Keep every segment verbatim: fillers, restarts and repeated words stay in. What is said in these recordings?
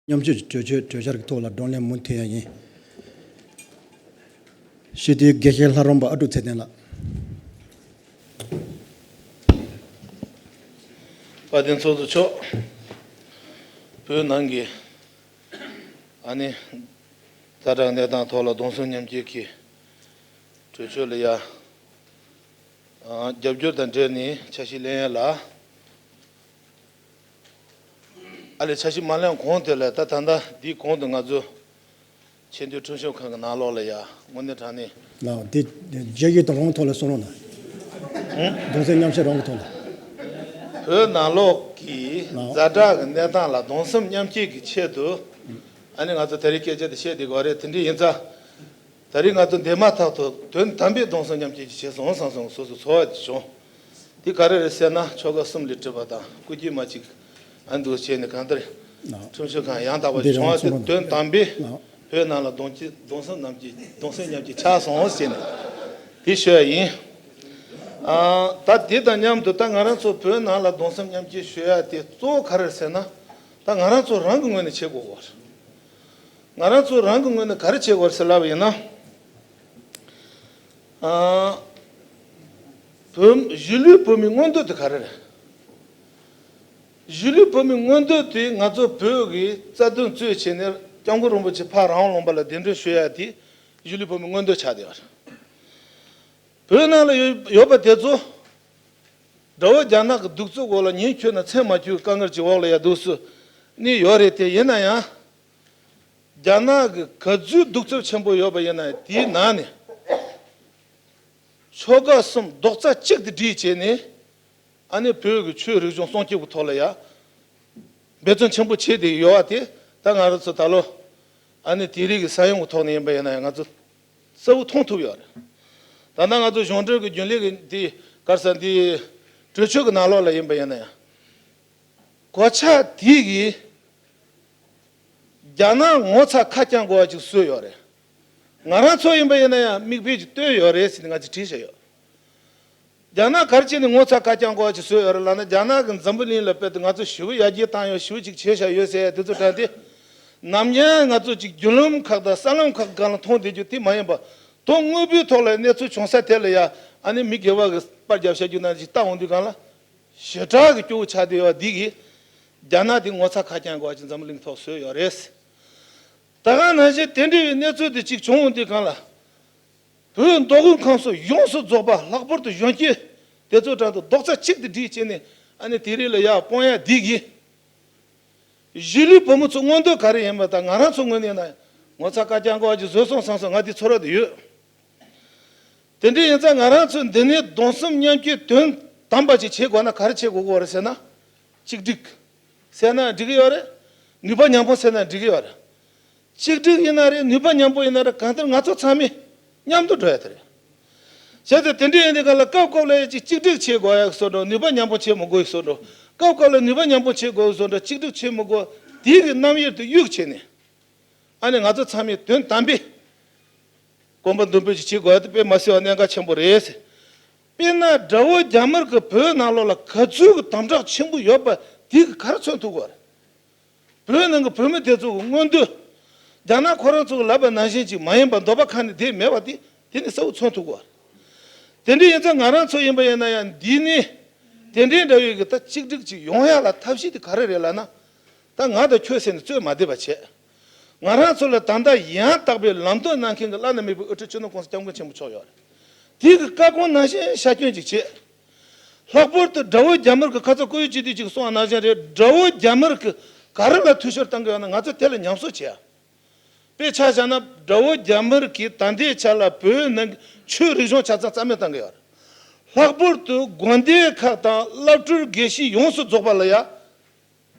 མཉམ་སྤྱོད་ཀྱི་གྲོས་ཆོད་གྲོས་འཆར་གྱི་ཐོག་ལ་བགྲོ་གླེང་མུ་མཐུད་ཡ་ཡིན། སྤྱི་འཐུས་དགེ་བཤེས་ལྷ་རམས་པ་ཨ་ཀྲུག་ཚེ་བརྟན་ལགས། དཔལ་ལྡན་ཚོགས་གཙོ་མཆོག་བོད་ནང་གི་ཨ་ནི་ཛ་དྲག་གནས་སྟངས་ཐོག་ལ་གདུང་སེམས་མཉམ་སྐྱེད་ཀྱི་གྲོས་ཆོད་ལ་ཡ། ཨ། རྒྱབ་སྐྱོར་དང་འབྲེལ་ནས་འཆར་གཞི་ལེན་ཡ་ལ། ཨ་ལས་འཆར་གཞི་མ་ལེན་གོང་དེ་ལ་ད་ད་ལྟ་འདིའི་གོང་དུ་ང་ཚོ་ཆེས་མཐོའི་ཁྲིམས་ཞིབ་ཁང་གི་ནང་ལོགས་ལ་ཡ་དངོས་གནས་དྲང་གནས། ལགས་འདི་རྒྱ་ཡིག་དང་རང་ཐོག་ལ་གསུང་རོགས་གནང་། གདུང་སེམས་མཉམ་སྐྱེད་རང་གི་ཐོག་ལ། བོད་ནང་ལོགས་ཀྱི་ཛ་དྲག་གི་གནས་སྟངས་ལ་གདུང་སེམས་མཉམ་སྐྱེད་ཀྱི་ཆེད་དུ། ཨ་ནི་ང་ཚོ་ད་རེས་སྐད་ཆ་དེ་བཤད་བསྡད་དགོས་རེད། དེ་འདྲ་ཡིན་ཙང་། ད་རེས་ང་ཚོ་འདས་མ་ཐག་ཏུ་དོན་དམ་པའི་གདུང་སེམས་མཉམ་སྐྱེད་ཅིག་བྱས་སོང་བསམ་སོང་། སོ་སོ་ཚོར་བ་ཅིག་བྱུང་། འདི་ག་རེ་རེད་ཟེར་ན། ཆོལ་ཁ་གསུམ་ལས་གྲུབ་པ་དང་སྐུ་སྐྱེས་མ་གཅིག་ཨ་འདུག་བྱས་ནས་གང་ལྟར་ཁྲིམས་ཞིབ་ཁང་ཡང་དག་པ་ཞིག་བྱུང་བ་དེ་དོན་དམ་པའི་བོད་ནང་ལ་གདུང་སྐྱེད་གདུང་སེམས་མཉམ་སྐྱེད་གདུང་སེམས་མཉམ་སྐྱེད་ཆགས་སོང་ཟེར་ནས་དེ་ཞུ་ཡ་ཡིན། ཨ། ད་དེ་དང་མཉམ་དུ་ད་ང་རང་ཚོ་བོད་ནང་ལ་གདུང་སེམས་མཉམ་སྐྱེད་ཞུ་ཡ་དེ་གཙོ་བོ་ག་རེ་རེད་ཟེར་ན། ད་ང་རང་ཚོ་རང་གི་ངོས་ནས་བྱེད་དགོས་པ་རེད། ང་རང་ཚོ་རང་གི་ངོས་ནས་ག་རེ་བྱེད་དགོས་ཟེར་ལབ་པ་ཡིན་ན། ཨ། བོད་གཞིས་ལུས་བོད་མིའི་མངོན་འདོད་དེ་ག་རེ་རེད། གཞིས་ལུས་བོད་མིའི་མངོན་འདོད་དེ་ང་ཚོ་བོད་ཀྱི་རྩ་དོན་གཙོས་བྱས་ནས་སྐྱབས་མགོན་རིན་པོ་ཆེ་ཕར་རང་དབང་ལུང་པ་ལ་གདན་འདྲེན་ཞུ་ཡ་དེ་གཞིས་ལུས་བོད་མིའི་མངོན་འདོད་ཆགས་བསྡད་པ་རེད། བོད་ནང་ལ་ཡོད་ཡོད་པ་དེ་ཚོ་དགྲ་བོ་རྒྱ་ནག་གི་གདུག་རྩུབ་འོག་ལ་ཉིན་འཁྱོལ་ན་མཚན་མ་འཁྱོལ་བའི་དཀའ་ངལ་གྱི་འོག་ལ་ཡ་འདུག་སེ་གནས་ཡོད་རེད། དེ་ཡིན་ན་ཡང་། རྒྱ་ནག་གི་ག་ཚོད་གདུག་རྩུབ་ཆེན་པོ་ཡོད་པ་ཡིན་ན་དེའི་ནང་ནས་ཆོལ་ཁ་གསུམ་རྡོག་རྩ་གཅིག་ཏུ་སྒྲིལ་བྱས་ནས་ཨ་ནི་བོད་ཀྱི་ཆོས་རིག་གཞུང་སྲུང་སྐྱོབ་ཀྱི་ཐོག་ལ་ཡ་འབད་བརྩོན་ཆེན་པོ་བྱས་ཏེ་ཡོད་པ་དེ་ད་ང་རང་ཚོ་ད་ལོ་ཨ་ནི་དེ་རིང་གི་ས་ཡོམ་གྱི་ཐོག་ནས་ཡིན་པ་ཡིན་ན་ཡང་ང་ཚོ་གསལ་པོ་མཐོང་ཐུབ་ཡོད་རེད། ད་ལྟ་ང་ཚོ་གཞུང་འབྲེལ་གྱི་རྒྱུན་ལས་ཀྱི་འདི་ག་རེ་ཟེར་འདི་གྲོས་ཆོད་ཀྱི་ནང་ལོགས་ལ་ཡིན་པ་ཡིན་ན་ཡང་གོད་ཆག་དེ་གིས། རྒྱ་ནག་ངོ་ཚ་ཁ་བསྐྱང་དགོས་པ་ཅིག་བཟོས་ཡོད་རེད། ང་རང་ཚོ་ཡིན་པ་ཡིན་ན་ཡང་མིག་དཔེ་ཅིག་སྟོན་ཡོད་རེད་ཟེར་ནས་ང་ཚོས་བྲིས་བཞག་ཡོད། རྒྱ་ནག་ག་རེ་བྱས་ནས་ངོ་ཚ་ཁ་བསྐྱང་དགོས་པ་ཅིག་བཟོས་ཡོད་རེད་ལབ་ན། རྒྱ་ནག་གིས་འཛམ་བུ་གླིང་ལ་དཔེ་དེ་ང་ཚོ་ཞེ་པོ་ཡར་རྒྱས་བཏང་ཡོད། ཞེ་པོ་ཅིག་བྱས་བཞག་ཡོད་ཟེར་ཡ་དེ་ཚོ་དྲངས་ཏེ། ནམ་རྒྱུན་ང་ཚོ་ཅིག་བརྒྱུད་ལམ་ཁག་དང་གསར་ལམ་ཁག་སྒང་ལ་མཐོང་བསྡད་རྒྱུ་དེ་མ་ཡིན་པ། དོན་དངོས་པོའི་ཐོག་ལ་གནས་ཚུལ་བྱུང་ས་དེ་ལ་ཡ་ཨ་ནི་མི་སྒེར་བ་གིས་པར་བརྒྱབ་བཞག་རྒྱུ་ནང་ཅིག་བལྟ་འོང་དུས་སྒང་ལ། ཞེ་དྲག་གི་སྐྱོ་བོ་ཆགས་བསྡད་ཡོད་འདི་གིས། རྒྱ་ནག་དེ་ངོ་ཚ་ཁ་བསྐྱང་དགོས་པ་ཅིག་འཛམ་བུ་གླིང་ཐོག་བཟོས་ཡོད་རེད། ད་ག་ནང་བཞིན་དེ་འདྲ་བའི་གནས་ཚུལ་དེ་གཅིག་བྱུང་འོང་དུས་སྒང་ལ། བོད་མདོ་དབུས་ཁམས་གསུམ་ཡོངས་སུ་རྫོགས་པ་ལྷག་པར་དུ་གཞོན་སྐྱེས་དེ་ཚོ་དྲངས་ཏེ་རྡོག་རྩ་གཅིག་ཏུ་སྒྲིལ་བྱས་ནས་ཨ་ནི་དེ་རིང་ལ་ཡར་སྤུངས་ཡ་འདི་གིས། གཞིས་ལུས་བོད་མི་ཚོ་མངོན་འདོད་ག་རེ་ཡིན་པ་དང་ང་རང་ཚོ་ངོས་ནས་ན་ངོ་ཚ་ཁ་བསྐྱང་དགོས་པ་ཅིག་བཟོས་སོང་བསམ་སོང་། ང་འདི་ཚོར་བ་དེ་ཡོད། དེ་འདྲ་ཡིན་ཙང་ང་རང་ཚོས་འདི་ནས་གདུང་སེམས་མཉམ་སྐྱེད་དོན་དམ་པ་ཅིག་བྱེད་དགོས་ན་ག་རེ་བྱེད་དགོས་ཀྱི་ཡོད་རེད་ཟེར་ན། གཅིག་སྒྲིལ་ཟེར་ན་འགྲིག་གི་ཡོད་རེད། ནུས་པ་མཉམ་སྤུངས་ཟེར་ན་འགྲིག་གི་ཡོད་རེད། གཅིག་སྒྲིལ་ཡིན་ན་རེད། ནུས་པ་མཉམ་སྤུངས་ཡིན་ན་རེད། གང་ལྟར་ང་ཚོ་ཚང་མས་མཉམ་དུ་འགྲོ་ཡ་དེ་རེད། བྱས་ཙང་དེ་འདྲ་ཡིན་དུས་སྒང་ལ་སྐབས་སྐབས་ལ་ཅིག་གཅིག་སྒྲིལ་བྱེད་དགོས་ཡ་བཟོ་འདྲ། ནུས་པ་མཉམ་སྤུངས་བྱེད་མི་དགོས་བཟོ་འདྲ། སྐབས་སྐབས་ལ་ནུས་པ་མཉམ་སྤུངས་བྱེད་དགོས་བཟོ་འདྲ། གཅིག་སྒྲིལ་བྱེད་མི་དགོས། དེའི་གི་རྣམ་དབྱེ་དེ་གཡུག་བྱས་ནས། ཨ་ནི་ང་ཚོ་ཚང་མས་དོན་དམ་པའི་གོམ་པ་མདུན་སྤོས་ཅིག་བྱེད་དགོས་ཡ་དེ་དཔེ་མ་སྲིད་པ་གནད་འགག་ཆེན་པོ་རེད། དཔེར་ན་དགྲ་བོ་རྒྱ་དམར་གྱིས་བོད་ནང་ལོགས་ལ་ག་ཚོད་ཀྱི་དམ་དྲག་ཆེན་པོ་ཡོད་པ་དེ་གིས་ག་རེ་མཚོན་ཐུབ་ཀྱི་ཡོད་རེད། བོད་ནང་གི་བོད་མི་དེ་ཚོ་གི་མངོན་འདོད། རྒྱ་ནག་ཁོ་རང་ཚོ་གིས་ལབ་པ་ནང་བཞིན་ཅིག་མ་ཡིན་པ། འདོད་པ་ཁ་ནས་བསྡད་མེད་པ་དེ་དེ་ནི་གསལ་པོ་མཚོན་ཐུབ་ཀྱི་ཡོད་རེད། དེ་འདྲ་ཡིན་ཙང་ང་རང་ཚོ་ཡིན་པ་ཡིན་ན་ཡང་འདི་ནས་དེ་འདྲའི་འདྲ་བའི་གི་ད་གཅིག་སྒྲིལ་ཅིག་ཡོང་ཡ་ལ་ཐབས་ཤེས་དེ་ག་རེ་རེད་ལབ་ན། ད་ང་དང་ཁྱོད་ཟེར་ནས་རྩོད་མ་བསྡད་པ་བྱས། ང་རང་ཚོ་ལ་ད་ལྟ་ཡང་དག་པའི་ལམ་སྟོན་གནང་མཁན་གྱི་བླ་ན་མེད་པའི་དབུ་ཁྲིད་སྤྱི་ནོར་༸གོང་ས་༸སྐྱབས་མགོན་ཆེན་པོ་མཆོག་ཡོད་རེད། དེ་གི་བཀའ་དགོངས་ནང་བཞིན་ཤར་སྐྱོན་ཅིག་བྱེད། ལྷག་པར་དུ་དགྲ་བོ་རྒྱ་དམར་གྱིས་ཁ་ཚ་ཁོར་ཡུག་སྤྱི་འཐུས་ཅིག་གསུངས་པ་ནང་བཞིན་རེད། དགྲ་བོ་རྒྱ་དམར་གྱིས་ག་རེ་ལ་འཐུས་ཤོར་བཏང་གི་ཡོད་ན་ང་ཚོ་དེ་ལ་ཉམས་གསོ་བྱེད་ཡ། དཔེ་ཆ་བཞག་ན་དགྲ་བོ་རྒྱ་དམར་གྱིས་ད་ལྟའི་ཆ་ལ་བོད་ནང་གི་ཆོས་རིག་གཞུང་ཆ་ཚང་རྩ་མེད་བཏང་གི་ཡོད་རེད། ལྷག་པར་དུ་དགོན་སྡེ་ཁག་དང་བླ་སྤྲུལ་དགེ་བཤེས་ཡོངས་སུ་རྫོགས་པ་ལ་ཡ།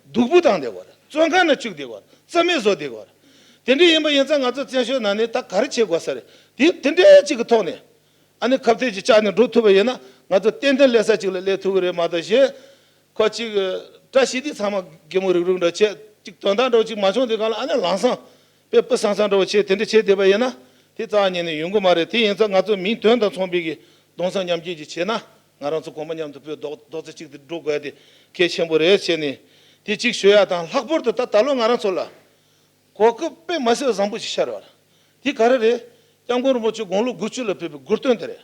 སྡུག་པོ་བཏང་བསྡད་ཡོད་རེད། བཙོན་ཁང་ནང་བཅུག་བསྡད་ཡོད་རེད། རྩ་མེད་བཟོ་བསྡད་ཡོད་རེད། དེ་འདྲ་ཡིན་པ་ཡིན་ཙང་ང་ཚོ་བཙན་བྱོལ་ནང་ནས་ད་ག་རེ་བྱེད་དགོས་ས་རེད། དེ་དེ་འདྲ་ཅིག་གི་ཐོག་ནས་ཨ་ནི་ཁ་གཏད་ཅིག་བཅག་ནས་འགྲོ་ཐུབ་པ་ཡིན་ན་ང་ཚོ་ཏན་ཏན་སླེབས་ས་ཅིག་ལ་སླེབས་ཐུབ་ཀྱི་རེད་མ་གཏོགས་གཞན་ཁོ་ཅིག་བཀྲ་ཤིས་དེ་ཚང་མ་གད་མོ་རུག་རུག་འདྲ་བྱས་ཅིག་དོན་དག་འདྲ་བོ་ཅིག་མ་བྱུང་དུས་སྒང་ལ་ཨ་ནི་ལམ་སང་དཔེ་སྤུ་སང་སང་འདྲ་བོ་བྱས་དེ་འདྲ་བྱས་བསྡད་པ་ཡིན་ན་དེ་རྩ་བ་ཉིད་ནས་ཡོང་གི་མ་རེད། དེ་ཡིན་ཙང་ང་ཚོ་མིང་དོན་དང་མཚུངས་པའི་གི་གདུང་སེམས་མཉམ་སྐྱེད་ཅིག་བྱས་ན། ང་རང་ཚོ་གོམ་པ་མཉམ་དུ་སྤོས་རྡོག་རྡོག་རྩ་གཅིག་ཏུ་འགྲོ་དགོས་ཡ་དེ་གལ་ཆེན་པོ་རེད་བྱས་ནས་དེ་གཅིག་ཞུ་ཡ་དང་། ལྷག་པར་དུ་ད་ད་ལོ་ང་རང་ཚོ་ལ་ གོ་སྐབས་དཔེ་མ་སྲིད་པ་བཟང་པོ་ཞིག་ཤར་བ་རེད། དེ་ག་རེ་རེད། སྐྱབས་མགོན་རིན་པོ་ཆེ་དགུང་ལོ་དགུ་བཅུ་ལ་ཕེབས་པའི་གོ་སྟོན་དེ་རེད།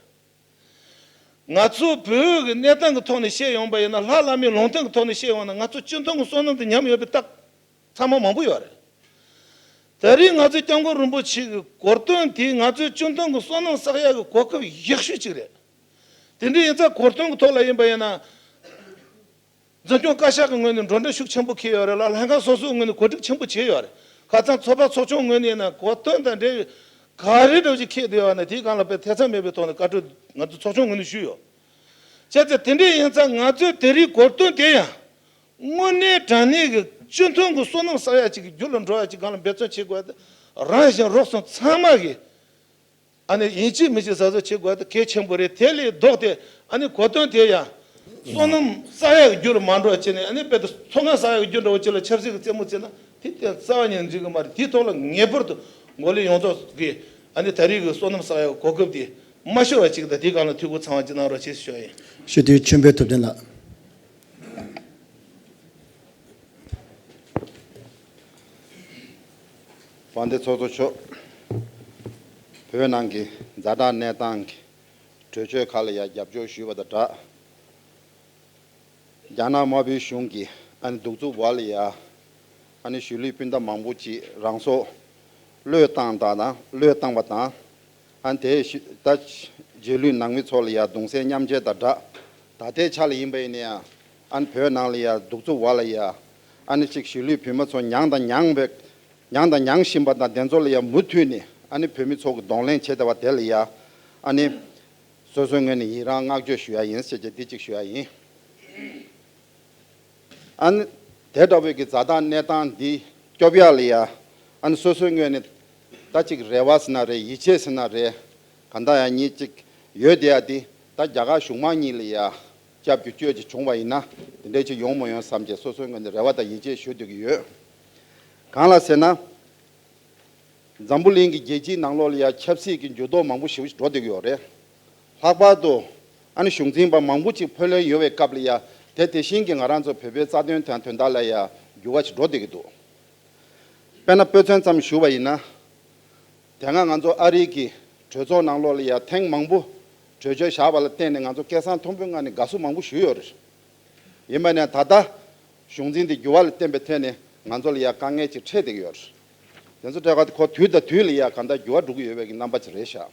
ང་ཚོ་བོད་ཀྱི་གནས་སྟངས་ཀྱི་ཐོག་ནས་བཤད་ཡོང་པ་ཡིན་ན། ལྷ་བླ་མའི་ལུང་བསྟན་གྱི་ཐོག་ནས་བཤད་ཡོང་ན། ང་ཚོ་སྤྱི་མཐུན་གྱི་བསོད་ནམས་དེ་ཉམས་ཡོད་པའི་རྟགས་ཚང་མ་མང་པོ་ཡོད་རེད། ད་རེས་ང་ཚོའི་སྐྱབས་མགོན་རིན་པོ་ཆེ་གི་གོ་སྟོན་དེ་ང་ཚོའི་སྤྱི་མཐུན་གྱི་བསོད་ནམས་བསགས་ཡག་གི་གོ་སྐབས་ཡག་ཤོས་གཅིག་རེད། དེ་འདྲ་ཡིན་ཙང་གོ་སྟོན་གྱི་ཐོག་ལ་ཡིན་པ་ཡིན་ན། འཛིན་སྐྱོང་བཀའ་ཤག་གི་ངོས་ནས་འགྲོ་གྲོན་ཤུགས་ཆེན་པོ་འཁྱེར་ཡོད་རེད་ལ། ལྷན་ཁང་སོ་སོའི་ངོས་ནས་གོ་སྒྲིག་ཆེན་པོ་བྱས་ཡོད་རེད། ཁ་སང་ཚོགས་པ་ཚོགས་ཆུང་ངོས་ནས་ཡིན་ན་གོ་སྟོན་དང་འབྲེལ་བའི་ག་རེ་འདྲ་བོ་ཞིག་འཁྱེར་བསྡད་ཡོད་ན། དེའི་སྒང་ལ་དཔེ་ཐེ་ཚོམ་མེད་པའི་ཐོག་ནས་བཀའ་འཁྲོལ་ང་ཚོ་ཚོགས་ཆུང་ངོས་ནས་ཞུས་ཡོད། བྱས་ཙང་དེ་འདྲ་ཡིན་ཙང་ང་ཚོས་དེ་རིང་གོ་སྟོན་དེ་ཡང་དངོས་གནས་དྲང་གནས་ཀྱི་སྤྱི་མཐུན་གྱི་བསོད་ནམས་བསགས་ཡག་ཅིག་གི་རྒྱུ་ལ་འགྲོ་ཡག་ཅིག་སྒང་ལ་འབད་བརྩོན་བྱེད་དགོས་ཏེ། རང་གཞན་རོགས་ཟོམ་ཚང་མ་གིས་ཨ་ནི་ཡིན་གཅིག་མིན་གཅིག་གཟབ་གཟབ་བྱེད་དགོས་ཏེ་གལ་ཆེན་པོ་རེད། དེ་ལས་ལྡོག་སྟེ་ཨ་ནི་གོ་སྟོན་དེ་ཡང་བསོད་ནམས་བསགས་ཡག་གི་རྒྱུ་ལ་མ་འགྲོ་བ་བྱས་ནས། ཨ་ནི་དཔེ་དེ་ཚོང་ཁང་བསགས་ཡག་གི་རྒྱུ་འདྲ་བོ་ཅིག་ལ་ཆབ་སྲིད་ཀྱི་རྩེད་མོ་རྩེས་ན། དེ་དེ་རྩ་བ་ཉིད་འགྲིག་གི་མ་རེད། དེའི་ཐོག་ལ་ངེས་པར་དུ་ངོས་ལེན་ཡོངས་རྫོགས་ཀྱིས་ཨ་ནི་ད་རེས་ཀྱི་བསོད་ནམས་བསགས་ཡག་གི་གོ་སྐབས་དེ་མ་ཤོར་བ་ཅིག་དང་། དེའི་སྒང་ལ་འཐུས་སྒོ་ཚང་བ་ཅིག་གནང་རོགས་ཞེས་ཞུ་ཡ་ཡིན། ཞུ་དོན་ཆོས་འཕེལ་ཐུབ་བསྟན་ལགས། དཔལ་ལྡན་ཚོགས་གཙོ་མཆོག་བོད་ནང་གི་ཛ་དྲག་གནས་སྟངས་ཀྱི་གྲོས་ཆོད་ཁག་ལ་ཡང་རྒྱབ་སྐྱོར་ཞུས་པ་དང་སྦྲགས། རྒྱ་ནག་དམར་པོའི་གཞུང་གིས་ཨ་ནི་གདུག་རྩུབ་འོག་ལ་ཡ་ཨ་ནི་གཞིས་ལུས་སྤུན་ཟླ་མང་པོ་ཅིག་རང་སྲོག་བློས་བཏང་དང་། བློས་བཏང་བ་དང་། ཨ་ནི་དེའི་ད་རྗེས་ལུས་ནང་མི་ཚོ་ལ་ཡ་གདུང་སེམས་མཉམ་སྐྱེད་དང་སྦྲགས། ད་ལྟའི་ཆ་ལ་ཡིན་པ་ཡིན་ན་ཡང་ཨ་ནི་བོད་ནང་ལ་ཡ་གདུག་རྩུབ་འོག་ལ་ཡ་ཨ་ནི་ཅིག་གཞིས་ལུས་བོད་མི་ཚོ་མྱངས་དང་མྱངས་པའི་མྱངས་དང་མྱངས་བཞིན་པ་དང་། དེ་ཚོ་ལ་ཡ་མུ་མཐུད་ནས་ཨ་ནི་བོད་མི་ཚོ་གི་གདོང་ལེན་བྱེད་བསྡད་པ་དེ་ལ་ཡ་ཨ་ནི་སོ་སོའི་ངོས་ནས་ཡི་རང་བསྔགས་བརྗོད་ཞུ་ཡ་ཡིན་ཟེར་གྱི་འདི་གཅིག་ཞུ་ཡ་ཡིན། ཨ་ནི་དེ་འདྲ་བོའི་གི་ཛ་དྲག་གནས་སྟངས་འདི་སྐྱོབ་ཡག་ལ་ཡ། ཨ་ནི་སོ་སོའི་ངོས་ནས་ད་ཅིག་རེ་བ་ཟེར་ན་རེད། ཡིད་ཆེས་ཟེར་ན་རེད། གང་ལྟར་ཡང་གཉིས་གཅིག་ཡོད་བསྡད་ཡ་འདི། ད་རྒྱ་གར་གཞུང་མང་གཉིས་ལ་ཡ་སྐྱབས་བཅོལ་ཅིག་བྱུང་བ་ཡིན་ན། དེ་འདྲའི་ཅིག་ཡོང་མ་ཡོང་བསམ་གྱི་སོ་སོའི་ངོས་ནས་རེ་བ་དང་ཡིད་ཆེས་ཞུ་སྡོད་ཀྱི་ཡོད། གང་ལ་ཟེར་ན། འཛམ་བུ་གླིང་གི་རྒྱལ་སྤྱིའི་ནང་ལོགས་ལ་ཡ་ཆབ་སྲིད་ཀྱི་འགྱུར་ལྡོག་མང་པོ་ཞིག་འགྲོ་བསྡད་ཀྱི་ཡོད་རེད། ལྷག་པར་དུ་ཨ་ནི་གཞུང་འཛིན་པ་མང་པོ་ཅིག་འཕོ་ལེན་ཡོད་པའི་སྐབས་ལ་ཡ། དེ་དེ་བཞིན་གྱི་ང་རང་ཚོ་བོད་པའི་རྩ་དོན་དང་དོན་དག་ལ་ཡ་འགྱུར་བ་ཞིག་འགྲོ་བསྡད་ཀྱི་འདུག་དཔེར་ན་དཔེ་མཚོན་ཙམ་ཞུ་བ་ཡིན་ན། དེ་སྔ་ང་ཚོ་ཨ་རི་གི་གྲོས་ཚོགས་ནང་ལོགས་ལ་ཡ་ཐེངས་མང་པོ་གྲོས་ཆོད་བཞག་པ་ལ་བརྟེན་ནས་ང་ཚོ་སྐད་གསང་མཐོན་པོའི་ངང་ནས་དགའ་བསུ་མང་པོ་ཞུས་ཡོད་རེད། ཡིན་པ་ནས་ད་ལྟ་གཞུང་འཛིན་དེ་འགྱུར་བ་ལ་བརྟེན་པའི་ཐད་ནས་ང་ཚོ་ལ་ཡ་དཀའ་ངལ་ཅིག་འཕྲད་བསྡད་ཀྱི་ཡོད་རེད། དེ་ཚོ་འཕྲད་ཁ་ཁོ་དུས་དང་དུས་ལ་ཡ་གང་ལྟར་འགྱུར་བ་འགྲོ་གི་ཡོད་པའི་གི་རྣམ་པ་ཅིག་རེད་ཤག་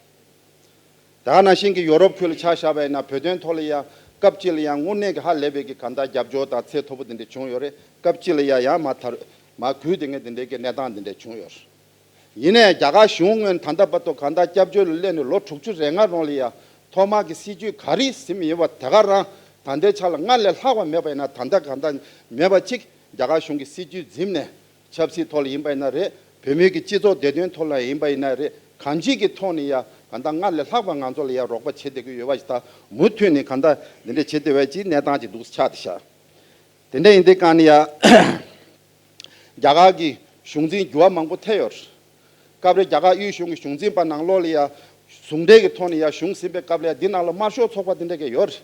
ད་ག་ནང་བཞིན་གྱི་ཡོ་རོབ་ཁུལ་ལ་ཆ་བཞག་པ་ཡིན་ན། བོད་དོན་ཐོག་ལ་ཡ་སྐབས་གཅིག་ལ་ཡ་དངོས་གནས་ཀྱི་ཧ་ལས་པའི་གི་གང་ལྟར་རྒྱབ་སྐྱོར་དང་ཚད་མཐོ་པོ་དེ་འདྲ་བྱུང་ཡོད་རེད། སྐབས་གཅིག་ལ་ཡ་ཡང་མར་དར་མར་རྒུད་དེ་ངས་དེ་འདྲའི་གི་གནས་སྟངས་དེ་འདྲ་བྱུང་ཡོད་རེད། ཡིན་ནའི་རྒྱ་གར་གཞུང་ངོས་ནས་ད་ལྟ་བར་དུ་གང་ལྟར་སྐྱབས་བཅོལ་ལ་སླེབས་ནས་ལོ་དྲུག་ཅུ་རེ་ལྔ་རིང་ལ་ཡ་ཐོག་མར་གྱི་སྲིད་ཇུས་ག་རེ་ཟིན་ཡོད་པ་དེ་ག་རང་ད་ལྟའི་ཆ་ལ་སྔར་ལས་ལྷག་པ་མེད་པ་ཡིན་ན། ད་ལྟ་གང་ལྟར་མེད་པ་ཅིག་རྒྱ་གར་གཞུང་གིས་སྲིད་ཇུས་འཛིན་ནས། ཆབ་སྲིད་ཐོག་ལ་ཡིན་པ་ཡིན་ན་རེད། བོད་མིའི་གི་སྤྱི་ཚོགས་བདེ་དོན་ཐོག་ལ་ཡིན་པ་ཡིན་ན་རེད། གང་ཅིའི་གི་ཐོག་ནས་ཡ་གང་ལྟར་སྔར་ལས་ལྷག་པ་ང་ཚོ་ལ་ཡ་རོགས་པ་བྱེད་བསྡད་ཀྱི་ཡོད་པ་ཞིག་དང་། མུ་མཐུད་ནས་གང་ལྟར་འདི་འདྲ་བྱེད་བསྡད་པའི་ཅིག་གནས་སྟངས་ཅིག་འདུག་ཆགས་བསྡད་ཤག་དེ་འདྲ་ཡིན་དུས་གང་ནས་ཡ། རྒྱ་གར་གྱི་གཞུང་འཛིན་འགྱུར་བ་མང་པོ་ཐེབས་ཡོད་རེད། སྐབས་རེ་རྒྱ་གར་དབུས་གཞུང་གི་གཞུང་འཛིན་པ་ནང་ལོགས་ལ་ཡ་ཟུང་འབྲེལ་གྱི་ཐོག་ནས་ཡ་གཞུང་ཟིན་པའི་སྐབས་ལ་ཡ་འདི་ནང་ལ་དམར་ཤོག་ཚོགས་པ་དེ་འདྲ་གས་ཡོད་རེད།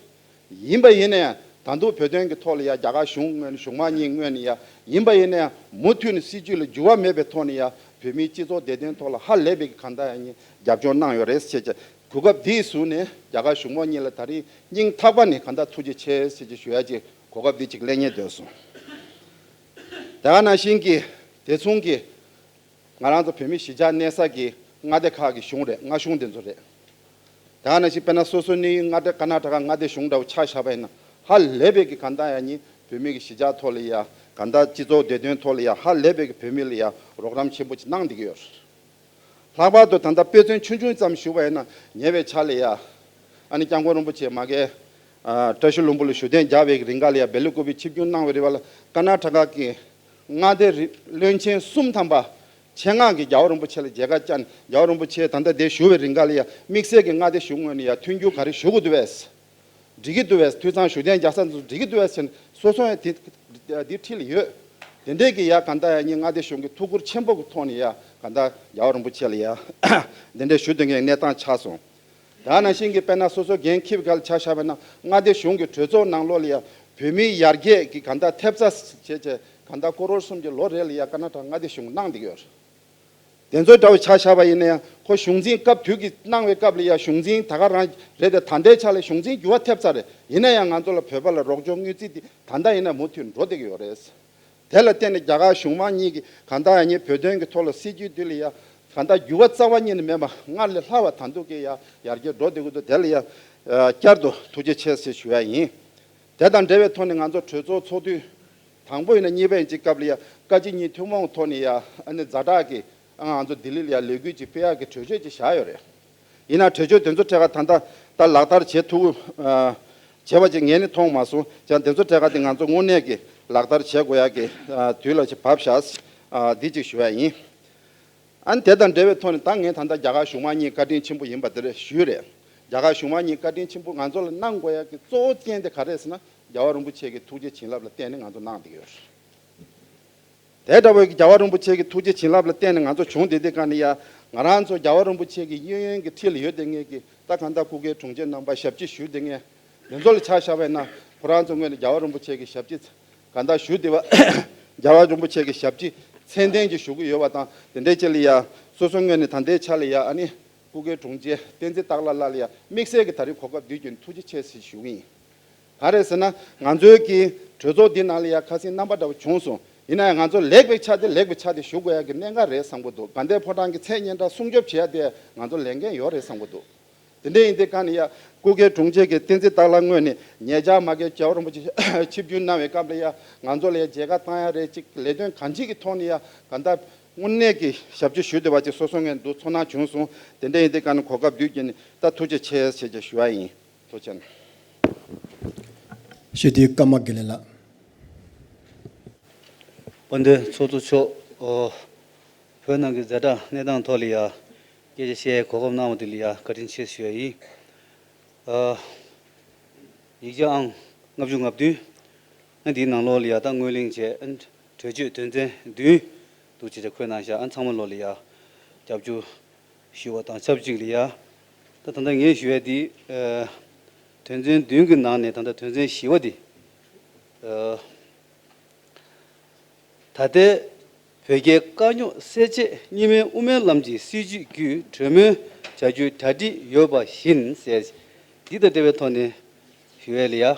ཡིན་པ་ཡིན་ན་ཡང་ད་དུང་བོད་དོན་གྱི་ཐོག་ལ་ཡ་རྒྱ་གར་གཞུང་ངོས་ནས་གཞུང་མང་གཉིས་ངོས་ནས་ཡ་ཡིན་པ་ཡིན་ན་ཡང་མུ་མཐུད་ནས་སྲིད་ཇུས་ལ་འགྱུར་བ་མེད་པའི་ཐོག་ནས་ཡ་བོད་མིའི་སྤྱི་ཚོགས་བདེ་དོན་ཐོག་ལ་ཧ་ལས་པའི་གི་གང་ལྟར་ཡང་ཉིན་རྒྱབ་སྐྱོར་གནང་ཡོད་རེད་ཟེར་བྱས། གོ་སྐབས་འདི་བཟུང་ནས་རྒྱ་གར་གཞུང་མང་གཉིས་ལ་ད་རིང་སྙིང་ཐག་པ་ནས་གང་ལྟར་ཐུགས་རྗེ་ཆེ་ཟེར་བྱས་ཞུ་ཡ་ཅིག་གོ་སྐབས་འདི་ཅིག་ལེན་སྙིང་འདོད་སོང་། དེ་ག་ནང་བཞིན་གྱི་དེ་མཚུངས་ཀྱི་ང་རང་ཚོ་བོད་མི་གཞིས་ཆགས་གནས་ས་གི་མངའ་སྡེ་ཁག་གི་གཞུང་རེད། མངའ་གཞུང་དེ་ཚོ་རེད། དེ་ག་ནང་བཞིན་དཔེར་ན་སོ་སོ་ནི་མངའ་སྡེ་ཀར་ནཱ་ཊ་ཀ་མངའ་སྡེ་གཞུང་འདྲ་བོ་ཆ་བཞག་པ་ཡིན་ན། ཧ་ལས་པའི་གི་གང་ལྟར་ཡང་ཉིན་བོད་མི་གི་གཞིས་ཆགས་ཐོག་ལ་ཡ་གང་ལྟར་སྤྱི་ཚོགས་བདེ་དོན་ཐོག་ལ་ཡ་ཧ་ལས་པའི་གི་བོད་མི་ལ་ཡ་རོགས་རམ་ཆེན་པོ་ཅིག་གནང་བསྡད་ཀྱི་ཡོད་རེད། ལྷག་པར་དུ་ད་ལྟ་དཔེ་མཚོན་ཆུང་ཆུང་ཙམ་ཞུ་བ་ཡིན་ན། ཉེ་བའི་ཆར་ལ་ཡ་ཨ་ནི་སྐྱབས་མགོན་རིན་པོ་ཆེ་མ་གི་ཨ་བཀྲ་ཤིས་ལྷུན་པོ་ལ་བཞུགས་གདན་འཇགས་པའི་རིང་ག་ལ་ཡ་སྦེལ་ཀོབ་པའི་ཆིབས་བསྒྱུར་གནང་བའི་རིང་བ་ལ། ཀར་ནཱ་ཊ་ཀ་གི་མངའ་སྡེ་རི་བློན་ཆེན་གསུམ་ཐམ་པ་ཆེད་མངགས་ཀྱིས་རྒྱལ་བ་རིན་པོ་ཆེ་ལ་མཇལ་ཁ་བཅར་ནས། རྒྱལ་བ་རིན་པོ་ཆེ་ད་ལྟ་འདིར་བཞུགས་པའི་རིང་ག་ལ་ཡ་དམིགས་བསལ་གྱི་མངའ་སྡེ་གཞུང་ངོས་ནས་ཡ་མཐུན་འགྱུར་ག་རེ་ཞུ་དགོས་འདུག་བས། འགྲིག་གི་འདུག་བས། དུད་ཚང་བཞུགས་གདན་རྒྱག་ས་འདི་ཚོ་འགྲིག་གི་འདུག་བས་ཟེར་ནས་སོ་སོ་ཡང་དེ་འདི་འཁྲིས་ལ་ཡོད། དེ་འདྲས་ཀྱི་ཡ་གང་ལྟར་ཡང་ཉིན་མངའ་སྡེ་གཞུང་གི་ཐུགས་ཁུར་ཆེན་པོ་གི་ཐོག་ནས་ཡ་གང་ལྟར་རྒྱལ་བ་རིན་པོ་ཆེ་ལ་ཡ་འདི་འདྲས་ཞུ་འདོད་མཁན་གནས་སྟངས་ཆགས་སོང་། དེ་ནང་བཞིན་གྱི་དཔེར་ན་སོ་སོ་འགན་འཁྱེར་བའི་སྐབས་ལ་ཆ་བཞག་པ་ན། མངའ་སྡེ་གཞུང་གི་གྲོས་ཚོགས་ནང་ལོགས་ལ་ཡ་བོད་མིའི་ཡར་རྒྱས་ཀྱི་གང་ལྟར་ཐེབས་རྩ་བྱས་བྱས་གང་ལྟར་ཀོ་རོར་གསུམ་གྱི་ལོ་རེ་ལ་ཡ་ཀར་ནཱ་ཊ་ཀ་མངའ་སྡེ་གཞུང་གིས་གནང་བསྡད་ཡོད། དེ་ཚོའི་འདྲ་བོ་ཆ་བཞག་པ་ཡིན་ན་ཡང་ཁོ་གཞུང་འཛིན་སྐབས་དུས་ཀྱི་གནང་བའི་སྐབས་ལ་ཡང་གཞུང་འཛིན་ད་ག་རང་རེད་དེ། ད་ལྟའི་ཆ་ལ་གཞུང་འཛིན་འགྱུར་བ་ཐེབས་ཚར་རེད། ཡིན་ན་ཡང་ང་ཚོ་ལ་བོད་པ་ལ་རོགས་སྐྱོར་དངུལ་རྩིས་དེ་ད་ལྟ་ཡིན་ན་མུ་མཐུད་འགྲོ་བསྡད་ཀྱི་ཡོད་རེད། དེ་ལ་བརྟེན་ནས་རྒྱ་གར་གཞུང་མང་གཉིས་ཀྱིས་གང་ལྟར་ཡང་ངས་བོད་དོན་གྱི་ཐོག་ལ་སྲིད་ཇུས་དེ་ལ་ཡང་གང་ལྟར་འགྱུར་བ་རྩ་བ་ཉིད་ནས་མེད་པ་སྔར་ལས་ལྷག་པ་ད་དུང་གི་ཡང་ཡར་རྒྱས་འགྲོ་བསྡད་ཀྱི་འདུག་དེ་ལ་ཡང་བསྐྱར་དུ་ཐུགས་རྗེ་ཆེ་ཞེས་ཞུ་ཡ་ཡིན། དེ་དང་འབྲེལ་བའི་ཐོག་ནས་ང་ཚོ་གྲོས་ཚོགས་ཚོགས་དུས་དང་པོ་ཡིན་ན་གཉིས་པ་ཡིན་གཅིག་སྐབས་ལ་ཡ་བཀའ་སྤྱི་གཉིས་ཐུན་མོང་ཐོག་ནས་ཡ་ཨ་ནི་ཛ་དྲག་གི་ཨ་ང་ཚོ་ལྡི་ལི་ལ་ཡ་ལས་འགུལ་ཅིག་སྤེལ་ཡག་གི་གྲོས་ཆོད་ཅིག་བཞག་ཡོད་རེད། ཡིན་ན་གྲོས་ཆོད་དེ་ཚོ་ཐད་ཀར་ད་ལྟ་ད་ལག་བསྟར་བྱེད་ཐུབ་ཨ་བྱས་པ་ཅིག་ངས་ནི་མཐོང་མ་སོང་། ཀྱང་དེ་ཚོ་ཐད་ཀར་དེ་ང་ཚོ་དངོས་གནས་ཀྱི་ལག་བསྟར་བྱེད་དགོས་ཡག་གི་ཨ་དུས་ལ་ཅིག་བབས་བཞག་ཨ་འདི་ཅིག་ཞུ་ཡ་ཡིན། ཨ་ནི་དེ་དང་འབྲེལ་བའི་ཐོག་ནས་ད་ངས་ད་ལྟ་རྒྱ་གར་གཞུང་མང་གཉིས་བཀའ་དྲིན་ཆེན་པོ་ཡིན་པ་དེ་རེད་ཞུས་རེད། རྒྱ་གར་གཞུང་མང་གཉིས་བཀའ་དྲིན་ཆེན་པོ་ང་ཚོ་ལ་གནང་དགོས་ཡག་གི་གཙོ་བོ་རྐྱེན་དེ་ག་རེ་རེད་ཟེར་ན། རྒྱལ་བ་རིན་པོ་ཆེ་གི་ཐུགས་རྗེ་བྱིན་རླབས་ལ་བརྟེན་ནས་ང་ཚོ་གནང་བསྡད་ཡོད་རེད། དེ་འདྲ་བའི་རྒྱལ་བ་རིན་པོ་ཆེ་གི་ཐུགས་རྗེ་བྱིན་རླབས་ལ་བརྟེན་ནས་ང་ཚོ་བྱུང་བསྡད་དུས་ག་ནས་ཡ་ང་རང་ཚོ་རྒྱལ་བ་རིན་པོ་ཆེ་གི་གཡས་གཡོན་གྱི་འཁྲིས་ལ་ཡོད་བསྡད་མཁན་གྱི་ད་གང་ལྟར་སྐུ་སྒེར་དྲུང་ཆེ་རྣམ་པ་ཞབས་ཕྱི་ཞུ་བསྡད་མཁན་དེ་ཚོ་ལ་ཆ་བཞག་པ་ཡིན་ན། ཁོ་རང་ཚོ་ངོས་ནས་རྒྱལ་བ་རིན་པོ་ཆེ་གི་ཞབས་ཕྱི་གང་ལྟར་ཞུ་བསྡད་པ། རྒྱལ་བ་རིན་པོ་ཆེ་གི་ཞབས་ཕྱི་ཚད་ལྡན་ཅིག་ཞུ་གི་ཡོད་པ་དང་། དེ་འདྲའི་ཆེད་ལ་ཡ་སོ་སོ་ངོས་ནས་ད་ལྟའི་ཆ་ལ་ཡ་ཨ་ནི་སྐུ་སྒེར་དྲུང་ཆེ་བསྟན་འཛིན་སྟག་ལྷ་ལགས་ལ་ཡ་དམིགས་བསལ་གྱི་ད་རེས་གོ་སྐབས་འདི་བརྒྱུད་ནས་ཐུགས་རྗེ་ཆེ་ཞེས་ཞུ་གི་ཡིན། ག་རེ་ཟེར་ན། ང་ཚོའི་གི་གྲོས་ཚོགས་འདི་ནང་ལ་ཡ་ཁ་སང་རྣམ་པ་འདྲ་བོ་བྱུང་སོང་། ཡིན་ན་ཡང་ང་ཚོ་ལེགས་པའི་ཆ་དེ་ལེགས་པའི་ཆ་དེ་ཞུ་དགོས་ཡ་གི་གནད་འགག་རེད་བསམ་གྱི་འདུག་དགའ་ལྡན་ཕོ་བྲང་གི་མཚན་སྙན་གྲགས་སྲུང་སྐྱོབ་བྱེད་ཡ་དེ་ང་ཚོ་ལས་འགན་ཡོད་རེད་བསམ་གྱི་འདུག་དེ་འདྲ་ཡིན་དུས་ག་ནས་ཡ་སྐུ་སྒེར་དྲུང་ཆེ་གི་བསྟན་འཛིན་སྟག་ལྷ་ངོས་ནས་ཉེ་ཆར་མ་གི་རྒྱལ་བ་རིན་པོ་ཆེ་ཆིབས་བསྒྱུར་གནང་བའི་སྐབས་ལ་ཡ་ང་ཚོ་ལ་ཡ་མཇལ་ཁ་བཏང་ཡ་རེད། ཅིག་ལས་དོན་གང་ཅིའི་ཐོག་ནས་ཡ་ག་འདྲ་དངོས་གནས་ཀྱི་ཞབས་ཕྱི་ཞུ་བསྡད་པ་ཅིག་སོ་སོ་ངོས་འདུག་ཚོར་སྣང་བྱུང་སོང་། དེ་འདྲ་ཡིན་དུས་ག་ནས་གོ་སྐབས་འདི་བརྒྱུད་ནས་ད་ཐུགས་རྗེ་ཆེ་ཞེས་ཀྱང་ཞུ་བ་ཡིན། ཐུགས་རྗེ་ཆེ། ཞུ་དེ་ཀརྨ་དགེ་ལེགས་ལགས། དཔལ་ལྡན་ཚོགས་གཙོ་མཆོག་ཨོ། བོད་ནང་གི་ཛ་དྲག་གནས་སྟངས་ཐོག་ལ་ཡ་སྐད་ཆ་བཤད་གོ་སྐབས་གནང་བ་དེ་ལ་ཡ་བཀའ་དྲིན་ཆེ་ཞུ་ཡ་ཡིན། ཨ། ཡིག་ཆ་ཨང་ལྔ་བཅུ་ང་བདུན། ཨ་འདིའི་ནང་ལོགས་ལ་ཡ་ད་ངོས་ལེན་བྱས། ཨ་གྲོས་ཆོད་དོན་ཚན་བདུན་འདུག་ཅེས་བཀོད་གནང་ཤག་ཨ་ཚང་མ་ལོགས་ལ་ཡ་རྒྱབ་སྐྱོར་ཞུ་བ་དང་ཆབས་ཅིག་ལ་ཡ། ད་ད་ལྟ་ངས་ཞུ་ཡ་འདི་ཨ་དོན་ཚན་བདུན་གྱི་ནང་ནས་ད་ལྟ་དོན་ཚན་བཞི་པ་འདི། ཨ་ད་ལྟའི་བོད་རྒྱའི་དཀའ་རྙོག་སེལ་ཆེད་གཉིས་སྨན་དབུ་མའི་ལམ་གྱི་སྲིད་བྱུས་བརྒྱུད་གྲོས་མོལ་བྱ་རྒྱུའི་གྲ་སྒྲིག་ཡོད་པ་བཞིན་ཟེར། འདི་དང་འབྲེལ་བའི་ཐོག་ནས་ཞུ་ཡས་ལ་ཡ།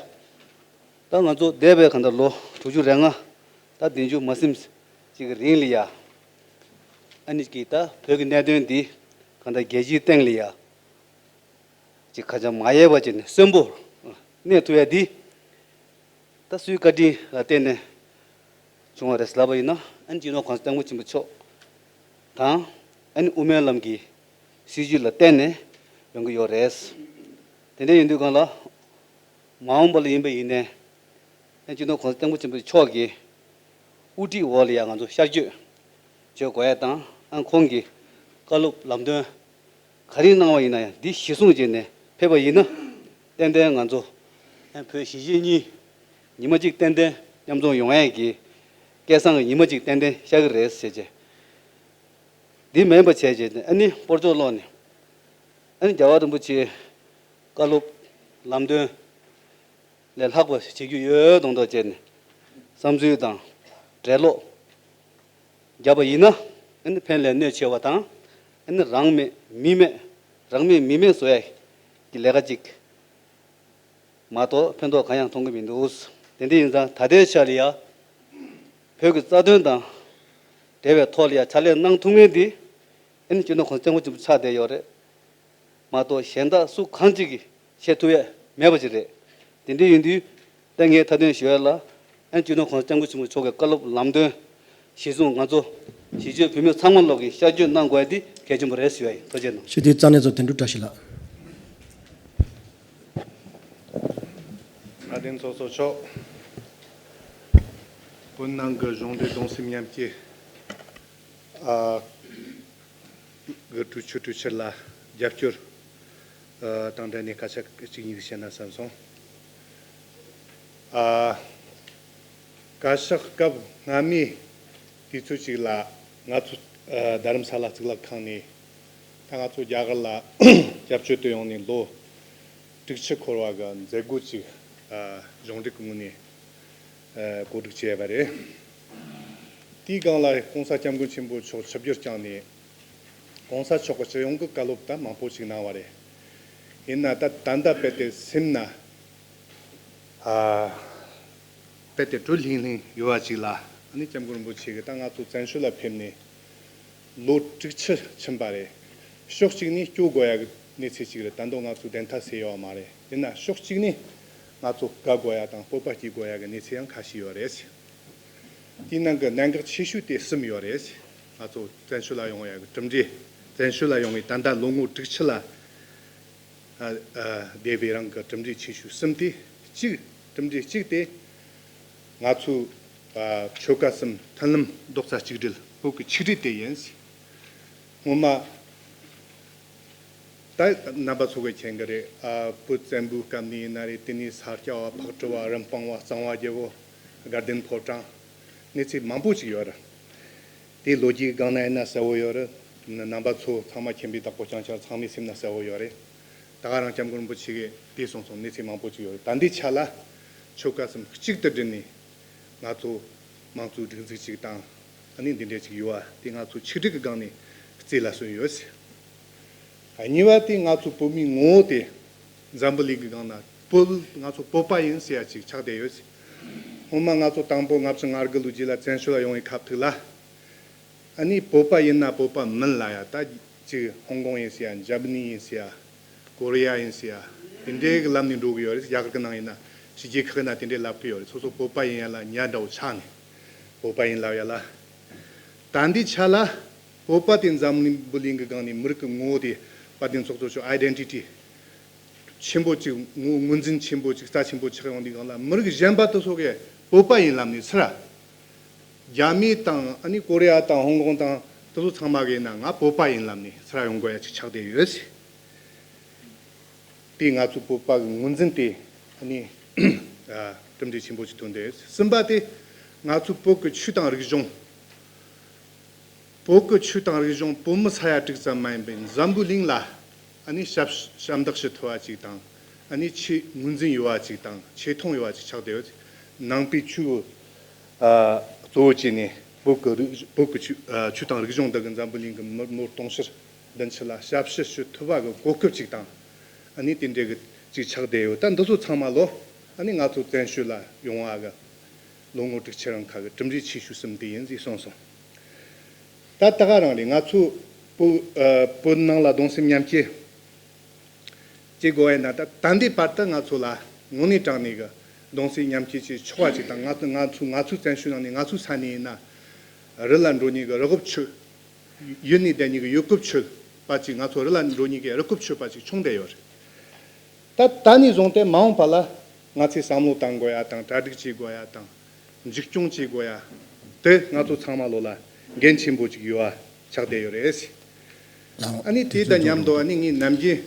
ད་ང་ཚོ་འདས་པའི་གང་ལྟར་ལོ་དྲུག་ཅུ་རེ་ལྔ། ད་བདུན་ཅུ་མ་ཟིན་ཅིག་གི་རིང་ལ་ཡ། ཨ་ནི་ཀྱི་ད་བོད་ཀྱི་གནད་དོན་འདི་གང་ལྟར་རྒྱལ་སྤྱིའི་སྟེང་ལ་ཡ། ཅིག་ཁ་ཆ་མ་ཡལ་བ་ཅིག་ནས་གསོན་པོར་གནས་ཐུབ་ཡ་འདི། ད་སུའི་བཀའ་དྲིན་ལ་བརྟེན་ནས་བྱུང་བ་རེད་ཟེར་ལབ་པ་ཡིན་ན། ཨ་ནི་སྤྱི་ནོར་༸གོང་ས་༸སྐྱབས་མགོན་ཆེན་པོ་མཆོག་དང་། ཨ་ནི་དབུ་མའི་ལམ་གྱི་སྲིད་བྱུས་ལ་བརྟེན་ནས་ཡོང་གི་ཡོད་རེད། དེ་འདྲ་ཡིན་དུས་གང་ལ། མ་འོངས་པ་ལ་ཡིན་པ་ཡིན་ནའི། ཨ་ནི་སྤྱི་ནོར་༸གོང་ས་༸སྐྱབས་མགོན་ཆེན་པོ་མཆོག་གི་དབུ་ཁྲིད་འོག་ལ་ཡང་ང་ཚོ་ཤར་བསྐྱོད་བྱེད་དགོས་ཡ་དང་། ཨ་ཁོང་གི་བཀའ་སློབ་ལམ་སྟོན་ག་རེ་གནང་བ་ཡིན་ན་ཡང་འདི་གཞི་བཟུང་བྱས་ནས་ཕེབས་པ་ཡིན་ན། ཏན་ཏན་ང་ཚོ་ཨ་བོད་གཞིས་བྱེས་གཉིས་ཉི་མ་གཅིག་ཏན་ཏན་མཉམ་འཛོམས་ཡོང་ཡས་ཀྱི་སྐལ་བཟང་གི་ཉི་མ་གཅིག་ཏན་ཏན་ཤར་གི་རེད་ཟེར་བྱས། འདི་མིན་པ་བྱས་བྱས་ནས། ཨ་ནི་སྤོར་ཆོག་ལོག་ནས། ཨ་ནི་རྒྱལ་བ་རིན་པོ་ཆེའི་བཀའ་སློབ་ལམ་སྟོན་ལས་ལྷག་པ་བྱེད་རྒྱུ་ཡོད་མདོག་མདོག་བྱས་ནས་བསམ་ཚུལ་དང་འགྲེལ་ལོག་བརྒྱབ་པ་ཡིན་ན། ཨ་ནི་ཕན་ལས་གནོད་ཆེ་བ་དང་། ཨ་ནི་རང་མེད་མི་མེད། རང་མེད་མི་མེད་བཟོ་ཡ་གི་ལས་ཀ་ཅིག་མ་གཏོགས་ཕན་ཐོགས་གང་ཡང་མཐོང་གི་མི་འདུག་དེ་འདྲ་ཡིན་ཙང་ད་ལྟའི་ཆ་ལ་ཡ་བོད་ཀྱི་རྩ་དོན་དང་འབྲེལ་བའི་ཐོག་ལ་ཡ་ཕྱག་ལས་གནང་ཐུབ་མཁན་འདི་ཨ་ནི་སྤྱི་ནོར་༸གོང་ས་༸སྐྱབས་མགོན་ཆེན་པོ་ཆགས་བསྡད་ཡོད་རེད། མ་གཏོགས་གཞན་དག་སུ་གང་ཅིག་གིས་བྱེད་ཐུབ་ཡས་མེད་པ་ཅིག་རེད། དེ་འདྲ་ཡིན་དུས་ད་ངས་མཐའ་དོན་ཞུ་ཡས་ལ། ཨ་ནི་སྤྱི་ནོར་༸གོང་ས་༸སྐྱབས་མགོན་ཆེན་པོ་མཆོག་གི་བཀའ་སློབ་ལམ་སྟོན་གཞི་བཟུང་ང་ཚོ་གཞིས་བྱེས་བོད་མི་ཚང་མ་ལོག་གིས་ཤར་བསྐྱོད་གནང་དགོས་ཡ་འདི་གལ་ཆེན་པོ་རེད་ཞུ་ཡ་ཡིན། ཐུགས་རྗེ་གནང་། ཞུ་དེ་རྩ་ནས་ཚོ་དོན་གྲུབ་བཀྲ་ཤིས་ལགས། དགའ་ལྡན་ཚོགས་གཙོ་མཆོག་བོད་ནང་གི་གཞུང་འབྲེལ་གདུང་སེམས་མཉམ་སྐྱེད་ཨ་གི་གྲོས་ཆོད་གྲོས་ཆོད་ལ་རྒྱབ་སྐྱོར་ཨ་དང་འབྲེལ་ནས་སྐད་ཆ་གཅིག་གཉིས་བཤད་ན་བསམ་སོང་། ཨ་བཀའ་ཤག་སྐབས་སྔ་མའི་དུས་ཚོད་ཅིག་ལ་ང་ཚོ་ཨ་རྡ་རམ་ས་ལ་གཙུག་ལག་ཁང་ནས། ད་ང་ཚོ་རྒྱ་གར་ལ་སྐྱབས་བཅོལ་དུ་ཡོང་ནས་ལོ་དྲུག་ཅུ་འཁོར་བ་གི་མཛད་སྒོ་ཅིག་ཨ་གཞུང་འབྲེལ་གྱི་ངོས་ནས་ཨ་གོ་སྒྲིག་བྱས་པ་རེད། དེའི་སྒང་ལ་༸གོང་ས་༸སྐྱབས་མགོན་ཆེན་པོ་མཆོག་ཆིབས་བསྒྱུར་བསྐྱངས་ནས་ གོང་ས་མཆོག་གི་སྤྱི་ཡོངས་ཀྱི་བཀའ་སློབ་ད་མང་པོ་ཞིག་གནང་བ་རེད། ཡིན་ན་ད་ད་ལྟ་དཔེ་དེ་སེམས་ན་ཨ་དཔེ་དེ་དྲོད་ལྷིང་ལྷིང་ཡོད་པ་ཅིག་ལ། ཨ་ནི་སྐྱབས་མགོན་རིན་པོ་ཆེ་གིས་ད་ང་ཚོ་བཙན་བྱོལ་ལ་ཕེབས་ནས་ལོ་དྲུག་ཅུ་ཕྱིན་པ་རེད། ཕྱོགས་གཅིག་ནས་སྐྱོ་དགོས་ཡ་གི་གནས་ཚུལ་ཅིག་རེད། ད་དུང་ང་ཚོ་བདེན་མཐའ་གསལ་ཡོད་པ་མ་རེད། ཡིན་ན་ཕྱོགས་གཅིག་ནས་ང་ཚོ་དགའ་དགོས་ཡ་དང་སྤོབས་པ་སྐྱེ་དགོས་ཡ་གི་གནས་ཚུལ་ཡང་ཁ་ཤས་ཡོད་རེད། དེའི་ནང་གི་གནད་འགག་ཆེ་ཤོས་དེ་གསུམ་ཡོད་རེད། ང་ཚོ་བཙན་བྱོལ་ལ་ཡོང་ཡ་གི་གྲུབ་འབྲས། བཙན་བྱོལ་ལ་ཡོང་བའི་ད་ལྟ་ལོ་ངོ་དྲུག་ཅུ་ལ་ཨ་ཨ་བསྡད་པའི་རང་གི་གྲུབ་འབྲས་ཆེ་ཤོས་གསུམ་དེ། གཅིག་གྲུབ་འབྲས་གཅིག་དེ་ང་ཚོ་ཨ་ཆོལ་ཁ་གསུམ་མཐུན་ལམ་རྡོག་རྩ་གཅིག་སྒྲིལ་བོད་ཀྱི་ཆིག་སྒྲིལ་དེ་ཡིན། སྔོན་མ་ད་རྣམ་པ་ཚོ་གིས་མཁྱེན་གྱི་རེད། ཨ་བོད་བཙན་པོའི་སྐབས་ནས་ཡིན་ན་རེད། དེ་ནས་ས་སྐྱ་པ་ཕག་གྲུ་པ་རིན་སྤུངས་པ་གཙང་པ་རྒྱལ་པོ་དགའ་ལྡན་ཕོ་བྲང་། གནས་ཚུལ་མང་པོ་ཞིག་ཡོད་རེད། དེ་ལོ་རྒྱུས་སྒང་ན་ཡིན་ན་གསལ་བོ་ཡོད་རེད། རྣམ་པ་ཚོ་ཚང་མ་མཁྱེན་པའི་བདག་པོ་རྐྱང་རྐྱང་ཚང་མའི་སེམས་ན་གསལ་བོ་ཡོད་རེད། ད་ག་རང་སྐྱབས་མགོན་རིན་པོ་ཆེ་གིས་དེ་གསུངས་སོང་། གནས་ཚུལ་མང་པོ་ཞིག་ཡོད་རེད། ད་འདི་ཆ་ལ་ཆོལ་ཁ་གསུམ་གཅིག་ཏུ་བསྒྲིལ་ནས་ང་ཚོ་དམངས་གཙོའི་སྒྲིག་འཛུགས་ཅིག་དང་། ཨ་ནི་འདི་འདྲ་ཅིག་ཡོད་པ་དེ་ང་ཚོ་ཆིག་སྒྲིལ་གྱི་སྒང་ནས་རྩིས་ལ་སོན་ཡོད། གཉིས་པ་དེ་ང་ཚོ་བོད་མིའི་ངོ་བོ་དེ་འཛམ་བུ་གླིང་གི་སྒང་ན་བོད། ང་ཚོ་བོད་པ་ཡིན་ཟེར་ཡ་ཅིག་ཆགས་བསྡད་ཡོད། སྔོན་མ་ང་ཚོ་དང་པོ་ལྔ་བཅུ་ང་དགུ་ལོའི་རྗེས་ལ་བཙན་བྱོལ་ལ་ཡོང་བའི་ཁ་ཐུག་ལ། ཨ་ནི་བོད་པ་ཡིན་ན་བོད་པ་མིན་ལ་ཡ། ད་ཅིག་ཧོང་ཀོང་ཡིན་ཟེར་ཡ། འཇར་པ་ནི་ཡིན་ཟེར་ཡ། ཀོ་རི་ཡ་ཡིན་ཟེར་ཡ། དེ་འདྲའི་གི་ལབ་ནས་འགྲོ་གི་ཡོད་རེད། རྒྱ་གར་གི་ནང་ཡིན་ན་ཕྱི་རྒྱལ་ཁག་ན་དེ་འདྲའི་ལབ་གི་ཡོད་རེད། སོ་སོ་བོད་པ་ཡིན་ཡ་ལ་ཉ་འདྲ་བོ་ཆགས་ནས་བོད་པ་ཡིན་ལབ་ཡ་ལ། ད་འདི་ཆ་ལ་བོད་པ་དེ་འཛམ་བུ་གླིང་གི་སྒང་ནས་མི་རིགས་ཀྱི་ངོ་བོ་དེ་དཔལ་ལྡན་ཚོགས་གཙོ་མཆོག་ཨའི་ཌེན་ཊི་ཊི་ཆེན་པོ་ཅིག་ངོས་ངོས་འཛིན་ཆེན་པོ་ཅིག་རྩ་ཆེན་པོ་ཆགས་ཡོང་དུས་སྒང་ལ། མི་རིགས་གཞན་པ་དེ་ཚོ་གིས་བོད་པ་ཡིན་ལབ་ནས་ཚུར། རྒྱ་མི་དང་། ཨ་ནི་ཀོ་རི་ཡ་དང་ཧོང་ཀོང་དང་དེ་ཚོ་ཚང་མ་གིས་ཡིན་ན་ང་བོད་པ་ཡིན་ལབ་ནས་ཚུར་ཡོང་དགོས་ཡ་ཅིག་ཆགས་བསྡད་ཡོད། དེ་ང་ཚོ་བོད་པ་གི་ངོས་འཛིན་དེ་ཨ་ནི་ཨ་གྲུབ་འབྲས་ཆེན་པོ་ཞིག་ཐོན་བསྡད་ཡོད། གསུམ་པ་དེ་ང་ཚོ་བོད་ཀྱི་ཆོས་དང་རིག་གཞུང་། བོད་ཀྱི་ཆོས་དང་རིག་གཞུང་བོད་མི་ས་ཡ་དྲུག་ཙམ་མ་ཡིན་པའི་འཛམ་བུའི་གླིང་ལ་ཨ་ནི་ཞབས་ཞབས་འདེགས་ཞུ་ཐུབ་པ་ཅིག་དང་། ཨ་ནི་ཆེས་ངོས་འཛིན་ཡོད་པ་ཅིག་དང་ཆེ་མཐོང་ཡོད་པ་ཅིག་ཆགས་བསྡད་ཡོད། ནང་པའི་ཆོས་ཨ་གཙོ་བོ་བྱས་ནས་བོད་ཀྱི་རིག་བོད་ཀྱི་ཆོས་ཨ་ཆོས་དང་རིག་གཞུང་འདི་གིས་འཛམ་བུའི་གླིང་གི་མི་ལོ་སྟོང་ཕྲག་བདུན་ཅུ་ལ་ཞབས་ཞུ་ཞུ་ཐུབ་པ་གི་གོ་སྐབས་ཅིག་དང་། ཨ་ནི་དེ་འདྲའི་གི་ཅིག་ཆགས་བསྡད་ཡོད། ད་འདི་ཚོ་ཚང་མ་ལོ་ཨ་ནི་ང་ཚོ་བཙན་བྱོལ་ལ་ཡོང་བ་གི་ལོ་ངོ་དྲུག་ཅུ་རིང་ཁ་གི་གྲུབ་འབྲས་ཆེ་ཤོས་གསུམ་དེ་ཡིན་ཟེར་གསུངས་སོང་། ད་ད་ག་རང་རེད། ང་ཚོ་བོད་ཨ་བོད་ནང་ལ་གདུང་སེམས་མཉམ་སྐྱེད་བྱེད་དགོས་ཡིན་ན། ད་ད་ལྟའི་བར་དུ་ང་ཚོ་ལ་དངོས་གནས་དྲང་གནས་ཀྱི་གདུང་སེམས་མཉམ་སྐྱེད་བྱེད་ཆོག་པ་ཅིག་དང་། ང་ཚོ་ང་ཚོ་ང་ཚོའི་བཙན་བྱོལ་ནང་ནས་ང་ཚོའི་ས་ནས་ཡིན་ན་རི་ལ་འགྲོ་མཁན་གྱི་རི་རྒོད་ཆོད། ཡུལ་ནས་བསྡད་མཁན་གྱི་ཡུལ་རྒོད་ཆོད་པ་ཅིག་ང་ཚོ་རི་ལ་འགྲོ་མཁན་གྱི་རི་རྒོད་ཆོད་པ་ཅིག་བྱུང་བསྡད་ཡོད་རེད། ད་ད་ནས་བཟུང་སྟེ་མ་འོངས་པ་ལ་ང་ཚོས་བསམ་བློ་གཏང་དགོས་ཡ་དང་། གྲ་སྒྲིག་བྱེད་དགོས་ཡ་དང་། འཛུགས་སྐྱོང་བྱེད་དགོས་ཡ་དེ་ང་ཚོ་ཚང་མ་ལོ་ལ་འགན་ཆེན་པོ་ཅིག་ཡོད་པ་ཆགས་བསྡད་ཡོད་རེད། ཨ་ནི་དེ་དང་མཉམ་དུ་ཨ་ནི་ངས་ནམ་རྒྱུན་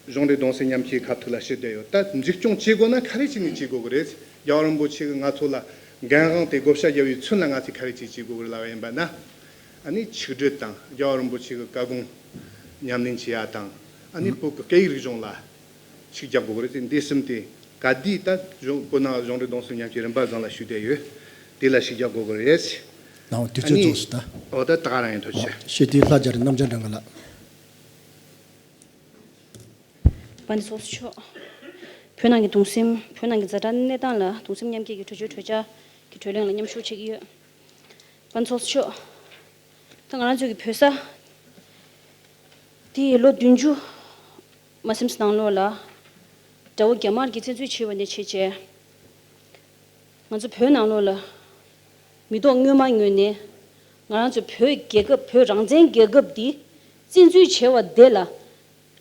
གཞུང་འབྲེལ་གདུང་སེམས་མཉམ་སྐྱེད་ཁ་ཐུག་ལ་ཞུ་བསྡད་ཡོད། ད་འཛུགས་སྐྱོང་བྱེད་དགོས་ན་ག་རེ་བྱས་ནས་བྱེད་དགོས་ཀྱི་རེད། རྒྱལ་བ་རིན་པོ་ཆེ་གིས་ང་ཚོ་ལ་འགན་དབང་དེ་བགོ་བཤའ་རྒྱག་པའི་ཚུན་ལ་ང་ཚོས་ག་རེ་བྱས་བྱེད་དགོས་ཀྱི་རེད་ལབ་པ་ཡིན་པ་ན། ཨ་ནི་ཆིག་སྒྲིལ་དང་རྒྱལ་བ་རིན་པོ་ཆེ་གི་བཀའ་དགོངས་ཉམས་ལེན་བྱེད་ཡ་དང་། ཨ་ནི་བོད་ཀྱི་སྐད་ཡིག་རིག་གཞུང་ལ་ཤུགས་རྒྱག་དགོས་ཀྱི་རེད་ཟེར། འདི་གསུམ་དེ་ག་དུས་ད་གཞུང་བོད་ནང་གཞུང་འབྲེལ་གདུང་སེམས་མཉམ་སྐྱེད་རིམ་པ་སྒང་ལ་ཞུ་བསྡད་ཡོད། དེ་ལ་ཤུགས་རྒྱག་དགོས་ཀྱི་རེད། ནའོ་དུས་ཚོད་རྫོགས་སོང་ད། འོ་ད་ད་ག་རང་ཡིན། ཐུགས་རྗེ་ཆེ། ཨོ་ཤེས་དུས་ལྷ་རྒྱ་རི་རྣམ་རྒྱལ་སྒྲོན་ག་ལགས། དཔལ་ལྡན་ཚོགས་གཙོ་མཆོག་བོད་ནང་གི་གདུང་སེམས། བོད་ནང་གི་ཛ་དྲག་གནས་སྟངས་ལ་གདུང་སེམས་མཉམ་སྐྱེད་ཀྱི་གྲོས་ཆོད་གྲོས་འཆར་གྱི་གྲོས་གླེང་ལ་མཉམ་ཞུགས་བྱེད་ཀྱི་ཡོད། དཔལ་ལྡན་ཚོགས་གཙོ་མཆོག་ད་ང་རང་ཚོའི་གི་བོད་ས་དེ་ལོ་བདུན་ཅུ་མ་ཟིན་ཙམ་ནང་ལོགས་ལ་དགྲ་བོ་རྒྱ་དམར་གྱིས་བཙན་འཛུལ་བྱས་པ་ནས་བྱས་བྱས། ང་ཚོ་བོད་ནང་ལོགས་ལ་མི་ཐོག་སྔོན་མ་ངོས་ནས་ང་རང་ཚོ་བོད་རྒྱལ་ཁབ། བོད་རང་བཙན་རྒྱལ་ཁབ་འདི་བཙན་འཛུལ་བྱས་པ་དེ་ལ་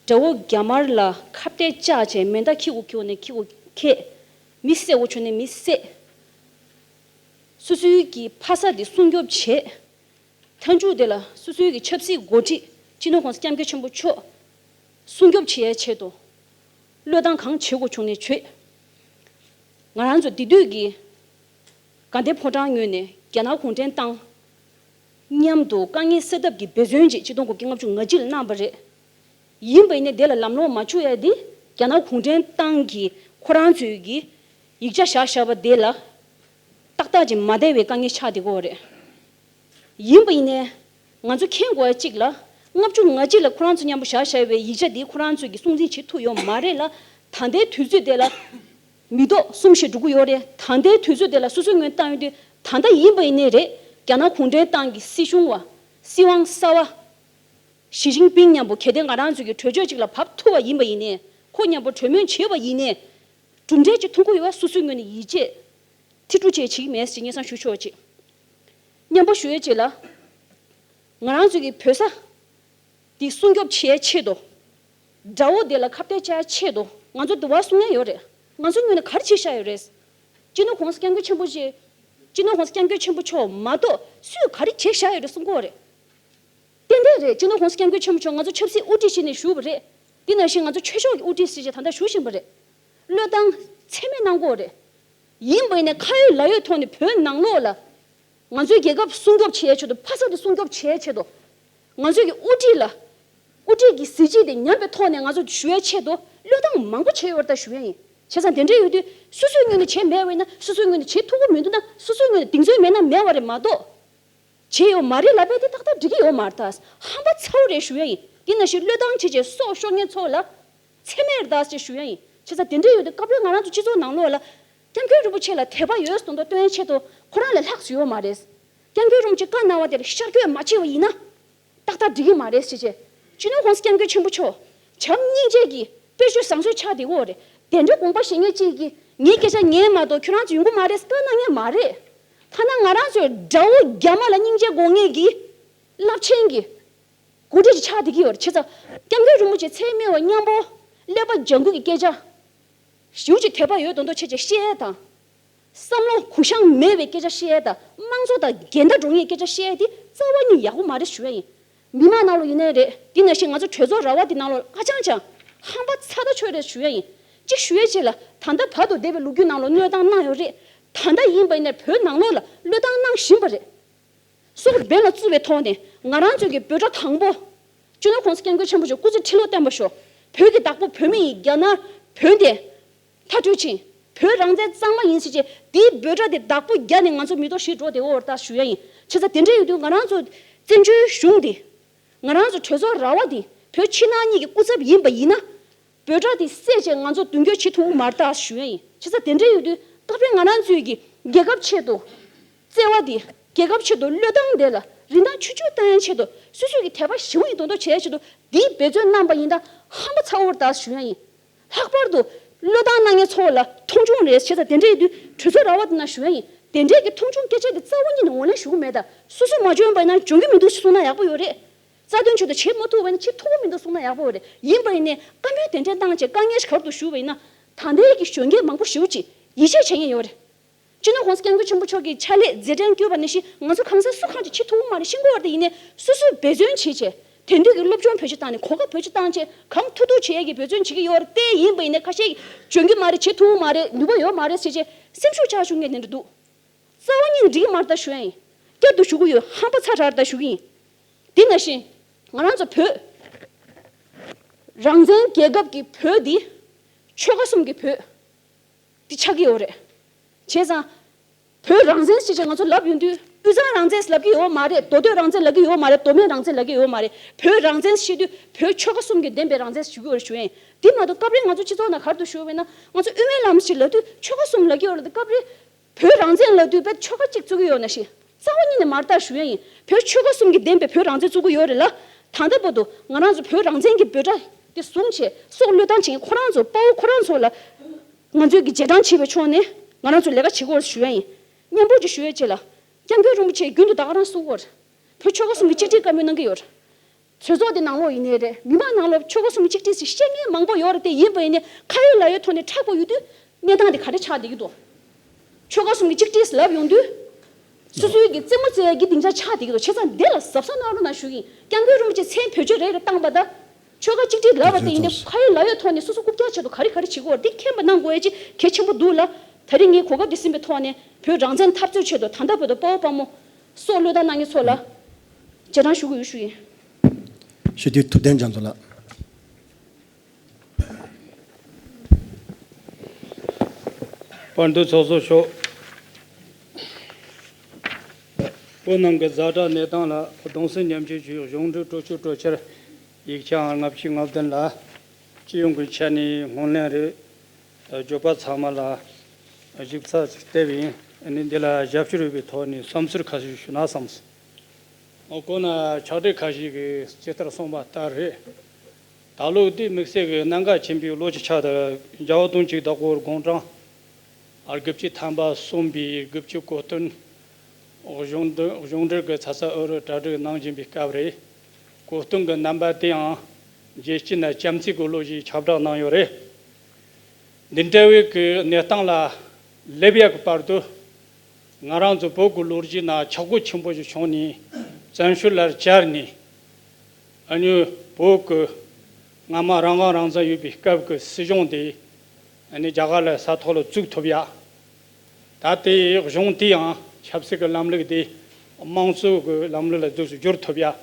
དགྲ་བོ་རྒྱ་དམར་ལ་ཁ་གཏད་བཅག་བྱས། མེ་མདའ་ཁྱི་གུ་འཁྱེར་ནས་ཁྱི་གུ་འཁྱེར། མི་བསད་དགོས་བྱུང་ནས་མི་བསད། སོ་སོའི་གི་ཕ་ས་དེ་སྲུང་སྐྱོབ་བྱས། མཐའ་མཇུག་དེ་ལ་སོ་སོའི་གི་ཆབ་སྲིད་འགོ་ཁྲིད། སྤྱི་ནོར་༸གོང་ས་༸སྐྱབས་མགོན་ཆེན་པོ་མཆོག་སྲུང་སྐྱོབ་བྱེད་ཡའི་ཆེད་དུ་བློས་བཏང་གང་བྱེད་དགོས་བྱུང་ནས་བྱས། ང་རང་ཚོ་དེ་དུས་ཀྱི་དགའ་ལྡན་ཕོ་བྲང་ངོས་ནས་རྒྱ་ནག་གུང་ཁྲན་ཏང་མཉམ་དུ་དཀའ་ངལ་སེལ་ཐབས་ཀྱི་འབད་བརྩོན་ཅིག་ཆིག་སྟོང་དགུ་བརྒྱ་ལྔ་བཅུ་ང་གཅིག་ལ་གནང་བ་རེད། ཡིན་པ་ཡིན་ནའི་དེ་ལ་ལམ་ལྷོང་མ་བྱུང་ཡ་དེ་རྒྱ་ནག་གུང་ཁྲན་ཏང་གིས་ཁོ་རང་ཚོའི་གི་ཡིག་ཆ་བཞག་བཞག་པ་དེ་ལ་ཏག་ཏག་ཅིག་མ་བསྡད་པའི་དཀའ་ངལ་ཆགས་བསྡད་ཀྱི་ཡོད་རེད། ཡིན་པ་ཡིན་ནའི་ང་ཚོ་མཁྱེན་དགོས་ཡ་གཅིག་ལ། ལྔ་བཅུ་ང་གཅིག་ལ་ཁོ་རང་ཚོ་མཉམ་པོ་བཞག་བཞག་པའི་ཡིག་ཆ་འདི་ཁོ་རང་ཚོས་ཀྱི་སྲུང་བརྩི་བྱེད་ཐུབ་ཡོད་མ་རེད་ལ། ད་ལྟའི་དུས་ཚོད་དེ་ལ་མི་ཐོག་གསུམ་བཞི་འགྲོ་གི་ཡོད་རེད། ད་ལྟའི་དུས་ཚོད་དེ་ལ་སོ་སོའི་ངོས་བཏང་ཡོང་དུས་ད་ལྟ་ཡིན་པ་ཡིན་ནའི་རེད། རྒྱ་ནག་གུང་ཁྲན་ཏང་གི་སྲིད་གཞུང་བ། སྲིད་དབང་གསར་བ། ཞི་ཅིན་ཕིང་མཉམ་པོ་གལ་ཏེ་ང་རང་ཚོ་གི་གྲོས་ཆོད་ཅིག་ལ་བབས་ཐུབ་པ་ཡིན་པ་ཡིན་ནའི། ཁོ་མཉམ་པོ་གྲོས་མོལ་བྱས་པ་ཡིན་ནའི། གྲུབ་འབྲས་ཅིག་ཐོན་གྱི་ཡོད་པ་སོ་སོའི་ངོས་ནས་ཡིད་ཆེས། ཐེ་གཏོགས་བྱེད་ཀྱི་མེད་ཅེས་སྙན་སེང་ཞུ་ཆོག་ཅིག་མཉམ་པོ་ཞུ་ཡས་ཅིག་ལ། ང་རང་ཚོ་གི་བོད་ས་འདི་སྲུང་སྐྱོབ་བྱེད་ཡས་ཆེད་དུ། དགྲ་བོ་དེ་ལ་ཁ་གཏད་བཅག་ཡས་ཆེད་དུ་ང་ཚོ་འདི་བ་གསུང་ཡས་ཡོད་རེད། ང་ཚོ་ངོས་ནས་ག་རེ་བྱས་བཞག་ཡོད་རེད། སྤྱི་ནོར་༸གོང་ས་༸སྐྱབས་མགོན་ཆེན་པོ་མཆོག་སྤྱི་ནོར་༸གོང་ས་༸སྐྱབས་མགོན་ཆེན་པོ་མཆོག་མ་གཏོགས་སུས་ག་རེ་བྱས་བཞག་ཡོད་རེད་གསུང་གི་ཡོད་རེད། ཏན་ཏན་རེད། སྤྱི་ནོར་༸གོང་ས་༸སྐྱབས་མགོན་ཆེན་པོ་མཆོག་ང་ཚོ་ཆབ་སྲིད་དབུ་ཁྲིད་བྱས་ནས་བཞུགས་པ་རེད། དེ་ནང་བཞིན་ང་ཚོ་ཆོས་ཕྱོགས་ཀྱི་དབུ་ཁྲིད་ཟེར་བྱས་ད་ལྟ་བཞུགས་བཞིན་པ་རེད། བློས་བཏང་ཚད་མེད་གནང་གི་ཡོད་རེད། ཡིན་པ་ཡིན་ནའི་ཁ་ཡོད་ལག་ཡོད་ཐོག་ནས་བོད་ནང་ལོགས་ལ། ང་ཚོའི་རྒྱལ་ཁབ་སྲུང་སྐྱོབ་བྱེད་ཡའི་ཆེད་དུ་ཕ་ས་དེ་སྲུང་སྐྱོབ་བྱེད་ཡའི་ཆེད་དུ། ང་ཚོའི་གི་དབུ་ཁྲིད་ལ། དབུ་ཁྲིད་ཀྱི་གཟི་བརྗིད་དེ་ཉམས་པའི་ཐོག་ནས་ང་ཚོ་ཞུ་ཡའི་ཆེད་དུ་བློས་བཏང་མང་པོ་བྱས་ཡོད་རེད་ད་ཞུ་ཡ་ཡིན། བྱས་ཙང་དེ་འདྲ་ཡོད་དུས་སོ་སོའི་ངོས་ནས་བྱས་མེད་པ་ཡིན་ན། སོ་སོའི་ངོས་ནས་བྱེད་ཐུབ་ཀྱི་མི་འདུག་ན། སོ་སོའི་ངོས་ནས་གདེང་ཚོད་མེད་ན་མེད་པ་རེད་མ་གཏོགས། བྱས་ཡོད་མ་རེད་ལབ་པ་དེ་ཏག་ཏག་འགྲིག་གི་ཡོད་མ་རེད་ད། ཧམ་པ་ཚ་བོ་རེད་ཞུ་ཡ་ཡིན། དེ་ནང་བཞིན་བློས་བཏང་བྱས་བྱས་སྲོག་ཤོར་མཁན་ཚོ་ལ་ཚད་མེད་རེད་ད་ཅེས་ཞུ་ཡ་ཡིན། བྱས་ཙང་དེ་འདྲ་ཡོད་དུས་སྐབས་རེ་ང་རང་ཚོ་སྤྱི་ཚོགས་ནང་ལོགས་ལ་སྐྱབས་མགོན་རིན་པོ་ཆེ་ལ་དད་པ་ཡོད་དོན་དུ་སྟོན་ཆེད་དུ་ཁོ་རང་ལས་ལྷག་ཅིག་ཡོད་མ་རེད། སྐྱབས་མགོན་རིན་པོ་ཆེ་བཀའ་གནང་བ་དེ་ལ་ཤར་བསྐྱོད་མ་བྱས་པ་ཡིན་ན། ཏག་ཏག་འགྲིག་གི་མ་རེད་ཟེར་བྱས། སྤྱི་ནོར་༸གོང་ས་༸སྐྱབས་མགོན་ཆེན་པོ་མཆོག་བྱམས་སྙིང་རྗེ་གི་དཔེ་བརྗོད་བཟང་ཤོས་ཆགས་བསྡད་ཡོད་རེད། དེ་འདྲའི་དགོངས་པ་བཞེས་མཁན་གཅིག་གིས་ངའི་སྐད་ཆ་ཉན་མ་གཏོགས་ཁྱོད་རང་ཚོ་ཡོང་གི་མ་རེད་བཀའ་གནང་མཁན་མ་རེད། ཐ་ན་ང་རང་ཚོའི་དགྲ་བོ་རྒྱ་དམར་ལ་སྙིང་རྗེ་དགོས་མཁན་གྱི་རླབས་ཆེན་གྱི་འགོ་ཁྲིད་ཅིག་ཆགས་བསྡད་ཀྱི་ཡོད་རེད། བྱས་ཙང་སྐྱབས་མགོན་རིན་པོ་ཆེ་ཚེ་སྨད་པ་མཉམ་པོ་ཀླད་པ་ལྗང་ཁུ་གི་སྐད་ཆ། ཞེ་པོ་ཅིག་དད་པ་ཡོད་མདོག་མདོག་བྱས་བྱས་བཤད་ཡས་དང་། བསམ་བློ་གུ་བཤངས་མེད་པའི་སྐད་ཆ་བཤད་ཡས་དང་དམངས་གཙོ་དང་འགལ་ཟླ་འགྲོ་མཁན་སྐད་ཆ་བཤད་ཡས་དེ་རྩ་བ་ཉིད་ཡག་པོ་མ་རེད་ཞུ་ཡ་ཡིན། མི་མང་ནང་ལོགས་ཡིན་ནའི་རེད། དེ་ནང་བཞིན་ང་ཚོ་གྲོས་ཚོགས་ར་བ་དེ་ནང་ལོགས་ཨ་ཅང་ཅང་ཧམ་པ་ཚ་ཐག་ཆོད་རེད་ཞུ་ཡ་ཡིན། གཅིག་ཞུ་ཡ་ཅིག་ལ་ད་ལྟ་བར་དུ་འདས་པའི་ལོ་རྒྱུས་ནང་ལོགས་གནོན་སྟངས་གནང་ཡོད་རེད། ད་ལྟ་ཡིན་པ་ཡིན་ནའི་བོད་ནང་ལོགས་ལ་གནོན་སྟངས་གནང་བཞིན་པ་རེད། སྲོག་འབེན་ལ་བཙུགས་པའི་ཐོག་ནས་ང་རང་ཚོའི་གི་འབོད་སྒྲ་དང་པོ། སྤྱི་ནོར་༸གོང་ས་༸སྐྱབས་མགོན་ཆེན་པོ་མཆོག་སྐུ་ཚེ་ཁྲི་ལོ་བརྟན་པར་ཤོག་བོད་ཀྱི་བདག་པོ་བོད་མི་ཡིན། རྒྱ་ནག་བོད་དེ་མཐའ་སྐྲོད་ཕྱིན། བོད་རང་བཙན་གཙང་མ་ཡིན་ཟེར་བྱས་དེའི་འབོད་སྒྲ་དེ་བདག་པོ་རྒྱག་ནས་ང་ཚོ་མི་ཐོག་ཞིག་འགྲོ་བསྡད་ཡོད་རེད་ད་ཞུ་ཡ་ཡིན། བྱས་ཙང་དེ་འདྲ་ཡོད་དུས་ང་རང་ཚོ་བཙན་བྱོལ་གཞུང་འདི། ང་རང་ཚོ་གྲོས་ཚོགས་ར་བ་འདི་བོད་ཕྱི་ནང་གཉིས་ཀྱི་སྐུ་ཚབ་ཡིན་པ་ཡིན་ན། འབོད་སྒྲ་དེ་བསད་བྱས་ང་ཚོ་མདུན་སྐྱོད་བྱེད་ཐུབ་མ་རེད་ད་ཞུ་ཡ་ཡིན། བྱས་ཙང་དེ་འདྲ་ཡོད་དུས་སྐབས་རེ་ང་རང་ཚོའི་གི་རྒྱལ་ཁབ་ཆེད་དུ། བརྩེ་བ་དེ་རྒྱལ་ཁབ་ཆེད་དུ་བློས་བཏང་དེ་ལ་རིན་ཐང་ཆུང་ཆུང་གཏོང་ཡ་ཆེད་དུ་སོ་སོའི་གི་དད་པ་ཞེ་པོ་ཡིན་མདོག་མདོག་བྱེད་ཡ་ཆེད་དུ་དེའི་འབད་བརྩོན་གནང་པ་ཡིན་ད་ཧམ་པ་ཚ་བོ་རེད་ད་ཞུ་ཡ་ཡིན། ལྷག་པར་དུ་བློས་བཏང་གནང་མཁན་ཚོ་ལ་མཐོང་ཆུང་རེད། བྱས་ཙང་དེ་འདྲ་ཡིན་དུས་གྲོས་ཚོགས་ར་བ་དེ་ན་ཞུ་ཡ་ཡིན། དེ་འདྲའི་གི་མཐོང་ཆུང་སྐད་ཆ་དེ་རྩ་བ་ཉིད་ནས་ངོས་ལེན་ཞུ་གི་མེད་ད། སོ་སོས་མ་འཇོན་པ་ཡིན་ན་འཇོན་གི་མི་འདུག་ཞེས་གསུངས་ན་ཡག་པོ་ཡོད་རེད། རྩ་དོན་ཆེད་དུ་བྱེད་མ་ཐུབ་པ་ཡིན་ན་བྱེད་ཐུབ་ཀྱི་མི་འདུག་གསུངས་ན་ཡག་པོ་ཡོད་རེད། ཡིན་པ་ཡིན་ནའི་བཀའ་མོལ་དེ་འདྲ་བཏང་བྱས་དཀའ་ངལ་ཞིག་ག་རེ་འདུག་ཞུས་པ་ཡིན་ན། ད་ལྟའི་གི་གཞོན་སྐྱེས་མང་པོ་ཞེ་པོ་ཅིག་ཡིད་ཆེས་བྱེད་མཁན་ཡོད་རེད། སྤྱི་ནོར་༸གོང་ས་༸སྐྱབས་མགོན་ཆེན་པོ་མཆོག་གི་ཕྱག་ལས་མཛད་བྲན་བསྐྱོན་པ་ནང་བཞིན་ང་ཚོ་གང་ཟག་སུ་གང་ཅིག་བྱེད་ཐུབ་ཀྱི་མ་རེད། ཤེས་ཀྱི་ཡོད་རེད། དེ་ཡིན་ནའི་སོ་སོས་འབད་བརྩོན་བྱེད་བྱས། དེང་དུས་ཀྱི་སློབ་སྦྱོང་བེད་སྤྱོད་བཏང་ནས་གོ་སྐབས་བེད་སྤྱོད་བཏང་བྱས་གང་ཐུབ་ཐུབ་བྱེད་ཡས་ཀྱི་འབད་བརྩོན་བྱེད་ཀྱི་ཡོད་རེད། དེ་ཡིན་པ་ཡིན་ནའི་ཁ་ཤས་ཀྱིས་འཇོན་གྱི་མ་རེད། བྱེད་ཐུབ་ཀྱི་མ་རེད། ནུས་པ་ཡོད་མ་རེད་ཟེར་བྱས་སེམས་ཤུགས་ཆག་བཅུག་མཁན་དེ་འདྲ་འདུག་རྩ་བ་ཉིད་ནས་འགྲིག་གི་མ་རེད་ད་ཞུ་ཡ་ཡིན། བསྐྱར་དུ་ཞུ་གི་ཡོད། ཧམ་པ་ཚ་དྲགས་རེད་ད་ཞུ་གི་ཡིན། དེ་ནང་བཞིན་ང་རང་ཚོ་བོད་རང་བཙན་རྒྱལ་ཁབ་ཀྱི་བོད་འདི་ཆོལ་ཁ་གསུམ་གྱི་བོད་འདི་ཆགས་ཀྱི་ཡོད་རེད། བྱས་ཙང་། བོད་རང་བཙན་ཞེས་བྱས་ང་ཚོ་ལབ་ཡོང་དུས་དབུས་གཙང་རང་བཙན་ལབ་ཀྱི་ཡོད་མ་རེད། མདོ་སྟོད་རང་བཙན་ལབ་ཀྱི་ཡོད་མ་རེད། མདོ་སྨད་རང་བཙན་ལབ་ཀྱི་ཡོད་མ་རེད། བོད་རང་བཙན་ཞེས་དུས་བོད་ཆོལ་ཁ་གསུམ་གྱིས་བདེན་པའི་རང་བཙན་ཞུ་གི་ཡོད་རེད་ཞུ་ཡ་ཡིན། དེ་མ་གཏོགས་སྐབས་རེ་ང་ཚོ་སྤྱི་ཚོགས་ནང་ག་རེ་འདུག་ཞུས་པ་ཡིན་ན་ང་ཚོ་དབུ་མའི་ལམ་ཞེས་ལབ་དུས་ཆོལ་ཁ་གསུམ་ལབ་ཀྱི་ཡོད་རེད། སྐབས་རེ་བོད་རང་བཙན་ལབ་དུས་དཔེ་ཆོལ་ཁ་གཅིག་བཙུགས་ཀྱི་ཡོད་ན་ཞེས་རྩ་བ་ཉིད་ནས་མ་རེད་ད་ཞུ་ཡ་ཡིན། བོད་ཆོལ་ཁ་གསུམ་གྱིས་བདེན་པའི་བོད་རང་བཙན་བཙུགས་ཀྱི་ཡོད་རེད་ལ། ད་ལྟ་བར་དུ་ང་རང་ཚོ་བོད་རང་བཙན་གྱི་འབོད་སྒྲ་དེ་བཟུང་བྱས་སྲོག་བློས་བཏང་བྱེད་མཁན་ཁོ་རང་ཚོ་དཔའ་བོ་ཁོ་རང་ཚོ་ལ། ང་ཚོས་ཀྱི་རྗེས་འབྲང་བྱེད་པའི་ཕྱོགས་ནས་ང་རང་ཚོས་ལས་ཀ་བྱེད་དགོས་ཞུ་ཡ་ཡིན། མཉམ་པོ་ཅིག་ཞུ་ཡ་བྱེད་ལ། སྐྱབས་མགོན་རིན་པོ་ཆེ་རྒྱུན་དུ་ད་ག་རང་གསུང་གི་ཡོད་རེད། བོད་ཆོལ་ཁ་གསུམ་གྱི་གཅིག་སྒྲིལ་བཀའ་མོལ་གནང་གི་ཡོད་རེད། གྲོས་ཚོགས་དེ་ནང་ལོགས་ཡིན་ནའི་རེད། མི་མང་ནང་ལོགས་ཆོལ་ཁ་གསུམ་གྱི་གཅིག་སྒྲིལ་ཟེར་བཤད་མཁན་མང་པོ་ཡོད་རེད། དེ་ཡིན་པ་ཡིན་ནའི་ཁ་ཡོད་ལག་ཡོད་ཐོག་ནས་མཁྲེགས་པོ་ཡོད་དུས་གནས་སྟངས་དེ་ག་རེ་ཆགས་བསྡད་ཀྱི་འདུག་ཆོལ་ཁ་གསུམ་གྱི་གཅིག་སྒྲིལ་ལབ་ཡོང་དུས། སོ་སོའི་གི་རྩེད་མོ་རྩེ་ཡ་གི་སྡིངས་ཆ་ཆགས་བསྡད་ཀྱི་འདུག་བྱས་ཙང་འདི་ལ་གཟབ་གཟབ་གནང་རོགས་གནང་ཞུ་གི་ཡིན། སྐྱབས་མགོན་རིན་པོ་ཆེ་མཚན་བེད་སྤྱོད་རེ་རེ་བཏང་པ་དང་། ཆོལ་ཁ་གཅིག་སྒྲིལ་ལབ་པ་དེ་ཡིན་ཏེ་ཁ་ཡོད་ལག་ཡོད་ཐོག་ནས་སོ་སོ་རྐུབ་བཀྱག་ཆེད་དུ་ག་རེ་ག་རེ་བྱེད་དགོས་འདི་མཁྱེན་པ་གནང་དགོས་ཡ་ཅིག་གལ་ཆེན་པོ་འདུག་ལ། ད་རེས་ངས་གོ་སྐབས་འདི་ཟིན་པའི་ཐོག་ནས་བོད་རང་བཙན་འཐབ་རྩོད་ཆེད་དུ་ད་ལྟ་བར་དུ་དཔའ་བོ་དཔའ་མོ་སྲོག་བློས་བཏང་གནང་མཁན་ཚོ་ལ་རྗེས་འབྲང་ཞུ་དགོས་ཞུ་ཡིན། ཞུ་དུས་ཐུབ་བསྟན་རྒྱ་མཚོ་ལགས། པར་འདུག་ཚོགས་གཙོ་མཆོག་བོད་ནང་གི་ཛ་དྲག་གནས་སྟངས་ལ་གདུང་སེམས་མཉམ་སྐྱེད་ཀྱི་གཞུང་འབྲེལ་གྲོས་ཆོད་གྲོས་འཆར་ཡིག་ཆ་ལྔ་བཅུ་ང་བདུན་ལ་སྤྱི་ཡོངས་ཀྱི་ཆ་ནས་ངོས་ལེན་རེ་བརྗོད་པ་ཚང་མ་ལ་ཞིབ་ཚགས་ཅིག་བལྟས་པ་ཡིན། ཨ་ནི་འདི་ལ་རྒྱབ་སྐྱོར་ཡོད་པའི་ཐོག་ནས་བསམ་ཚུལ་ཁ་ཤས་ཞུ་ན་བསམས། ཨོ་ཁོ་ན་ཕྱག་སྦྲེལ་ཁ་ཤས་ཀྱིས་ཇི་ལྟར་གསུངས་པ་ལྟར་རེད། ད་ལོ་འདི་དམིགས་བསལ་གྱི་གནད་འགག་ཆེན་པོའི་ལོ་ཅིག་ཆགས་འདུག་རྒྱལ་བ་དོན་གཅིག་བདག་པོ་དགུང་གྲངས་དགུ་བཅུ་ཐམ་པ་གསུམ་པའི་དགུ་བཅུ་གོ་སྟོན་གཞུང་འབྲེལ་གཞུང་འབྲེལ་གྱི་ཚ་ཚ་འུར་འུར་གྲ་སྒྲིག་གནང་བཞིན་པའི་སྐབས་རེད། གོ་སྟོན་གྱི་རྣམ་པ་དེའང་རྒྱལ་སྤྱི་ན་བྱམས་བརྩེ་གི་ལོ་ཞེས་ཁྱབ་བསྒྲགས་གནང་ཡོད་རེད། འདི་འདྲ་བའི་གི་གནས་སྟངས་ལ་སླེབས་ཡག་གི་བར་དུ། ང་རང་ཚོ་བོད་ཀྱི་ལོ་རྒྱུས་ནང་ཆག་སྒོ་ཆེན་པོ་ཞིག་བྱུང་ནས་བཙན་བྱོལ་ལ་བཅར་ནས། ཨ་ནི་བོད་ཀྱི་སྔ་མ་རང་དབང་རང་བཙན་ཡོད་པའི་སྐབས་ཀྱི་སྲིད་གཞུང་དེ་ཨ་ནི་རྒྱ་གར་ལ་ས་ཐོག་ལ་བཙུགས་ཐུབ་ཡ། ད་ལྟའི་གཞུང་དེའང་ཆབ་སྲིད་ཀྱི་ལམ་ལུགས་དེ་དམངས་གཙོ་གི་ལམ་ལུགས་ལ་འདུག་སེ་བསྒྱུར་ཐུབ་ཡ།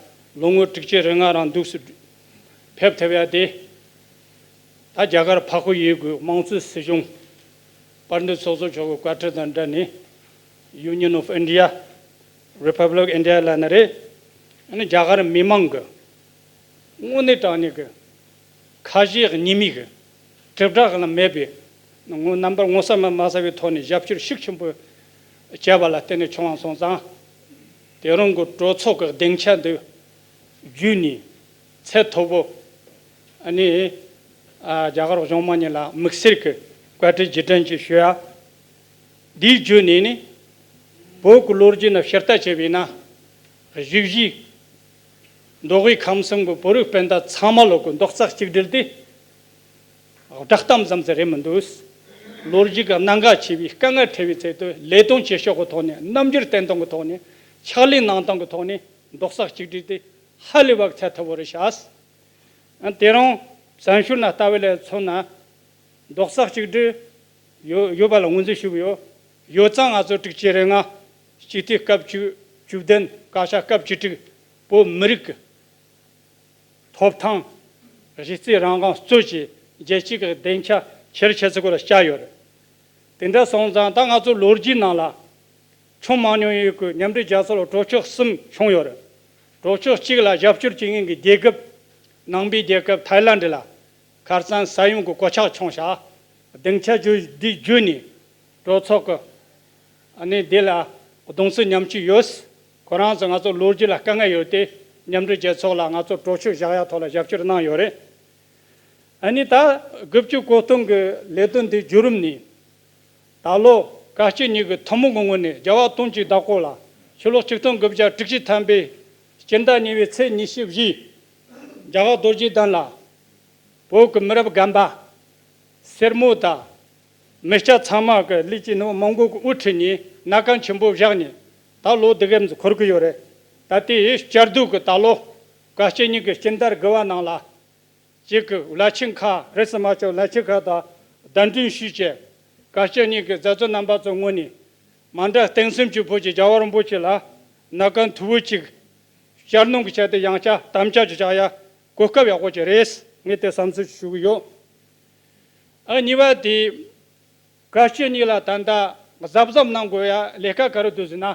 ལོ་ངོ་དྲུག་ཅུ་རེ་ལྔ་རིང་འདུག་སེ་ཕེབས་ཐུབ་ཡ་དེ། ད་རྒྱ་གར་འཕགས་པའི་ཡུལ་གྱི་དམངས་གཙོའི་སྲིད་གཞུང་དཔལ་ལྡན་ཚོགས་གཙོ་མཆོག་གི་བཀའ་ཁྲིད་དང་འབྲེལ་ནས་Union of India, Republic of India ལབ་ན་རེད། ཨ་ནི་རྒྱ་གར་མི་མང་གི་དངོས་གནས་དྲང་གནས་ཀྱི་ཁ་ཞེ་གཉིས་མེད་ཀྱི་དྲིལ་བསྒྲགས་ལ་མེད་པའི་ངོ་རྣམ་པར་ངོ་ཚ་མ་མ་ཚ་བའི་ཐོག་ནས་རྒྱབ་སྐྱོར་ཤུགས་ཆེན་པོ་བྱས་པ་ལ་བརྟེན་ནས་བྱུང་བ་སོང་ཙང་། དེ་རིང་གི་གྲོས་ཚོགས་ཀྱི་སྡིངས་ཆ་འདི་བརྒྱུད་ནས་ཚད་མཐོ་པོ་ཨ་ནི་ཨ་རྒྱ་གར་གཞུང་མང་གཉིས་ལ་དམིགས་བསལ་གྱི་བཀའ་དྲིན་རྗེས་དྲན་ཅིག་ཞུ་ཡ། འདིའི་བརྒྱུད་ནས་ནི་བོད་ཀྱི་ལོ་རྒྱུས་ནང་ཕྱིར་ལྟ་བྱས་པས་ན། གཞིས་བྱེས་མདོ་དབུས་ཁམས་གསུམ་གྱི་བོད་རིགས་སྤུན་ཟླ་ཚང་མ་ལོག་གི་རྡོག་རྩ་གཅིག་སྒྲིལ་དེ་བསྒྲགས་གཏམ་ཙམ་ཟིག་རེད་མི་འདུག་ལོ་རྒྱུས་ཀྱི་གནད་འགག་ཆེ་བའི་དཀའ་ངལ་འཕྲད་པའི་ཚེ་དུ་ལས་དོན་བྱེད་ཕྱོགས་ཀྱི་ཐོག་ནས། རྣམ་འགྱུར་བསྟན་སྟངས་ཀྱི་ཐོག་ནས། ཕྱག་ལས་གནང་སྟངས་ཀྱི་ཐོག་ནས་རྡོག་རྩ་གཅིག་སྒྲིལ་དེ་ཧ་ལས་པ་ཚད་མཐོ་པོ་རེད་ཤག་ཨ་དེ་རིང་བཙན་བྱོལ་ནང་ལྟ་བུ་ལ་མཚོན་ན། རྡོག་རྩ་གཅིག་སྒྲིལ་ཡོད་ཡོད་པ་ལ་ངོས་འཛིན་ཞུ་གི་ཡོད། ཡོད་ཙང་ང་ཚོ་དྲུག་ཅུ་རེ་ལྔ། སྤྱི་འཐུས་སྐབས་བཅུ། བཅུ་བདུན། བཀའ་ཤག་སྐབས་བཅུ་དྲུག་བོད་མི་རིགས་ཀྱི་ཐོབ་ཐང་། གཞི་རྩའི་རང་དབང་གཙོ་བྱས་རྒྱལ་སྤྱི་གི་སྡིངས་ཆ་ཆེར་ཆེ་ཚུལ་སྐོར་ལ་བཤད་ཡོད་རེད། དེ་འདྲ་སོང་ཙང་ད་ང་ཚོ་ལོ་རྒྱུས་ནང་ལ་བྱུང་མ་མྱོང་ཡོད་ཀྱི་མཉམ་འབྲེལ་རྒྱལ་ཚོགས་ལ་གྲོས་ཆོད་གསུམ་བྱུང་ཡོད་རེད། གྲོས་ཆོད་གཅིག་ལ་རྒྱབ་སྐྱོར་བྱེད་མཁན་གྱི་རྒྱལ་ཁབ་ནང་པའི་རྒྱལ་ཁབ་ཐའི་ལན་ཌི་ལ་ཁ་སང་ས་ཡོམ་གྱི་གོད་ཆག་བྱུང་ཤག་སྡིངས་ཆ་བརྒྱུད་འདི་བརྒྱུད་ནས་གྲོས་ཚོགས་ཀྱི་ཨ་ནི་འདི་ལ་གདུང་སེམས་མཉམ་སྐྱེད་ཡོད། ཁོ་རང་ཚོ་ང་ཚོ་ལོ་རྒྱུས་ལ་དཀའ་ངལ་ཡོད་དེ་མཉམ་འབྲེལ་རྒྱལ་ཚོགས་ལ་ང་ཚོ་གྲོས་ཆོད་བཞག་ཡ་ཐོག་ལ་རྒྱབ་སྐྱོར་གནང་ཡོད་རེད། ཨ་ནི་ད་དགུ་བཅུ་གོ་སྟོན་གྱི་ལས་དོན་འདི་བརྒྱུད་རིམ་ནས་ད་ལོ་བཀའ་སྤྱི་གཉིས་ཀྱི་ཐུན་མོང་གི་ངོས་ནས་རྒྱལ་བ་དོན་གཅིག་བདག་པོ་ལ་ཕྱི་ལོ་ཆིག་སྟོང་དགུ་བརྒྱ་དྲུག་ཅུ་ཐམ་པའི་སྤྱི་ཟླ་གཉིས་པའི་ཚེས་ཉི་ཤུ་བཞི། རྒྱ་གར་རྡོ་རྗེ་གདན་ལ་བོད་ཀྱི་མི་རབས་རྒན་པ་སེར་མོ་དང་མི་སྐྱ་ཚང་མ་གི་ལས་ཀྱི་ནང་མང་པོ་གི་དབུ་ཁྲིད་ནས་གནས་སྐབས་ཆེན་པོ་བཞག་ནས་ད་ལོ་འདི་ག་འཁོར་གི་ཡོད་རེད། ད་ལྟའི་བཅར་སྡོད་ཀྱི་ད་ལོ་བཀའ་སྤྱི་གཉིས་ཀྱི་སྤྱི་ཟླ་དགུ་པ་ནང་ལ། གཅིག་གི་བླ་ཆེན་ཁག་རེས་སུ་མ་ཆགས་བླ་ཆེན་ཁག་དང་གདན་འདྲེན་ཞུས་བྱས། བཀའ་སྤྱི་གཉིས་ཀྱི་མཛད་གཙོ་རྣམ་པ་ཚོའི་ངོས་ནས་མ་འདྲ་གཏིང་སེམས་ཀྱི་བོད་ཀྱི་རྒྱལ་བ་རིན་པོ་ཆེ་ལ་གནས་སྐབས་མཐུ་བོ་གཅིག་བསྐྱར་གནང་གི་ཆེད་དུ་ཡང་བསྐྱར་དམ་བཅའ་ཅིག་བཞག་ཡ་གོ་སྐབས་ཡག་པོ་ཅིག་རེད། ངས་དེ་བསམ་ཚུལ་ཞུ་གི་ཡོད། ཨ་གཉིས་པ་དེ་བཀའ་སྤྱི་གཉིས་ལ་ད་ལྟ་གཟབ་གཟབ་གནང་དགོས་ཡ་ལས་ཀ་ག་རེ་འདུག་ཟེར་ན།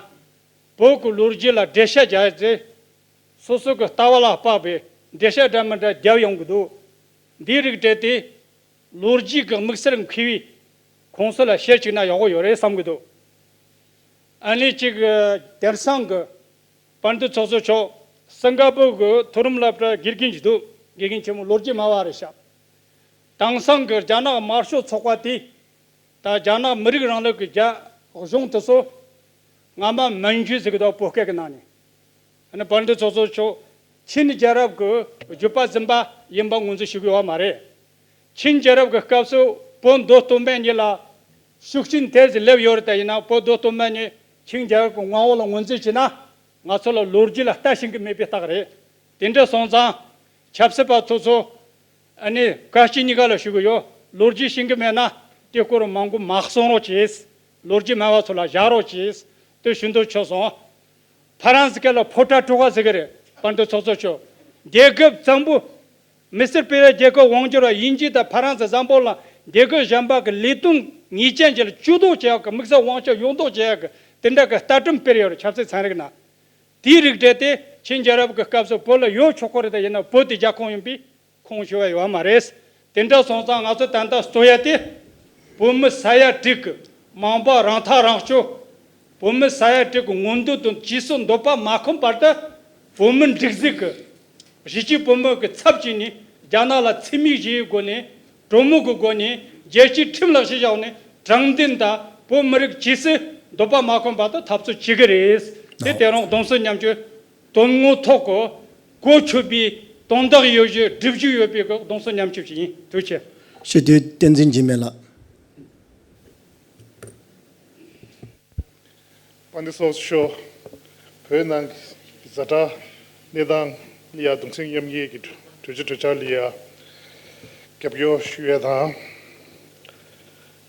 བོད་ཀྱི་ལོ་རྒྱུས་ལ་འགྲེལ་བཤད་རྒྱག་ཡ་ཚེ། སོ་སོ་གི་ལྟ་བ་ལ་དཔག་པའི་འགྲེལ་བཤད་འདྲ་མི་འདྲ་རྒྱབ་ཡོང་གི་འདུག་འདིའི་རིགས་བྲལ་ཏེ་ལོ་རྒྱུས་ཀྱི་དམིགས་བསལ་མཁས་པའི་ཁོངས་སུ་ལ་བཤད་བཅུག་ན་ཡག་པོ་ཡོད་རེད་བསམ་གི་འདུག་ཨ་ནི་གཅིག་དེང་སང་གི་དཔལ་ལྡན་ཚོགས་གཙོ་མཆོག་སིང་ག་པུར་གི་མཐོ་རིམ་སློབ་གྲྭ་དགེ་རྒན་ཅིག་འདུག་དགེ་རྒན་ཆེན་མོ་ལོ་རྒྱུས་སྨྲ་བ་རེད་ཤག་དེང་སང་གི་རྒྱ་ནག་དམར་ཤོག་ཚོགས་པ་དེ། ད་རྒྱ་ནག་མི་རིགས་རིང་ལུགས་ཀྱི་རྒྱ་གཞུང་དེ་ཚོ་སྔ་མ་མན་ཇུ་ཟེར་གི་འདུག་བོད་སྐད་ཀྱི་ནང་ནས། ཨ་ནི་དཔལ་ལྡན་ཚོགས་གཙོ་མཆོག་ཆིན་རྒྱལ་རབས་ཀྱི་བརྒྱུད་པ་འཛིན་པ་ཡིན་པ་ངོས་འཛིན་ཞུ་གི་ཡོད་མ་རེད། ཆིན་རྒྱལ་རབས་ཀྱི་སྐབས་སུ་བོད་མདོ་སྟོད་སྨད་གཉིས་ལ་ཤུགས་རྐྱེན་དེ་ཙམ་སླེབས་ཡོད་རེད། དེ་ཡིན་ན་བོད་མདོ་སྟོད་སྨད་གཉིས་ཆིན་རྒྱལ་རབས་ཀྱི་མངའ་འོག་ལ་ངོས་འཛིན་བྱས་ན་ང་ཚོ་ལ་ལོ་རྒྱུས་ལ་ལྟ་ཤེས་ཀྱི་མེད་པའི་རྟགས་རེད། དེ་འདྲ་སོང་ཙང་ཆབ་སྲིད་པ་ཚོ་ཚོ། ཨ་ནི་བཀའ་སྤྱི་གཉིས་ཀ་ལ་ཞུ་གི་ཡོད། ལོ་རྒྱུས་ཤེས་ཀྱི་མེད་ན་དེ་སྐོར་མང་པོ་མ་གསུང་རོགས་གྱིས། ལོ་རྒྱུས་སྨྲ་བ་ཚོ་ལ་བཞག་རོགས་གྱིས། དེ་ཞུ་འདོད་བྱུང་སོང་། ཕ་རན་སི་སྐད་ལ་ཕོ་ཊ་ཀྲོ་ག་ཟེར་གི་རེད། དཔལ་ལྡན་ཚོགས་གཙོ་མཆོག་རྒྱལ་ཁབ་བཙན་པོ། མི་སེར་སྤེལ་བའི་རྒྱལ་ཁབ་དབང་སྒྱུར་བ་དབྱིན་ཇི་དང་ཕ་རན་སི་བཟང་པོ་ལ་རྒྱལ་ཁབ་གཞན་པ་གི་ལས་དོན་ངེས་ཅན་ཅིག་ལ་ཇུས་གཏོགས་བྱེད་ཡག་གི་དམིགས་བསལ་དབང་ཆ་ཡོད་མདོག་བྱེད་ཡག་གི་དེ་འདྲ་གི་ལྟ་གྲུབ་སྤེལ་ཡོད་རེད། ཆབ་སྲིད་ཚན་རིག་ནང་། དེའི་རིགས་བྲལ་ཏེ་ཆིན་རྒྱལ་རབས་ཀྱི་སྐབས་སུ་བོད་ལ་ཡོད་ཆོག་གི་རེད། ད་ཡིན་ན་བོད་དེ་རྒྱལ་ཁོངས་ཡིན་པས་ཁུངས་ཞུ་བ་ཡོད་མ་རེད། དེ་འདྲ་སོང་ཙང་ང་ཚོ་ད་ལྟ་རྩོད་ཡ་དེ་བོད་མི་ས་ཡ་དྲུག་གི་མང་པོ་རང་ཐག་རང་གཅོད། བོད་མི་ས་ཡ་དྲུག་གི་མངོན་འདོད་དང་རྗེས་སུ་འདོད་པ་མ་ཁོམ་བར་དུ་བོད་མི་འགྲིག་འཛུགས་ཀྱི་གཞིས་བྱེས་བོད་མི་གི་ཚབ་བྱས་ནས་རྒྱ་ནག་ལ་ཚེ་མིག་བཞེས་སྒོ་ནས། གྲོས་མོལ་གྱི་སྒོ་ནས་རྒྱལ་སྤྱིའི་ཁྲིམས་ལ་གཞི་བཞག་ནས་དྲང་བདེན་དང་བོད་མི་རིགས་ཇི་སྲིད་འདོད་པ་མ་ཁོམ་པ་དང་འཐབ་རྩོད་བྱེད་ཀྱི་རེད། དེ་དེ་རིང་གདུང་སེམས་མཉམ་སྐྱེད་དོན་དངོས་ཐོག་གི་གོ་ཆོད་པའི་དོན་དག་ཡོད་རྒྱུ་སྒྲུབ་རྒྱུ་ཡོད་པའི་གདུང་སེམས་མཉམ་སྐྱེད་ཞིག་ཡིན། ཐུགས་རྗེ་ཆེ། སྤྱི་འཐུས་བསྟན་འཛིན་འཇིགས་མེད་ལགས། དཔལ་ལྡན་ཚོགས་གཙོ་མཆོག་བོད་ནང་གི་ཛ་དྲག་གནས་སྟངས་ལ་ཡ་གདུང་སེམས་མཉམ་སྐྱེད་ཀྱི་གྲོས་ཆོད་གྲོས་འཆར་ལ་ཡ་རྒྱབ་སྐྱོར་ཞུ་ཡས་དང་།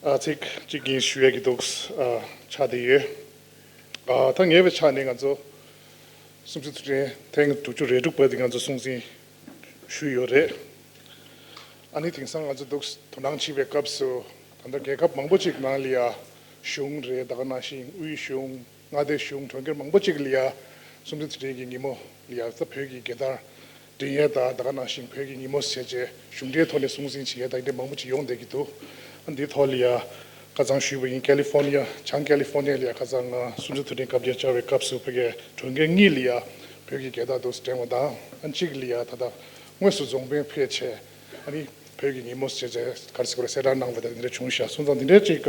ཨ་ཚིག་གཅིག་གཉིས་ཞུ་ཡས་ཀྱི་འདུག་ཨ་ཆགས་བསྡད་ཡོད། ཨ་ད་ངེས་པའི་ཆ་ནས་ང་ཚོ་གསུམ་བཅུ་དུས་དྲན་ཐེངས་དྲུག་ཅུ་རེ་དྲུག་པ་དེ་ང་ཚོ་སྲུང་བརྩི་ཞུས་ཡོད་རེད། ཨ་ནི་དེང་སང་ང་ཚོ་འདུག་དོ་སྣང་བྱེད་པའི་སྐབས་སུ་ད་ལྟ་རྒྱལ་ཁབ་མང་པོ་ཅིག་ནང་ལ་ཡ་གཞུང་རེད། ད་ག་ནང་བཞིན་དབུས་གཞུང་མངའ་སྡེ་གཞུང་གྲོང་ཁྱེར་མང་པོ་ཅིག་ལ་ཡ་གསུམ་བཅུ་དུས་དྲན་གྱི་ཉིན་མོ་ལ་ཡ་ད་བོད་ཀྱི་རྒྱལ་དར་སྒྲེང་ཡས་དང་། ད་ག་ནང་བཞིན་བོད་ཀྱི་ཉིན་མོ་ཟེར་བྱས་གཞུང་འབྲེལ་ཐོག་ནས་སྲུང་བརྩི་བྱེད་ཡས་དང་འདི་འདྲ་མང་པོ་ཅིག་ཡོང་བསྡད་ཀྱི་འདུག་ཨ་འདིའི་ཐོག་ལ་ཡ་ཁ་སང་ཞུས་པ་ཡིན། ཀ་ལི་ཧྥོར་ནི་ཡ་བྱང་ཀ་ལི་ཧྥོར་ནི་ཡ་ལ་ཡ་ཁ་སང་ང་གསུམ་བཅུ་དུས་དྲན་སྐབས་རྒྱ་བཅར་བའི་སྐབས་སུ་ཕ་གིའི་གྲོང་ཁྱེར་གཉིས་ལ་ཡ་བོད་ཀྱི་རྒྱལ་དར་འདུག་སྒྲེང་བ་དང་། ཨ་གཅིག་ལ་ཡ་ད་ལྟ་དངོས་སུ་རྫོང་དཔོན་ཕེབས་བྱས་ཨ་ནི་བོད་ཀྱི་ཉིན་མོ་ཟེར་བྱས་ག་རེ་ཟེར་དགོས་རེད། གསལ་བསྒྲགས་གནང་བ་དང་འདི་འདྲ་བྱུང་ཤག་སོང་ཙང་འདི་འདྲའི་ཅིག་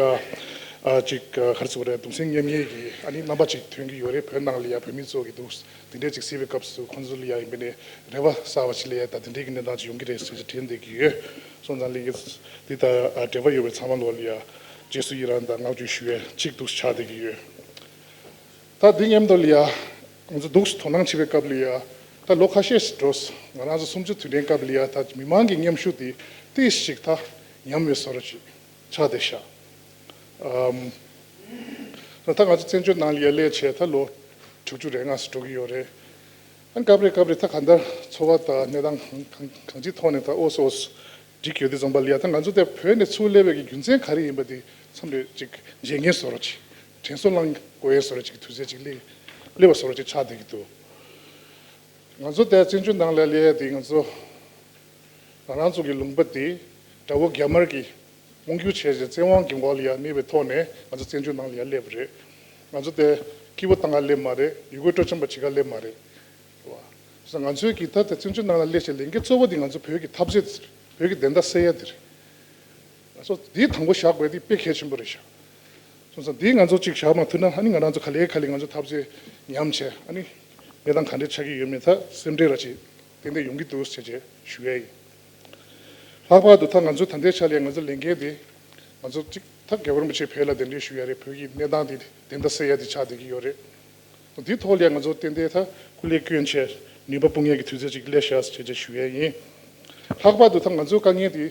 ཨ་ཅིག་ག་རེ་ཟེར་དགོས་རེད། གདུང་སེམས་མཉམ་སྐྱེད་ཀྱི་ཨ་ནི་རྣམ་པ་ཅིག་ཐོན་གྱི་ཡོད་རེད། བོད་ནང་ལ་ཡ་བོད་མི་ཚོ་གི་འདུག་འདི་འདྲའི་ཅིག་གཟིགས་པའི་སྐབས་སུ་ཁོང་ཚོ་ལ་ཡ་ཡིན་པ་ནས་རེ་བ་གསར་བ་ཅིག་ལ་ཡ་ད་འདི་འདྲའི་གི་གནས་སྟངས་ཅིག་ཡོང་གི་རེད་ཟེར་ཅིག་དྲན་བསྡད་ཀྱི་ཡོད། སོང་ཙང་ལས་ཀ་འདི་ད་འབྲེལ་བ་ཡོད་པའི་ཚང་མ་ལོ་ལ་ཡ་རྗེས་སུ་ཡི་རང་དང་བསྔགས་བརྗོད་ཞུ་ཡས་གཅིག་འདུག་ཆགས་བསྡད་ཀྱི་ཡོད། ད་འདི་མཉམ་དུ་ལ་ཡ་ང་ཚོ་འདུག་དོ་སྣང་བྱེད་པའི་སྐབས་ལ་ཡ་ད་ལོ་ཁ་ཤས་ཤིག་འགྲོ་སོང་། ང་རང་ཚོ་གསུམ་བཅུ་དུས་དྲན་སྐབས་ལ་ཡ་ད་མི་མང་གི་མཉམ་ཞུགས་དེ་ཏོག་ཙམ་ཅིག་ད་ཉམས་པའི་བཟོ་འདྲ་ཅིག་ཆགས་བསྡད་ཤག་ཨམ། ད་ང་ཚོ་བཙན་བྱོལ་ནང་ལ་ཡ་སླེབས་བྱས་ད་ལོ་དྲུག་ཅུ་རེ་ལྔ་ཙམ་འགྲོ་གི་ཡོད་རེད། ཨ་སྐབས་རེ་སྐབས་རེ་ད་གང་ལྟར་འཚོ་བ་དང་གནས་སྟངས་གང་གང་གང་ཅིའི་ཐོག་ནས་ད་ཨོ་སི་ཨོ་སི་འགྲིག་ཡོད་དུས་ཙམ་པ་ལ་ཡ་ད་ང་ཚོ་དེ་བོད་ནས་ཚུར་སླེབས་པའི་གི་རྒྱུ་མཚན་ག་རེ་ཡིན་པ་དེ་མཚམས་རེ་ཅིག་བརྗེད་མཁན་བཟོ་འདྲ་ཅིག་དྲན་གསོ་བསླང་དགོས་ཡས་བཟོ་འདྲ་ཅིག་དུས་ཚོད་ཅིག་སླེབས་སླེབས་པ་བཟོ་འདྲ་ཅིག་ཆགས་བསྡད་ཀྱི་འདུག་ང་ཚོ་དེ་བཙན་བྱོལ་ནང་ལ་སླེབས་ཡས་དེ་ང་ཚོ་རང་རང་ཚོ་གི་ལུང་པ་དེ་དགྲ་བོ་རྒྱ་དམར་གྱིས་དབང་སྒྱུར་བྱས་བྱས་བཙན་དབང་གི་འོག་ལ་ཡ་གནས་པའི་ཐོག་ནས་ང་ཚོ་བཙན་བྱོལ་ནང་ལ་ཡ་སླེབས་པ་རེད། ང་ཚོ་དེ་སྐྱིད་པོ་བཏང་ག་སླེབས་མ་རེད། ཡུལ་སྐོར་སྤྲོ་འཆམ་པ་བྱེད་ག་སླེབས་མ་རེད། རེད་བ། སོང་ཙང་ང་ཚོའི་གི་ད་ལྟ་བཙན་བྱོལ་ནང་ལ་སླེབས་བྱས་ལས་འགན་གཙོ་བོ་དེ་ང་ཚོ་བོད་ཀྱི་འཐབ་རྩོད་དེ་རེད། བོད་ཀྱི་བདེན་མཐའ་གསལ་ཡ་དེ་རེད། ང་ཚོ་འདི་དང་པོ་བཞག་དགོས་དེ་དཔེ་གལ་ཆེན་པོ་རེད་ཤག་སོང་ཙང་འདི་ང་ཚོ་གཅིག་བཞག་མ་ཐུབ་ན་ཨ་ནི་ང་རང་ཚོ་ག་ལེ་ག་ལེ་ང་ཚོ་འཐབ་རྩོད་ཉམས་བྱས་ཨ་ནི་གནས་སྟངས་ག་འདྲས་ཆགས་ཀྱི་ཡོད་མེད་ད་སེམས་ཁྲལ་ར་ཅིག་ཏན་ཏན་ཡོང་གི་འདུག་ཟེར་བྱས་ཞུ་ཡ་ཡིན། ལྷག་པར་དུ་ད་ང་ཚོ་ད་ལྟའི་ཆ་ལ་ང་ཚོ་ལས་འགན་དེ་ང་ཚོ་གཅིག་ད་རྒྱལ་བ་རིན་པོ་ཆེ་བོད་ལ་གདན་འདྲེན་ཞུ་ཡ་རེད། བོད་ཀྱི་གནས་སྟངས་དེ་བདེན་མཐའ་གསལ་ཡ་དེ་ཆགས་བསྡད་ཀྱི་ཡོད་རེད། འདིའི་ཐོག་ལ་ང་ཚོ་ཏན་ཏན་ད་སྐུ་ལས་བསྐྱོན་བྱས་ནུས་པ་སྤུངས་ཡས་ཀྱི་དུས་ཚོད་ཅིག་སླེབས་ཤག་ཟེར་བྱས་ཞུ་ཡས་ཡིན། ལྷག་པར་དུ་ད་ང་ཚོའི་དཀའ་ངལ་དེ་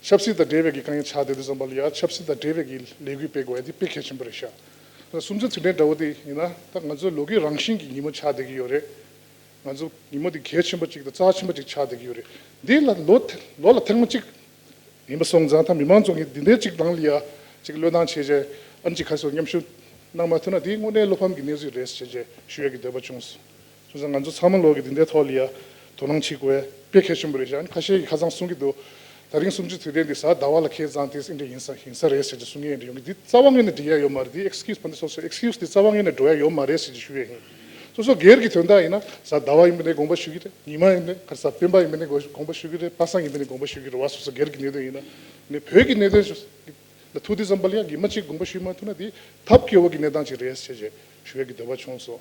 ཆབ་སྲིད་དང་འབྲེལ་བའི་གི་དཀའ་ངལ་ཆགས་བསྡད་དུས་ཙམ་པ་ལ་ཡ་ཆབ་སྲིད་དང་འབྲེལ་བའི་གི་ལས་འགུལ་སྤེལ་དགོས་ཡ་དེ་དཔེ་གལ་ཆེན་པོ་རེད་ཤག་གསུམ་བཅུ་དུས་དྲན་འདྲ་བོ་དེ་ཡིན་ན་ད་ང་ཚོའི་ལོ་རྒྱུས་རང་བཞིན་གྱི་ཉིན་མོ་ཆགས་བསྡད་ཀྱི་ཡོད་རེད། ང་ཚོ་ཉིན་མོ་འདི་གལ་ཆེན་པོ་གཅིག་དང་རྩ་ཆེན་པོ་གཅིག་ཆགས་བསྡད་ཀྱི་ཡོད་རེད། འདི་ལ་ལོ་ཐེ་ལོ་ལ་ཐེངས་མ་གཅིག་ཡིན་པ་སོང་ཙང་ད་མི་མང་ཚོ་ངས་འདི་འདྲའི་གཅིག་ནང་ལ་ཡ་གཅིག་བློས་བཏང་བྱས་རྗེས་ཨ་ནི་གཅིག་ཁ་སོ་མཉམ་ཞུགས་གནང་མ་ཐུབ་ན་འདི་དངོས་གནས་བློ་ཕམ་གྱི་གནས་ཚུལ་རེད་ཟེར་བྱས་ཞུ་ཡ་གི་འདོད་པ་བྱུང་སོང་། སོང་ཙང་ང་ཚོ་ཚང་མ་ལོག་གི་འདི་འདྲའི་ཐོག་ལ་ཡ་དོ་སྣང་བྱེད་དགོས་དཔེ་གལ་ཆེན་པོ་རེད་ཤག་ཨ་ནི་ཁ་ཤས་ཀྱིས་ཁ་སང་གསུང་གི་འདུག་ད་རིང་གསུམ་བཅུ་དུས་དྲན་འདི་གཟའ་ཟླ་བ་ལ་འཁེལ་ཙང་དེ་འདྲ་ཡིན་ས་ཡིན་ས་རེད་ཟེར་གྱི་གསུང་མཁན་འདྲ་ཡོང་གི། འདི་རྩ་བ་ཉིད་ནས་འགྲིག་ཡ་ཡོད་མ་རེད། འདི་ཨེག་སི་ཀིའུ་སི་ཕ་འདི་སོ་སོ་ཨེག་སི་ཀིའུ་སི་འདི་རྩ་བ་ཉིད་ནས་འགྲོ་ཡ་ཡོད་མ་རེད་ཟེར་གྱི་ཞུ་ཡ་ཡིན། སོ་སོ་སྒེར་གྱི་དོན་དག་ཡིན་ན་གཟའ་ཟླ་བ་ཡིན་པ་ནས་དགོངས་པ་ཞུ་གི་རེད། ཉི་མ་ཡིན་ན་ག་རེ་ཟ་སྤེན་པ་ཡིན་པ་ནས་དགོངས་པ་ཞུ་གི་རེད། པ་སངས་ཡིན་པ་ནས་དགོངས་པ་ཞུ་གི་རེད་བ། སོ་སོ་སྒེར་གྱི་གནད་དོན་ཡིན་ན། ནས་བོད་ཀྱི་གནད་དོན་ལ་ཐུག་དུས་ཙམ་པ་ལ་ཡ་ཉི་མ་གཅིག་དགོངས་པ་ཞུ་མ་ཐུབ་ན་འདི་ཐབས་སྐྱོ་བོ་གི་གནས་སྟངས་ཅིག་རེད་ཟེར་བྱས་ཞུ་ཡ་གི་འདོད་པ་བྱུང་སོང་། སོང་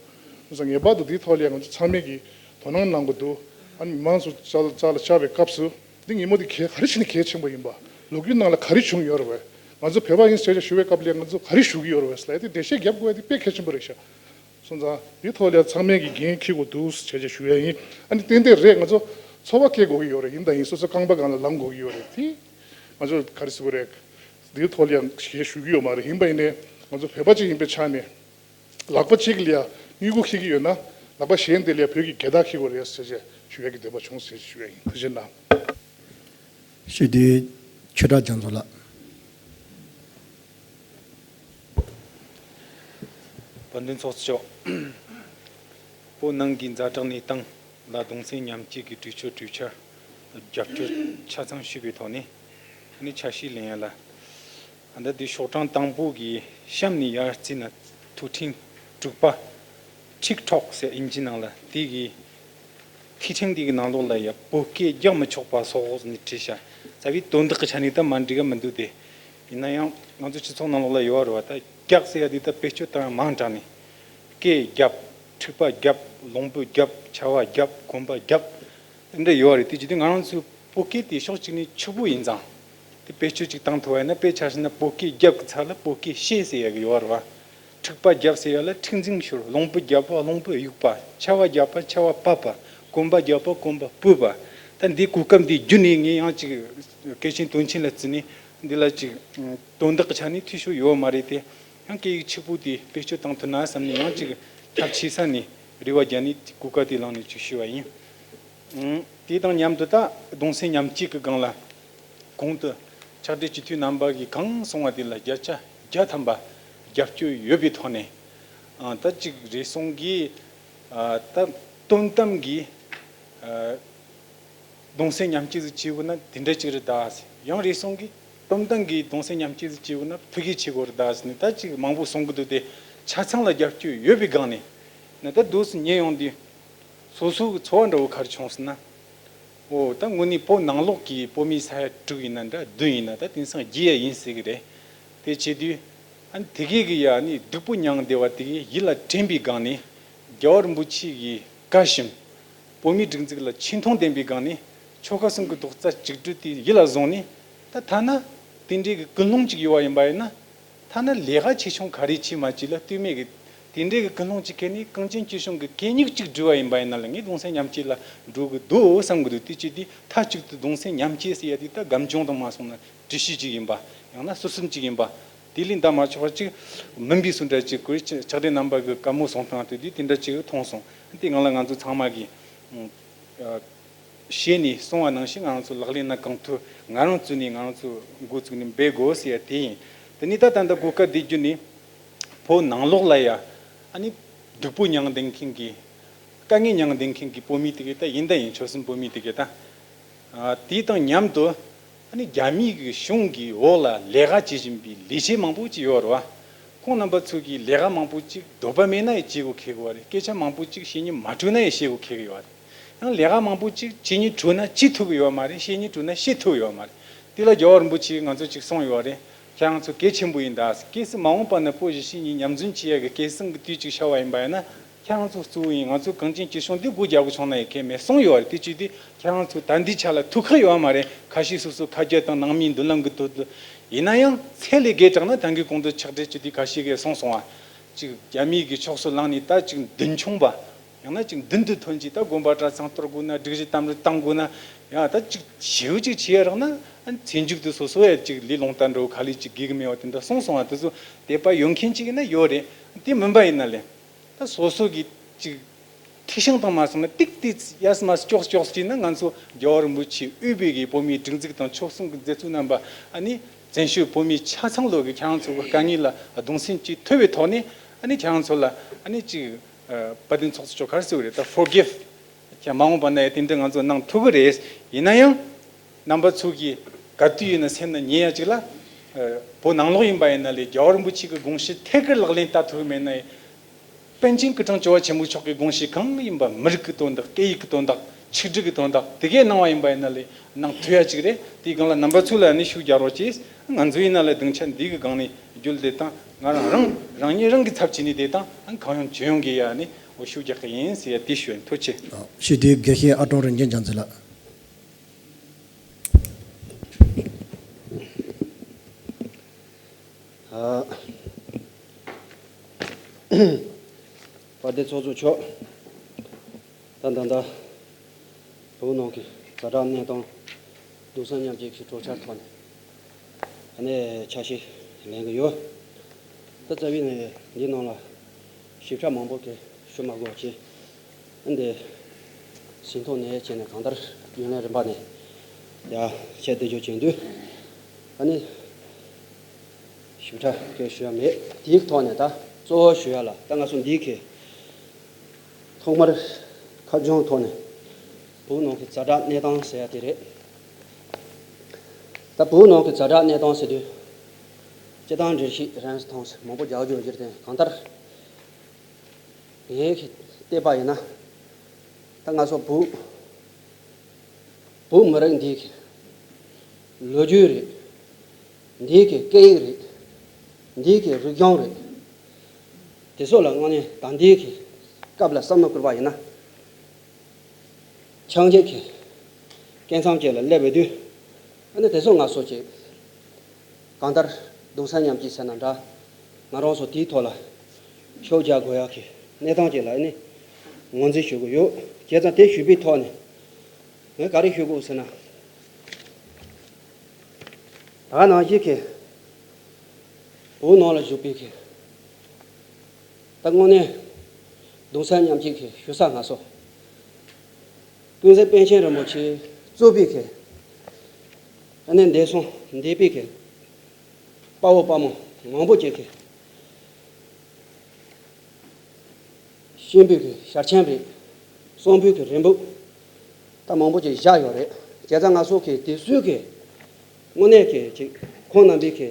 ཙང་ངེས་པར་དུ་འདིའི་ཐོག་ལ་ཡ་ང་ཚོ་ཚང་མས་ཀྱིས་དོ་སྣང་གནང་དགོས་འདུག་ཨ་ནི་མི་མང་ཚོ་རྩ་ལ་རྩ་ལ་བཅར་བའི་སྐབས་སུ་འདི་ཉིན་མོ་འདི་གལ་ག་རེ་བྱས་ནས་གལ་ཆེན་པོ་ཡིན་པ། ལོ་རྒྱུས་ནང་ལ་ག་རེ་བྱུང་ཡོད་རེད་བས། ང་ཚོ་བོད་པ་ཡིན་ཟེར་བྱས་ཞུ་བའི་སྐབས་ལ་ཡ་ང་ཚོ་ག་རེ་ཞུ་གི་ཡོད་རེད་བས་ཟེར་ལ་ཡ་དེ་འགྲེལ་བཤད་རྒྱབ་དགོས་ཡ་དེ་དཔེ་གལ་ཆེན་པོ་རེད་ཤག་སོང་ཙང་འདིའི་ཐོག་ལ་ཡ་ཚང་མས་ཀྱིས་འགན་འཁྱེར་དགོས་འདུག་ཟེར་བྱས་ཞུ་ཡ་ཡིན། ཨ་ནི་ཏན་ཏན་རེད། ང་ཚོ་ཚོར་བ་སྐྱེ་དགོས་ཀྱི་ཡོད་རེད། ཡིན་དང་ཡིན། སོ་སོ་རྐང་པ་སྒང་ལ་ལངས་དགོས་ཀྱི་ཡོད་རེད། དེ་ང་ཚོ་ག་རེ་ཟེར་དགོས་རེད། འདིའི་ཐོག་ལ་ཡང་ཞེས་ཞུ་གི་ཡོད་མ་རེད། ཡིན་པ་ཡིན་ནའི་ང་ཚོ་བོད་པ་ཅིག་ཡིན་པའི་ཆ་ནས་ལག་པ་གཅིག་ལ་ཡང་སྨྱུ་གུ་འཁྱེར་གྱི་ཡོད་ན་ལག་པ་གཞན་དེ་ལ་ཡང་བོད་ཀྱི་རྒྱལ་དར་འཁྱེར་དགོས་རེད་ཟེར་བྱས་ཞུ་ཡ་གི་འདོད་པ་བྱུང་ཟེར་ཞུ་ཡ་ཡིན། ཐུགས་རྗེ་གནང་། སྤྱི་འཐུས་ཆོས་གྲགས་རྒྱ་མཚོ་ལགས། དཔལ་ལྡན་ཚོགས་གཙོ་མཆོག་བོད་ནང་གི་ཛ་དྲག་གནས་སྟངས་ལ་གདུང་སེམས་མཉམ་སྐྱེད་ཀྱི་གྲོས་ཆོད་གྲོས་འཆར་རྒྱབ་སྐྱོར་ཆ་ཚང་ཞུས་པའི་ཐོག་ནས་ཨ་ནི་ཆ་ཤས་ལེན་ཡ་ལ། ཨ་ད་འདི་ཤོག་གྲངས་དང་པོ་གི་གཤམ་ནས་ཡར་བརྩིས་ན་ཐུགས་ཕྲེང་དྲུག་པ། ཊིག་ཊོག་ཟེར་ཨིན་ཇི་ནང་ལ་དེ་གི་ཐིག་ཕྲེང་དེ་གི་ནང་ལོགས་ལ་ཡ་བོད་སྐད་རྒྱག་མི་ཆོག་པ་སོགས་ནས་བྲིས་ཤག་རྩ་བའི་དོན་དག་གི་ཆ་ནས་ད་མ་འགྲིག་ག་མི་འདུག་སྟེ། ཡིན་ན་ཡང་ང་ཚོ་སྤྱི་ཚོགས་ནང་ལོགས་ལ་ཡོད་རེད་བ། ད་རྒྱག་ཟེར་ཡ་དེ་ད་བེད་སྤྱོད་བཏང་ཡ་མང་དྲགས་ནས། སྐད་རྒྱབ། འཁྲུག་པ་རྒྱབ། ལུང་པ་རྒྱབ། ཆར་པ་རྒྱབ། གོམ་པ་རྒྱབ། དེ་འདྲ་ཡོད་རེད། དེ་བྱེད་དུས་ང་རང་ཚོའི་བོད་སྐད་དེ་ཕྱོགས་གཅིག་ནས་ཕྱུག་པོ་ཡིན་ཙང་། དེ་བེད་སྤྱོད་ཅིག་བཏང་ཐུབ་པ་ཡིན་ན། དཔེ་ཆ་བཞག་ན་བོད་སྐད་རྒྱབ་ཀྱི་ཚབ་ལ་བོད་སྐད་བཤད་ཟེར་ཡ་གི་ཡོད་རེད་བ། འཁྲུག་པ་རྒྱབ་ཟེར་ཡ་ལ་འཁྲུག་འཛིང་ཤོར། ལུང་པ་རྒྱབ་པ་ལུང་པ་གཡུག་པ། ཆར་པ་རྒྱབ་པ་ཆར་པ་ཕབ་པ། གོམ་པ་རྒྱབ་པ་གོམ་པ་སྤོས་པ། ད་འདི་གོ་སྐབས་འདི་བརྒྱུད་ནས་ངས་ཡང་ཅིག་སྐད་ཆེན་དོན་ཆེན་ལ་བརྩིས་ནས་འདི་ལ་ཅིག་དོན་དག་གི་ཆ་ནས་འཐུས་ཤོར་ཡོད་མ་རེད་དེ། ཡང་སྐད་ཡིག་ཕྱུག་པོ་དེ་བེད་སྤྱོད་བཏང་ཐུབ་ན་བསམ་ནས་ཡང་ཅིག་ཐབས་ཆེ་ས་ནས་རེ་བ་རྒྱག་ནས་གོ་སྐབས་དེ་བླངས་ནས་ཅིག་ཞུས་པ་ཡིན། ཨང་། དེ་དང་མཉམ་དུ་ད་གདུང་སེམས་མཉམ་སྐྱེད་ཀྱི་སྒང་ལ་གོང་དུ་ཕྱག་སྦྲེལ་སྤྱི་འཐུས་རྣམ་པ་གིས་གང་གསུངས་པ་དེ་ལ་བརྒྱ་ཆ་བརྒྱ་ཐམ་པ་རྒྱབ་སྐྱོར་ཡོད་པའི་ཐོག་ནས། ཨང་། ད་ཅིག་རེ་ཟུང་གིས་ཨ་ད་དོན་དམ་གྱི་ཨ་གདུང་སེམས་མཉམ་སྐྱེད་ཟིག་བྱེད་དགོས་ན་དེ་འདྲ་ཅིག་རེད་ད་ཟེར། ཡང་རེ་ཟུང་གིས་དོན་དམ་གྱི་གདུང་སེམས་མཉམ་སྐྱེད་ཟིག་བྱེད་དགོས་ན་ཕ་གི་བྱེད་དགོས་རེད་ད་ཟེར་ནས་ད་ཅིག་མང་པོ་གསུང་གི་འདུག་སྟེ། ཆ་ཚང་ལ་རྒྱབ་སྐྱོར་ཡོད་པའི་སྒང་ནས་ནི་ད་དུས་སུ་ཉེ་ཡོང་དུས་སོ་སོ་གི་ཚོར་བ་འདྲ་བོ་ག་རེ་བྱུང་ཟེར་ན། འོ་ད་དངོས་གནས་བོད་ནང་ལོགས་ཀྱི་བོད་མི་ས་ཡ་དྲུག་ཡིན་ན་འདྲ་བདུན་ཡིན་ན་ད་དེང་སང་བརྒྱད་ཡ་ཡིན་ཟེར་གི་རེད། དེ་བྱེད་དུས་ཨ་ནི་དེ་གས་གི་ཡ་ནི་སྡུག་པོ་མྱངས་བསྡད་པ་དེ་གས་ཡིད་ལ་དྲན་པའི་སྒང་ནས། རྒྱལ་བ་རིན་པོ་ཆེ་གི་བཀའ་བཞིན་བོད་མིའི་སྒྲིག་འཛུགས་ལ་ཆེ་མཐོང་ལྡན་པའི་སྒང་ནས་ཆོལ་ཁ་གསུམ་གྱི་རྡོག་རྩ་གཅིག་སྒྲིལ་དེ་ཡིད་ལ་བཟུང་ནས། ད་ཐ་ན་དེ་འདྲའི་གི་ཀུན་སློང་གཅིག་ཡོད་པ་ཡིན་པ་ཡིན་ན། ཐ་ན་ལས་ཀ་ཆེ་ཆུང་ག་རེ་བྱེད་མ་བྱེད་ལ་ལྟོས་མེད་ཀྱི་དེ་འདྲའི་གི་ཀུན་སློང་གཅིག་གི་ནི་གངས་ཅན་སྐྱིད་གཤོངས་ཀྱི་གད་སྙིགས་གཅིག་སྒྲིལ་བ་ཡིན་པ་ཡིན་ན་ལ་ངས་གདུང་སེམས་མཉམ་སྐྱེད་ལ་འགྲོ་གི་འདུག་བསམ་གི་འདུག་དེ་བྱེད་དུས་མཐའ་གཅིག་ཏུ་གདུང་སེམས་མཉམ་སྐྱེད་ཟེར་ཡ་དེ་ད་སྒམ་ཆུང་དང་མ་སོང་ན་འདྲི་གཞི་གཅིག་ཡིན་པ། ཡང་ན་སྲོག་ཤིང་གཅིག་ཡིན་པ། དེ་ལས་འདའ་མ་ཆོག་པ་གཅིག་མིན་པའི་བཟོ་འདྲ་གཅིག་གོ། ཕྱག་སྦྲེལ་རྣམ་པ་གི་བཀའ་མོལ་གསུང་སྟངས་དེ་དུས་དེ་འདྲ་གཅིག་མཐོང་སོང་། དེ་ང་ལ་ང་ཚོ་ཚང་མ་གིས་ཨ་ཞལ་ནས་གསུང་བ་ནང་བཞིན་ང་རང་ཚོ་ལག་ལེན་ན་གང་ཐུབ་ང་རང་བཙུགས་ནས་ང་རང་ཚོ་འགོ་བཙུགས་ནས་འབད་དགོས་ཟེར་ཡ་དེ་ཡིན། དེ་ནས་ད་ད་ལྟ་གོ་སྐབས་འདི་བརྒྱུད་ནས་བོད་ནང་ལོགས་ལ་ཡ་ཨ་ནི་སྡུག་པོ་མྱངས་བསྡད་མཁན་གྱི་དཀའ་ངལ་མྱངས་བསྡད་མཁན་གྱི་བོད་མི་དེ་གས་ད་ཡིན་ད་ཡིན། ཆོལ་གསུམ་བོད་མི་དེ་གས་ད། ཨ་དེ་དང་མཉམ་དུ་ཨ་ནི་རྒྱ་མིའི་གི་གཞུང་གི་འོག་ལ་ལས་ཀ་བྱེད་བཞིན་པའི་ལས་བྱེད་མང་པོ་ཅིག་ཡོད་རེད་བ། ཁོང་རྣམ་པ་ཚོ་གིས་ལས་ཀ་མང་པོ་ཅིག་འདོད་པ་མེད་ན་ཡང་བྱེད་དགོས་ཁེལ་གི་ཡོད་རེད། སྐད་ཆ་མང་པོ་ཅིག་བཤད་སྙིང་མ་བྲོ་ན་ཡང་བཤད་དགོས་ཁེལ་གི་ཡོད་རེད། ཡང་ལས་ཀ་མང་པོ་ཅིག་བྱེད་སྙིང་བྲོ་ན་བྱེད་ཐུབ་གི་ཡོད་མ་རེད། བཤད་སྙིང་བྲོ་ན་བཤད་ཐུབ་གི་ཡོད་མ་རེད། དེ་ལ་རྒྱལ་བ་རིན་པོ་ཆེས་ང་ཚོ་ཅིག་གསུངས་ཡོད་རེད། ཁྱེད་རང་ཚོ་གལ་ཆེན་པོ་ཡིན་ད། གལ་སྲིད་མ་འོངས་པ་ན་བོད་གཞིས་བྱེས་གཉིས་མཉམ་འཛོམས་བྱེད་ཡ་གི་སྐལ་བཟང་གི་དུས་ཅིག་ཤར་བ་ཡིན་པ་ཡིན་ན། ཁྱེད་རང་ཚོ་གཙོ་བོ་ཡིན། ང་ཚོ་གངས་ཅན་སྐྱིད་གཤོངས་འདི་སྒོ་རྒྱག་དགོས་བྱུང་ན་ཡང་གལ་མེད་གསུངས་ཡོད་རེད། དེ་བྱས་དུས་ཁྱེད་རང་ཚོ་ད་འདི་ཆ་ལ་ཐུགས་ཁག་ཡོད་མ་རེད། ཁ་ཤས་སོ་སོ་ཁ་རྒྱ་དང་ནང་མིའི་མདུན་ལམ་གི་དོན་དུ་ཡིན་ན་ཡང་ཚད་ལས་བརྒལ་དྲགས་ན་ད་གིན་གོང་དུ་ཕྱག་སྦྲེལ་སྤྱི་འཐུས་ཁ་ཤས་ཀྱིས་གསུངས་སོང་བ། ཅིག་རྒྱ་མིའི་གི་ཕྱོགས་སུ་ལངས་ནས་ད་ཅིག་མདུན་མཆོང་བ། ཡང་ན་ཅིག་མདུན་དུ་ཐོན་གྱིས་ད་དགོན་པ་གྲྭ་ཚང་གཏོར་དགོས་ན། སྒྲིག་གཞི་དམ་རུ་བཏང་དགོས་ན། ཡང་ད་ཅིག་ཞེའུ་ཅིག་བྱེད་ཡ་རག་ན། ཨ་ཚེ་མཇུག་ཏུ་སོ་སོ་ཡ་ཅིག་ལས་ལོང་ལྟ་འགྲོ་ག་ལས་ཅིག་དགེ་གི་མེད་པ་དེ་འདྲ་གསུངས་སོང་བ། དེ་ཚོ་དད་པ་ཡོད་མཁན་ཅིག་ཡིན་ན་ཡོད་རེད། དེ་མིན་པ་ཡིན་ན་ལས། ད་སོ་སོ་གི་ཅིག་ཐིག་ཤིང་དང་མ་སོང་ན་ཏིག་ཏིག་ཡ་སི་མ་སི་ཅོག་ཅོག་ཅིག་ན། ང་ཚོ་རྒྱལ་བ་རིན་པོ་ཆེ་དབུས་པའི་གི་བོད་མིའི་སྒྲིག་འཛུགས་དང་ཆོལ་གསུམ་གི་མཛད་གཙོ་རྣམ་པ། ཨ་ནི་བཙན་བྱོལ་བོད་མི་ཆ་ཚང་ལོ་གི་ཁྱེད་རང་ཚོ་གི་དཀའ་ངལ་ལ་གདུང་སེམས་ཅིག་ཐོབ་པའི་ཐོག་ནས། ཨ་ནི་ཁྱེད་རང་ཚོ་ལ་ཨ་ནི་ཅིག་ཨ་དཔལ་ལྡན་ཚོགས་གཙོ་མཆོག་ག་རེ་ཟེར་བ་རེད། ད་ཕོར་གིབ་ཀྱང་མ་འོངས་པ་ན་ཡང་དེ་འདྲ་ང་ཚོ་གནང་ཐུབ་ཀྱི་རེད། ཡིན་ན་ཡང་རྣམ་པ་ཚོ་གིས་ག་དུས་ཡིན་ན་སེམས་ན་ཉེ་ཡ་ཅིག་ལ། ཨ་བོད་ནང་ལོགས་ཡིན་པ་ཡིན་ན་ལས་རྒྱལ་བ་རིན་པོ་ཆེ་གི་དགོངས་གཞི་ཐད་ཀར་ལག་ལེན་བསྟར་ཐུབ་ཀྱི་མེད་ན་ཡང་། པཎ་ཆེན་སྐུ་ཕྲེང་བཅུ་པ་ཆེན་པོ་མཆོག་གི་དགོངས་གཞི་གང་ཡིན་པ། མི་རིགས་ཀྱི་དོན་དག། སྐད་ཡིག་གི་དོན་དག། ཆིག་སྒྲིལ་གྱི་དོན་དག་དེ་གས་གནང་བ་ཡིན་པ་ཡིན་ན་ལས་གནང་ཐུབ་ཡ་ཅིག་རེད། དེའི་སྒང་ལ་རྣམ་པ་ཚོ་ལ་ནི་ཤུགས་རྒྱག་རོགས་གྱིས། ང་ཚོ་ཡིན་ན་ལས་སྡིངས་ཆ་འདི་གི་སྒང་ནས་རྒྱུད་བསྡད་དང་། ང་རང་རང་རང་ཉིད་རང་གི་ཚབ་བྱས་ནས་བསྡད་དང་། གང་ཡོང་ཅི་ཡོང་གི་ཡ་ནི་འོ་ཤུགས་རྒྱག་གི་ཡིན་ཟེར་ཡ་དེ་ཞུ་ཡིན། ཐུགས་རྗེ་ཆེ། ཞུ་དེ་དགེ་བཤེས་ཨ་ཀྲོང་རིན་ཆེན་རྒྱ་མཚོ་ལགས། ཨ། དཔལ་ལྡན་ཚོགས་གཙོ་མཆོག་ད་ད་ལྟ་བོད་ནང་གི་ཛ་དྲག་གནས་སྟངས་གདུང་སེམས་མཉམ་སྐྱེད་ཀྱི་གྲོས་འཆར་ཐོག་ནས་ཨ་ནི་ཆ་ཤས་ལེན་གི་ཡོད། ད་རྩ་བའི་ནས་འདི་ནང་ལ་ཞིབ་ཕྲ་མང་པོ་གི་ཞུ་མ་དགོས་ཀྱི། འདི་ཟིན་ཐོ་ནས་བྱས་ནས་གང་ལྟར་རྒྱུན་ལས་རིམ་པ་ནས་ཡ་བཤད་བསྡད་རྒྱུ་བྱེད་དུས། ཨ་ནི་ཞིབ་ཕྲ་སྐད་ཞུ་ཡ་མེད། དེའི་ཐོག་ནས་ད་གཙོ་བོ་ཞུ་ཡ་ལ། ད་ང་ཚོ་འདིའི་གི་ ཐོག་མར་ཁ་བྱང་ཐོག་ནས་བོད་ནང་གི་ཛ་དྲག་གནས་སྟངས་ཟེར་ཡ་དེ་རེད། ད་བོད་ནང་གི་ཛ་དྲག་གནས་སྟངས་ཟེར་དུས་སྤྱིར་བཏང་འགྲེལ་བཤད་རན་སུ་ཐང་སུ་མང་པོ་རྒྱག་རྒྱུ་ཡོད་རྒྱུ་རེད་དེ། གང་ལྟར་ངས་བལྟས་པ་ཡིན་ན། ད་ང་ཚོ་བོད་བོད་མི་རིགས་འདི་གི་ལོ་རྒྱུས་རེད། འདི་གི་སྐད་ཡིག་རེད། འདི་གི་རིག་གཞུང་རེད། དེ་ཚོ་ལ་དངོས་གནས་ད་ལྟའི་གི་སྐབས་ལ་བསམ་བློ་བསྐུར་བ་ཡིན་ན། ཆགས་འཇིག་གི་སྐད་མཚམས་ཅིག་ལ་སླེབས་པའི་དུས། ཨ་ནི་དེ་ཚོ་ང་ཚོ་ཅིག་གང་ལྟར་གདུང་སེམས་མཉམ་སྐྱེད་ཟེར་ན་འདྲ། ང་རང་ཚོ་དེའི་ཐོག་ལ་ཤུགས་རྒྱག་དགོས་ཡག་གི་གནས་སྟངས་ཅིག་ལ་ཨ་ནི་ངོས་འཛིན་ཞུ་གི་ཡོད། བྱས་ཙང་དེ་ཞུས་པའི་ཐོག་ནས་ངས་ག་རེ་ཞུ་དགོས་ཟེར་ན། ད་ག་ནང་བཞིན་གྱི་བོད་ནང་ལ་བཞུགས་པའི་གི་ད་དངོས་གནས་གདུང་སེམས་མཉམ་སྐྱེད་ཀྱི་ཞུ་ས་ང་ཚོ་ཀུན་གཟིགས་པཎ་ཆེན་རིན་པོ་ཆེ་གཙོས་པའི་གི་ཨ་ནི་འདས་སོང་འདས་པའི་གི་དཔའ་བོ་དཔའ་མོ་མང་པོ་ཅིག་གི་གཤིན་པོའི་གི་ཞལ་ཆེམས་རེད། གསོན་པོའི་གི་རིལ་བུ་ད་མང་པོ་ཅིག་བཞག་ཡོད་རེད། བྱས་ཙང་ང་ཚོ་གི་དེ་ཚོའི་གི་དངོས་གནས་གི་ཅིག་ཁོང་རྣམ་པའི་གི་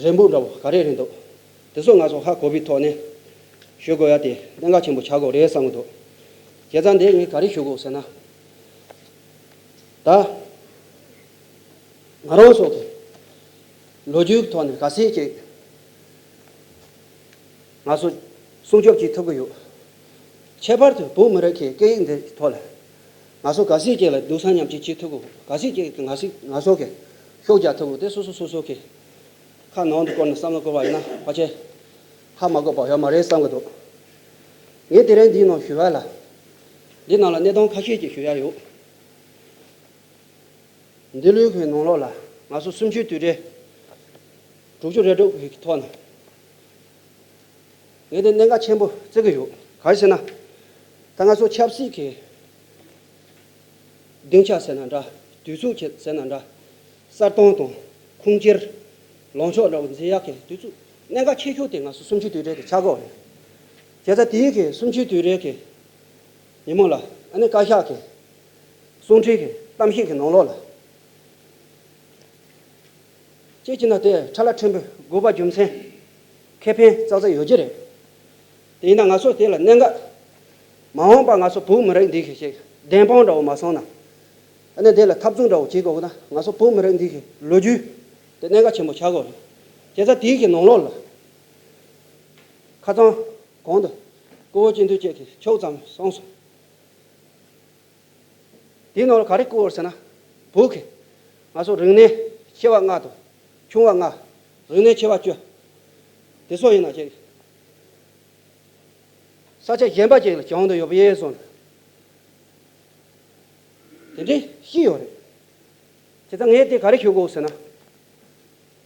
རིལ་བུ་འདྲ་བོ་ག་རེ་རེད་འདུག་དེ་ཚོ་ང་ཚོ་ཧ་གོ་བའི་ཐོག་ནས་ཞུ་དགོས་ཡ་དེ་གནད་འགག་ཆེན་པོ་ཆགས་དགོས་རེད་བསམ་གི་འདུག་བྱས་ཙང་འདི་ངས་ག་རེ་ཞུ་དགོས་ཟེར་ན། ད་ང་རང་ཚོ་གི་ལོ་རྒྱུས་ཀྱི་ཐོག་ནས་ག་ཚད་ཅིག་ང་ཚོ་སྲུང་སྐྱོབ་བྱེད་ཐུབ་ཀྱི་ཡོད། ཁྱད་པར་དུ་བོད་མི་རིགས་ཀྱི་སྐད་ཡིག་འདི་ཐོག་ལ་ང་ཚོ་ག་ཚད་ཅིག་ལ་གདུང་སེམས་མཉམ་སྐྱེད་བྱེད་ཐུབ་ཀྱི། ག་ཚད་ཅིག་གི་ང་ཚོ་ང་ཚོ་གི་ཤུགས་རྒྱག་ཐུབ་ཀྱི། དེ་སོ་སོ་སོ་སོ་གི་ཁ་ནང་དུ་བསྐོར་ནས་བསམ་བློ་བསྐོར་བ་ཡིན་ན་ཕལ་ཆེར་ཧ་མ་གོ་བ་ཡོད་མ་རེད་བསམ་གྱི་འདུག་ངས་དེ་རིང་འདིའི་ནང་ཞུ་བ་ལ། འདི་ནང་ལ་གནད་དོན་ཁ་ཤས་ཅིག་ཞུ་ཡ་ཡོད། འདི་ལོའི་གི་ནང་ལོགས་ལ་ང་ཚོ་གསུམ་བཅུའི་དུས་དྲན་དྲུག་ཅུ་རེ་དྲུག་གི་ཐོག་ནས་ངས་དེ་གནད་འགག་ཆེན་པོ་བརྩི་གི་ཡོད། ག་རེ་ཟེར་ན། ད་ང་ཚོ་ཆབ་སྲིད་ཀྱི་སྡིངས་ཆ་ཟེར་ན་འདྲ། དུས་ཚོད་ཟེར་ན་འདྲ། གསར་གཏོད་དང་ཁུངས་སྐྱེལ་ལངས་ཕྱོགས་འདྲ་བོ་འཛིན་ཡག་གི་དུས་ཚོད་གནད་འགག་ཆེ་ཤོས་དེ་ང་ཚོ་གསུམ་བཅུའི་དུས་དྲན་དེ་ཆགས་ཀྱི་ཡོད་རེད། བྱས་ཙང་དེའི་གི་གསུམ་བཅུའི་དུས་དྲན་གི་ཉིན་མོ་ལ་ཨ་ནི་བཀའ་ཤག་གི་གསུང་འཕྲིན་གྱི་གཏམ་བཤད་ཀྱི་ནང་ལོགས་ལ། གཅིག་བྱས་ན་དེ་ཁྲ་ལ་ཕྲན་བུ་དགོས་པ་རྒྱུ་མཚན་ཁེ་ཕན་ཙག་ཙག་ཡོད་ཀྱི་རེད། དེ་ཡིན་ན་ང་ཚོ་དེ་ལ་གནད་འགག་མ་འོངས་པ་ང་ཚོ་བོད་མི་རིགས་འདི་གི་ཞིག་བདེན་དཔང་འདྲ་བོ་མ་སོང་ན། ཨ་ནི་དེ་ལ་འཐབ་རྩོད་འདྲ་བོ་བྱེད་དགོས་ན་ང་ཚོ་བོད་མི་རིགས་འདི་གི་ལོ་རྒྱུས་དེ་གནད་འགག་ཆེན་པོ་ཆགས་དགོས་རེད། བྱས་ཙང་དེའི་གི་ནང་ལོགས་ལ་ཁ་སང་གོང་དུ་སྐུ་ངོ་སྤྱི་འཐུས་བཅས་ཀྱིས་ཕྱོགས་ཙམ་གསུངས་སོང་། དེའི་ནང་ལ་ག་རེ་བཀོད་ཡོད་ཟེར་ན། བོད་ཀྱི་ང་ཚོ་རིག་གནས་ཆེ་བ་ལྔ་དང་ཆུང་བ་ལྔ། རིག་གནས་ཆེ་བ་བཅུ། དེ་ཚོ་ཡིན་ན་ཅིག་ས་ཆ་གཞན་པ་ཅིག་ལ་བྱང་དུ་ཡོད་པ་ཡིན་སོང་། དེ་འདྲའི་བཤད་ཡོད་རེད། དེ་ལྟ་ངས་དེ་ག་རེ་ཞུ་དགོས་ཟེར་ན།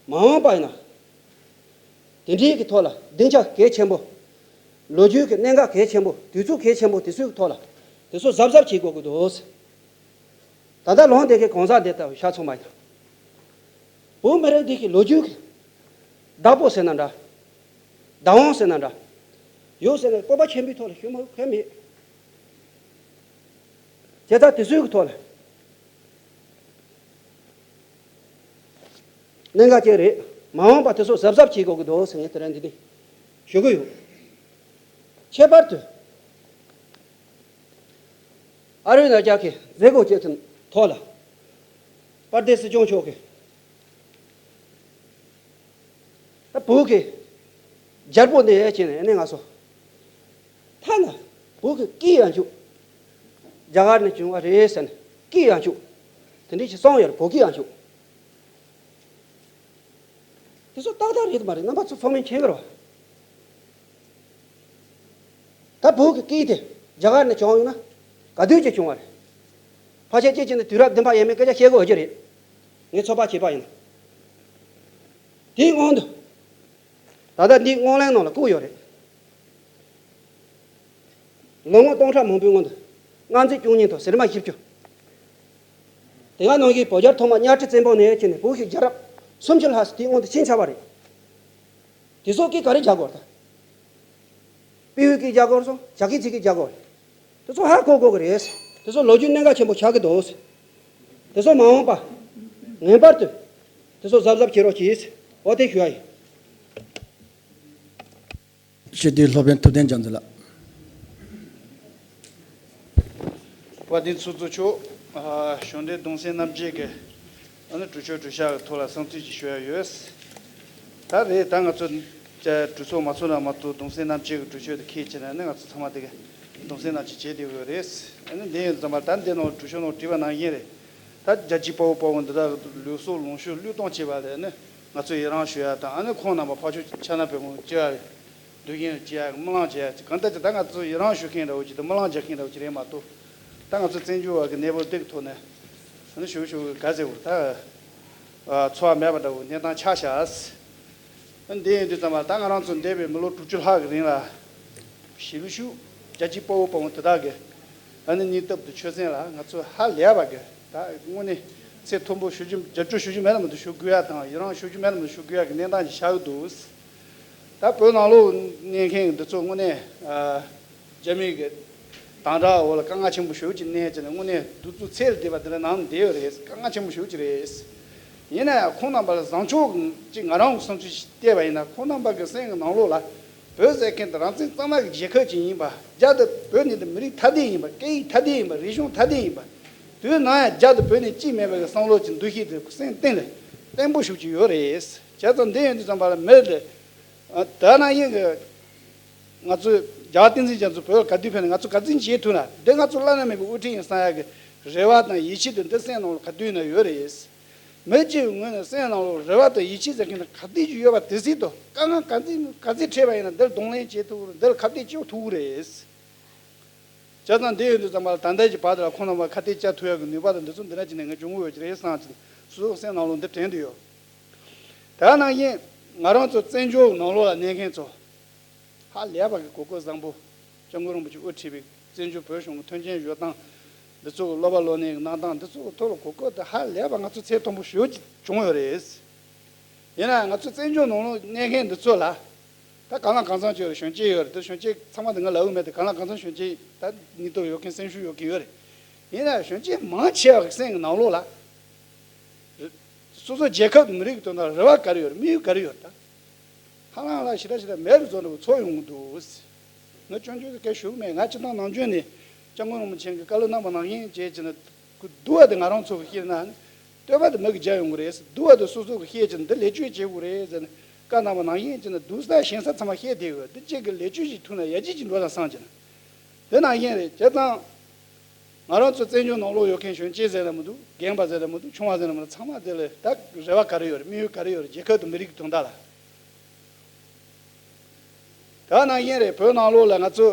མ་འོངས་པ་ཡིན་ན། དེ་འདྲའི་གི་ཐོག་ལ་སྡིངས་ཆ་གལ་ཆེན་པོ། ལོ་རྒྱུས་ཀྱི་གནད་འགག་གལ་ཆེན་པོ། དུས་ཚོད་གལ་ཆེན་པོ་དེ་ཚོའི་ཐོག་ལ་དེ་ཚོ་གཟབ་གཟབ་བྱེད་དགོས་ཀྱི་འདུག་ད་ལྟ་ལོ་འདི་གི་གང་ཟག་འདི་ལྟ་བུ་ཤ་ཚོང་པ་ཡིན། བོད་མི་རིགས་འདི་གི་ལོ་རྒྱུས་ཀྱི་བདག་པོ་ཟེར་ན་འདྲ། བདག་དབང་ཟེར་ན་འདྲ། ཡོད་ཟེར་ན་སྤོབས་པ་ཆེན་པོའི་ཐོག་ལ་ཞུ་མ་དགོས་མཁན་མེད། དེ་ལྟར་དེ་ཚོའི་གི་ཐོག་ལ་གནད་འགག་ཅིག་རེད། མ་འོངས་པ་དེ་ཚོ་གཟབ་གཟབ་བྱེད་དགོས་ཀྱི་འདུག་ཟེར་ངས་དེ་རིང་འདི་ནས་ཞུ་གི་ཡོད། ཁྱད་པར་དུ་ཨ་རིའི་ན་རྒྱ་གི་མཛད་སྒོ་ཅིག་གི་ཐོག་ལ་དཔལ་ལྡན་སྲིད་སྐྱོང་མཆོག་གིས་ད་བོད་ཀྱི་རྒྱལ་པོ་འདི་ཡས་ཀྱི་ནས་ནས་ང་ཚོ་ཐ་ན་བོད་ཀྱི་སྐད་ཡང་བཅུག་རྒྱ་གར་ནས་བྱུང་བ་རེད་ཟེར་ནས་སྐད་ཡང་བཅུག་དེ་འདྲའི་ཞིག་གསུངས་ཡོད་རེད། བོད་སྐད་ཡང་བཅུག་དེ་ཚོ་ཏག་ཏག་རེད་མ་རེད། རྣམ་པ་ཚོ་ཚང་མས་མཁྱེན་གྱི་རེད་བ། ད་བོད་ཀྱི་སྐད་དེ་རྒྱ་གར་ནས་བྱུང་ཡོད་ན་ག་དུས་ཀྱི་བྱུང་བ་རེད། ཕལ་ཆེར་སྐྱེས་ཀྱི་ནི་དུས་རབས་བདུན་པ་ཡས་མས་སྐད་ཆ་བཤད་དགོས་ཀྱི་རེད། ངས་ཚོད་དཔག་བྱས་པ་ཡིན་ན། དེའི་སྔོན་དུ། ད་ལྟ་འདིའི་སྔོན་གླེང་ནང་ལ་བཀོད་ཡོད་རེད། ལོ་ངོ་སྟོང་ཕྲག་མང་པོའི་སྔོན་དུ། སྔ་འཛིན་བཅུ་གཉིས་དང་ཟེར་མ་བཞི་བཅུ། དེ་སྔ་ནང་བཞིན་བོད་རྒྱལ་ཐོག་མ་གཉའ་ཁྲི་བཙན་པོ་ནས་བྱས་ནས་བོད་ཀྱི་རྒྱལ་རབས་སུམ་ཅུ་ལྷག་ཙམ་དེའི་སྔོན་དུ་ཕྱིན་ཚར་བ་རེད། དེ་ཚོ་གིས་ག་རེ་བྱ་དགོས་རེད་ད། སྤེལ་ཡུལ་གྱི་རྒྱ་སྒོར་སོང་། བྱ་དགའི་ཚིག་གི་རྒྱ་སྒོར། དེ་ཚོ་ཧ་གོ་དགོས་ཀྱི་རེད། དེ་ཚོ་ལོ་རྒྱུས་གནད་འགག་ཆེན་པོ་ཆགས་ཀྱི་འདུག་དེ་ཚོ་མ་འོངས་པ་ངེས་པར་དུ་དེ་ཚོ་གཟབ་གཟབ་བྱེད་རོགས་གྱིས། འོ་དེ་ཞུ་ཡ་ཡིན། སྤྱི་འཐུས་སློབ་དཔོན་ཐུབ་བསྟན་རྒྱ་མཚོ་ལགས། དཔལ་ལྡན་ཚོགས་གཙོ་མཆོག་ཨ། གཞུང་འབྲེལ་གདུང་སེམས་རྣམ་བསྐྱེད་ཀྱི་ཨ་ནི་གྲོས་ཆོད་གྲོས་འཆར་གྱི་ཐོག་ལ་གསང་ཚིག་ཅིག་ཞུ་ཡ་ཡོད། ད་རེས་ད་ང་ཚོ་གྲོས་ཚོགས་མ་ཚོགས་ན་མ་གཏོགས་གདུང་སེམས་རྣམ་བསྐྱེད་ཀྱི་གྲོས་ཆོད་དེ་འཁྱེར་བྱས་ནས་ཨ་ནི་ང་ཚོ་ཚང་མ་དེ་ག་གདུང་སེམས་རྣམ་བསྐྱེད་བྱེད་བསྡད་ཡོད་རེད། ཨ་ནི་འདི་ཡིན་ཙམ་པ་ད་འདི་ནང་གྲོས་ཆོད་ནང་བྲིས་པ་ནང་བཞིན་རེད། ད་རྒྱལ་གཅེས་དཔའ་བོ་དཔའ་མོ་འདི་དག་གི་ལུས་སྲོག་ལོངས་སྤྱོད་བློས་གཏོང་བྱས་པ་ལས་ནི་ང་ཚོ་ཡི་རང་ཞུ་ཡ་དང་ཨ་ནི་ཁོང་རྣམ་པ་ཕར་ཕྱོགས་ཕྱག་ན་པད་མོ་སྐྱེ་བ་རེད། འདུལ་ཞིང་བྱེད་ཡ་གི་སྨོན་ལམ་བྱེད་ཡ་གང་ལྟར་གྱི་ད་ང་ཚོ་ཡི་རང་ཞུ་མཁན་འདྲ་བོ་ཅིག་དང་སྨོན་ལམ་རྒྱག་མཁན་འདྲ་བོ་ཅིག་རེད་མ་གཏོགས། ད་ང་ཚོ་བཙན་བྱོལ་བ་གི་གནས་བབ་འདི་གི་ཐོག་ནས་ཨ་ནི་ཞུ་ཞུ་གི་ག་ཟེར་བོ་ད་འཚོ་བ་མེད་པ་འདྲ་བོ་གནས་སྟངས་ཆགས་ཤག་འདི་ཡིན་དུས་ཙམ་པ་ད་ང་རང་ཚོ་འདས་པའི་མི་ལོ་དྲུག་ཅུ་ལྷག་གི་རིང་ལ་ཞི་ལུ་ཤུགས་རྒྱལ་གཅེས་དཔའ་བོ་དཔའ་མོ་དེ་དག་གི་ཨ་ནི་སྙིང་སྟོབས་དང་ཆོད་སེམས་ལ་ང་ཚོ་ཧ་ལས་པ་གི་ད་དངོས་གནས་ཚད་མཐོན་པོ་ཞུ་རྒྱུ་རྒྱབ་སྐྱོར་ཞུ་རྒྱུ་མེད་ན་མི་འདུག་ཞུ་དགོས་ཡ་དང་ཡི་རང་ཞུ་རྒྱུ་མེད་ན་མི་འདུག་ཞུ་དགོས་ཡ་གི་གནས་སྟངས་ཅིག་ཆགས་ཀྱི་འདུག་ད་བོད་ནང་ལོགས་གནས་མཁན་འདི་ཚོ་དངོས་གནས་ཨ། རྒྱ་མི་གི་དམ་དྲག་འོག་ལ་དཀའ་ངལ་ཆེན་པོ་ཞེ་པོ་ཅིག་གནས་བྱས་ནས་དངོས་གནས་གདུག་རྩུབ་ཚད་ལས་འདས་པ་འདི་འདྲ་ནང་བསྡད་ཡོད་རེད། དཀའ་ངལ་ཆེན་པོ་ཞེ་པོ་ཅིག་རེད། ཡིན་ན་ཡང་ཁོང་རྣམ་པ་ལ་བཟང་ཕྱོགས་ཀྱི་ང་རང་གི་བསམ་ཚུལ་ཞིག་བལྟས་པ་ཡིན་ན་ཁོང་རྣམ་པ་གི་སེམས་ཀྱི་ནང་ལོགས་ལ་བོད་ཟེར་མཁན་དེ་རང་བཙན་གཙང་མ་གི་རྒྱལ་ཁབ་ཅིག་ཡིན་པ། རྒྱ་དང་བོད་གཉིས་དེ་མི་རིགས་ཐ་དད་ཡིན་པ། སྐད་ཡིག་ཐ་དད་ཡིན་པ། རིག་གཞུང་ཐ་དད་ཡིན་པ། དུས་ནམ་ཡང་རྒྱ་དང་བོད་གཉིས་གཅིག་མིན་པ་གི་བསམ་བློ་ཅིག་འདུ་ཤེས་དེ་སེམས་གཏིང་ལ་བརྟན་པོ་ཞེ་པོ་ཅིག་ཡོད་རེད། བྱས་ཙང་འདི་ཡིན་དུས་ཙམ་པ་ལ་མི་དེ་ད་ནང་བཞིན་གི་ང་ཚོས་རྒྱལ་བ་བསྟན་འཛིན་རྒྱ་མཚོ་བོད་ལ་ག་དུས་ཕེབས་ན་ང་ཚོ་ག་ཚོད་བྱེད་ཐུབ་ན་འདི་ང་ཚོ་བླ་ན་མེད་པའི་དབུ་ཁྲིད་ཡིན་བསམ་ཡག་གི་རེ་བ་དང་ཡིད་ཆེས་དེ་འདི་སེམས་ནང་ལ་ག་དུས་ཡིན་ན་ཡོད་རེད། མི་གཅིག་གི་ངོས་ནས་སེམས་ནང་ལ་རེ་བ་དང་ཡིད་ཆེས་ཟེར་མཁན་དེ་ག་དུས་ཅིག་ཡོད་པ་དེ་སྲིད་དུ་དཀའ་ངལ་ག་ཚོད་ག་ཚོད་འཕྲད་པ་ཡིན་ན་འདིར་གདོང་ལེན་བྱེད་ཐུབ་རེད། འདིར་ཁ་གཏད་གཅོག་ཐུབ་རེད། བྱས་ཙང་འདི་ཡོད་དུས་ཙམ་པ་ལ་ད་ལྟའི་གི་བར་དུ་ལ་ཁོང་རྣམ་པ་ཁ་གཏད་གཅོག་ཐུབ་ཡག་གི་ནུས་པ་དང་འདི་ཚོ་འདི་འདྲ་ཅིག་ནས་ངས་འབྱུང་གི་ཡོད་ཀྱི་རེད་བསམ་ཅིག་སོ་སོ་སེམས་ནང་ལ་འདི་དྲན་འདུག་ཡོད། དེ་ནང་བཞིན་ང་རང་ཚོ་བཙན་བྱོལ་ནང་ལོགས་ལ་གནས་མཁན་ཚོ་ཧ་ལས་པ་གི་གོ་སྐབས་བཟང་པོ་སྐྱབས་མགོན་རིན་པོ་ཆེ་དབུ་ཁྲིད་པའི་བཙན་བྱོལ་བོད་གཞུང་གི་མཐུན་རྐྱེན་སྦྱོར་སྟངས་འདི་ཚོ་གི་སློབ་པ་སློབ་གཉེར་གྱི་གནང་སྟངས་འདི་ཚོ་གི་ཐོག་ལ་གོ་སྐབས་དེ་ཧ་ལས་པ་ང་ཚོ་ཚད་མཐོན་པོ་ཞེ་པོ་ཅིག་བྱུང་ཡོད་རེད། ཡིན་ན་ང་ཚོ་བཙན་བྱོལ་ནང་ལོགས་གནས་མཁན་འདི་ཚོ་ལ་ད་གང་ལ་གང་འཚམ་ཅིག་ཡོད་རེད། གཞོན་སྐྱེས་ཡོད་རེད། ད་གཞོན་སྐྱེས་ཚང་མ་དེ་ང་ལབ་ཀྱི་མེད་དེ་གང་ལ་གང་འཚམ་གཞོན་སྐྱེས་ད་སྙིང་སྟོབས་ཡོད་མཁན་སེམས་ཤུགས་ཡོད་མཁན་ཡོད་རེད། ཡིན་ན་གཞོན་སྐྱེས་མང་ཆེ་བ་གི་སེམས་ཀྱི་ནང་ལོགས་ལ་སོ་སོ་རྒྱལ་ཁབ་དང་མི་རིགས་ཀྱི་དོན་དག་རེ་བ་ག་རེ་ཡོད་རེད། དམིགས་ཡུལ་ག་རེ་ཡོད་རེད། ད་ཧ་ལམ་ལ་ཞེ་དྲག་ཞེ་དྲག་མེད་པའི་བཟོ་འདྲ་བོ་ཚོར་ཡོང་གི་འདུག་ང་སྐྱོན་བརྗོད་དེ་སྐད་ཞུ་གི་མེད། ང་སྤྱིར་བཏང་ནམ་རྒྱུན་ནས་སྐྱབས་མགོན་རིན་པོ་ཆེ་གི་བཀའ་སློབ་གནང་བ་ནང་བཞིན་བྱས་ཀྱི་ན་སྡུག་པ་དེ་ང་རང་ཚོ་གི་ཤེས་ན་བསྟོད་པ་དེ་མི་གི་རྒྱབ་ཡོང་གི་རེད། སྡུག་པ་དེ་སོ་སོ་གི་ཤེས་ཀྱི་ན་འདི་ལེགས་བཅོས་བྱེད་དགོས་རེད་ཟེར་ནས་བཀའ་གནང་བ་ནང་བཞིན་བྱས་ན་སྡུག་ས་ཞན་ས་ཚང་མ་ཤེས་བསྡད་ཡོད། འདི་གཅིག་གི་ལེགས་བཅོས་ཞིག་ཐུག་ན་ཡར་རྒྱས་ཅིག་འགྲོ་ལ་བསམ་གྱི་ན་དེ་ནང་བཞིན་རེད། བྱས་ཙང་ང་རང་ཚོ་བཙན་བྱོལ་ནང་ལོགས་ཡོད་མཁན་གཞོན་སྐྱེས་ཟེར་ན་མི་འདུག་རྒན་པ་ཟེར་ན་མི་འདུག་ཆུང་བ་ཟེར་ན་མི་འདུག་ཚང་མ་དེ་ལ་ད་རེ་བ་ག་རེ་ཡོད་རེད། དམིགས་ཡུལ་ག་རེ་ཡོད་རེད། རྒྱལ་ཁབ་དང་མི་རིགས་ཀྱི་དོན་དག་ལ། དེ་ནང་བཞིན་རེད། བོད་ནང་ལོགས་ལ་ང་ཚོ་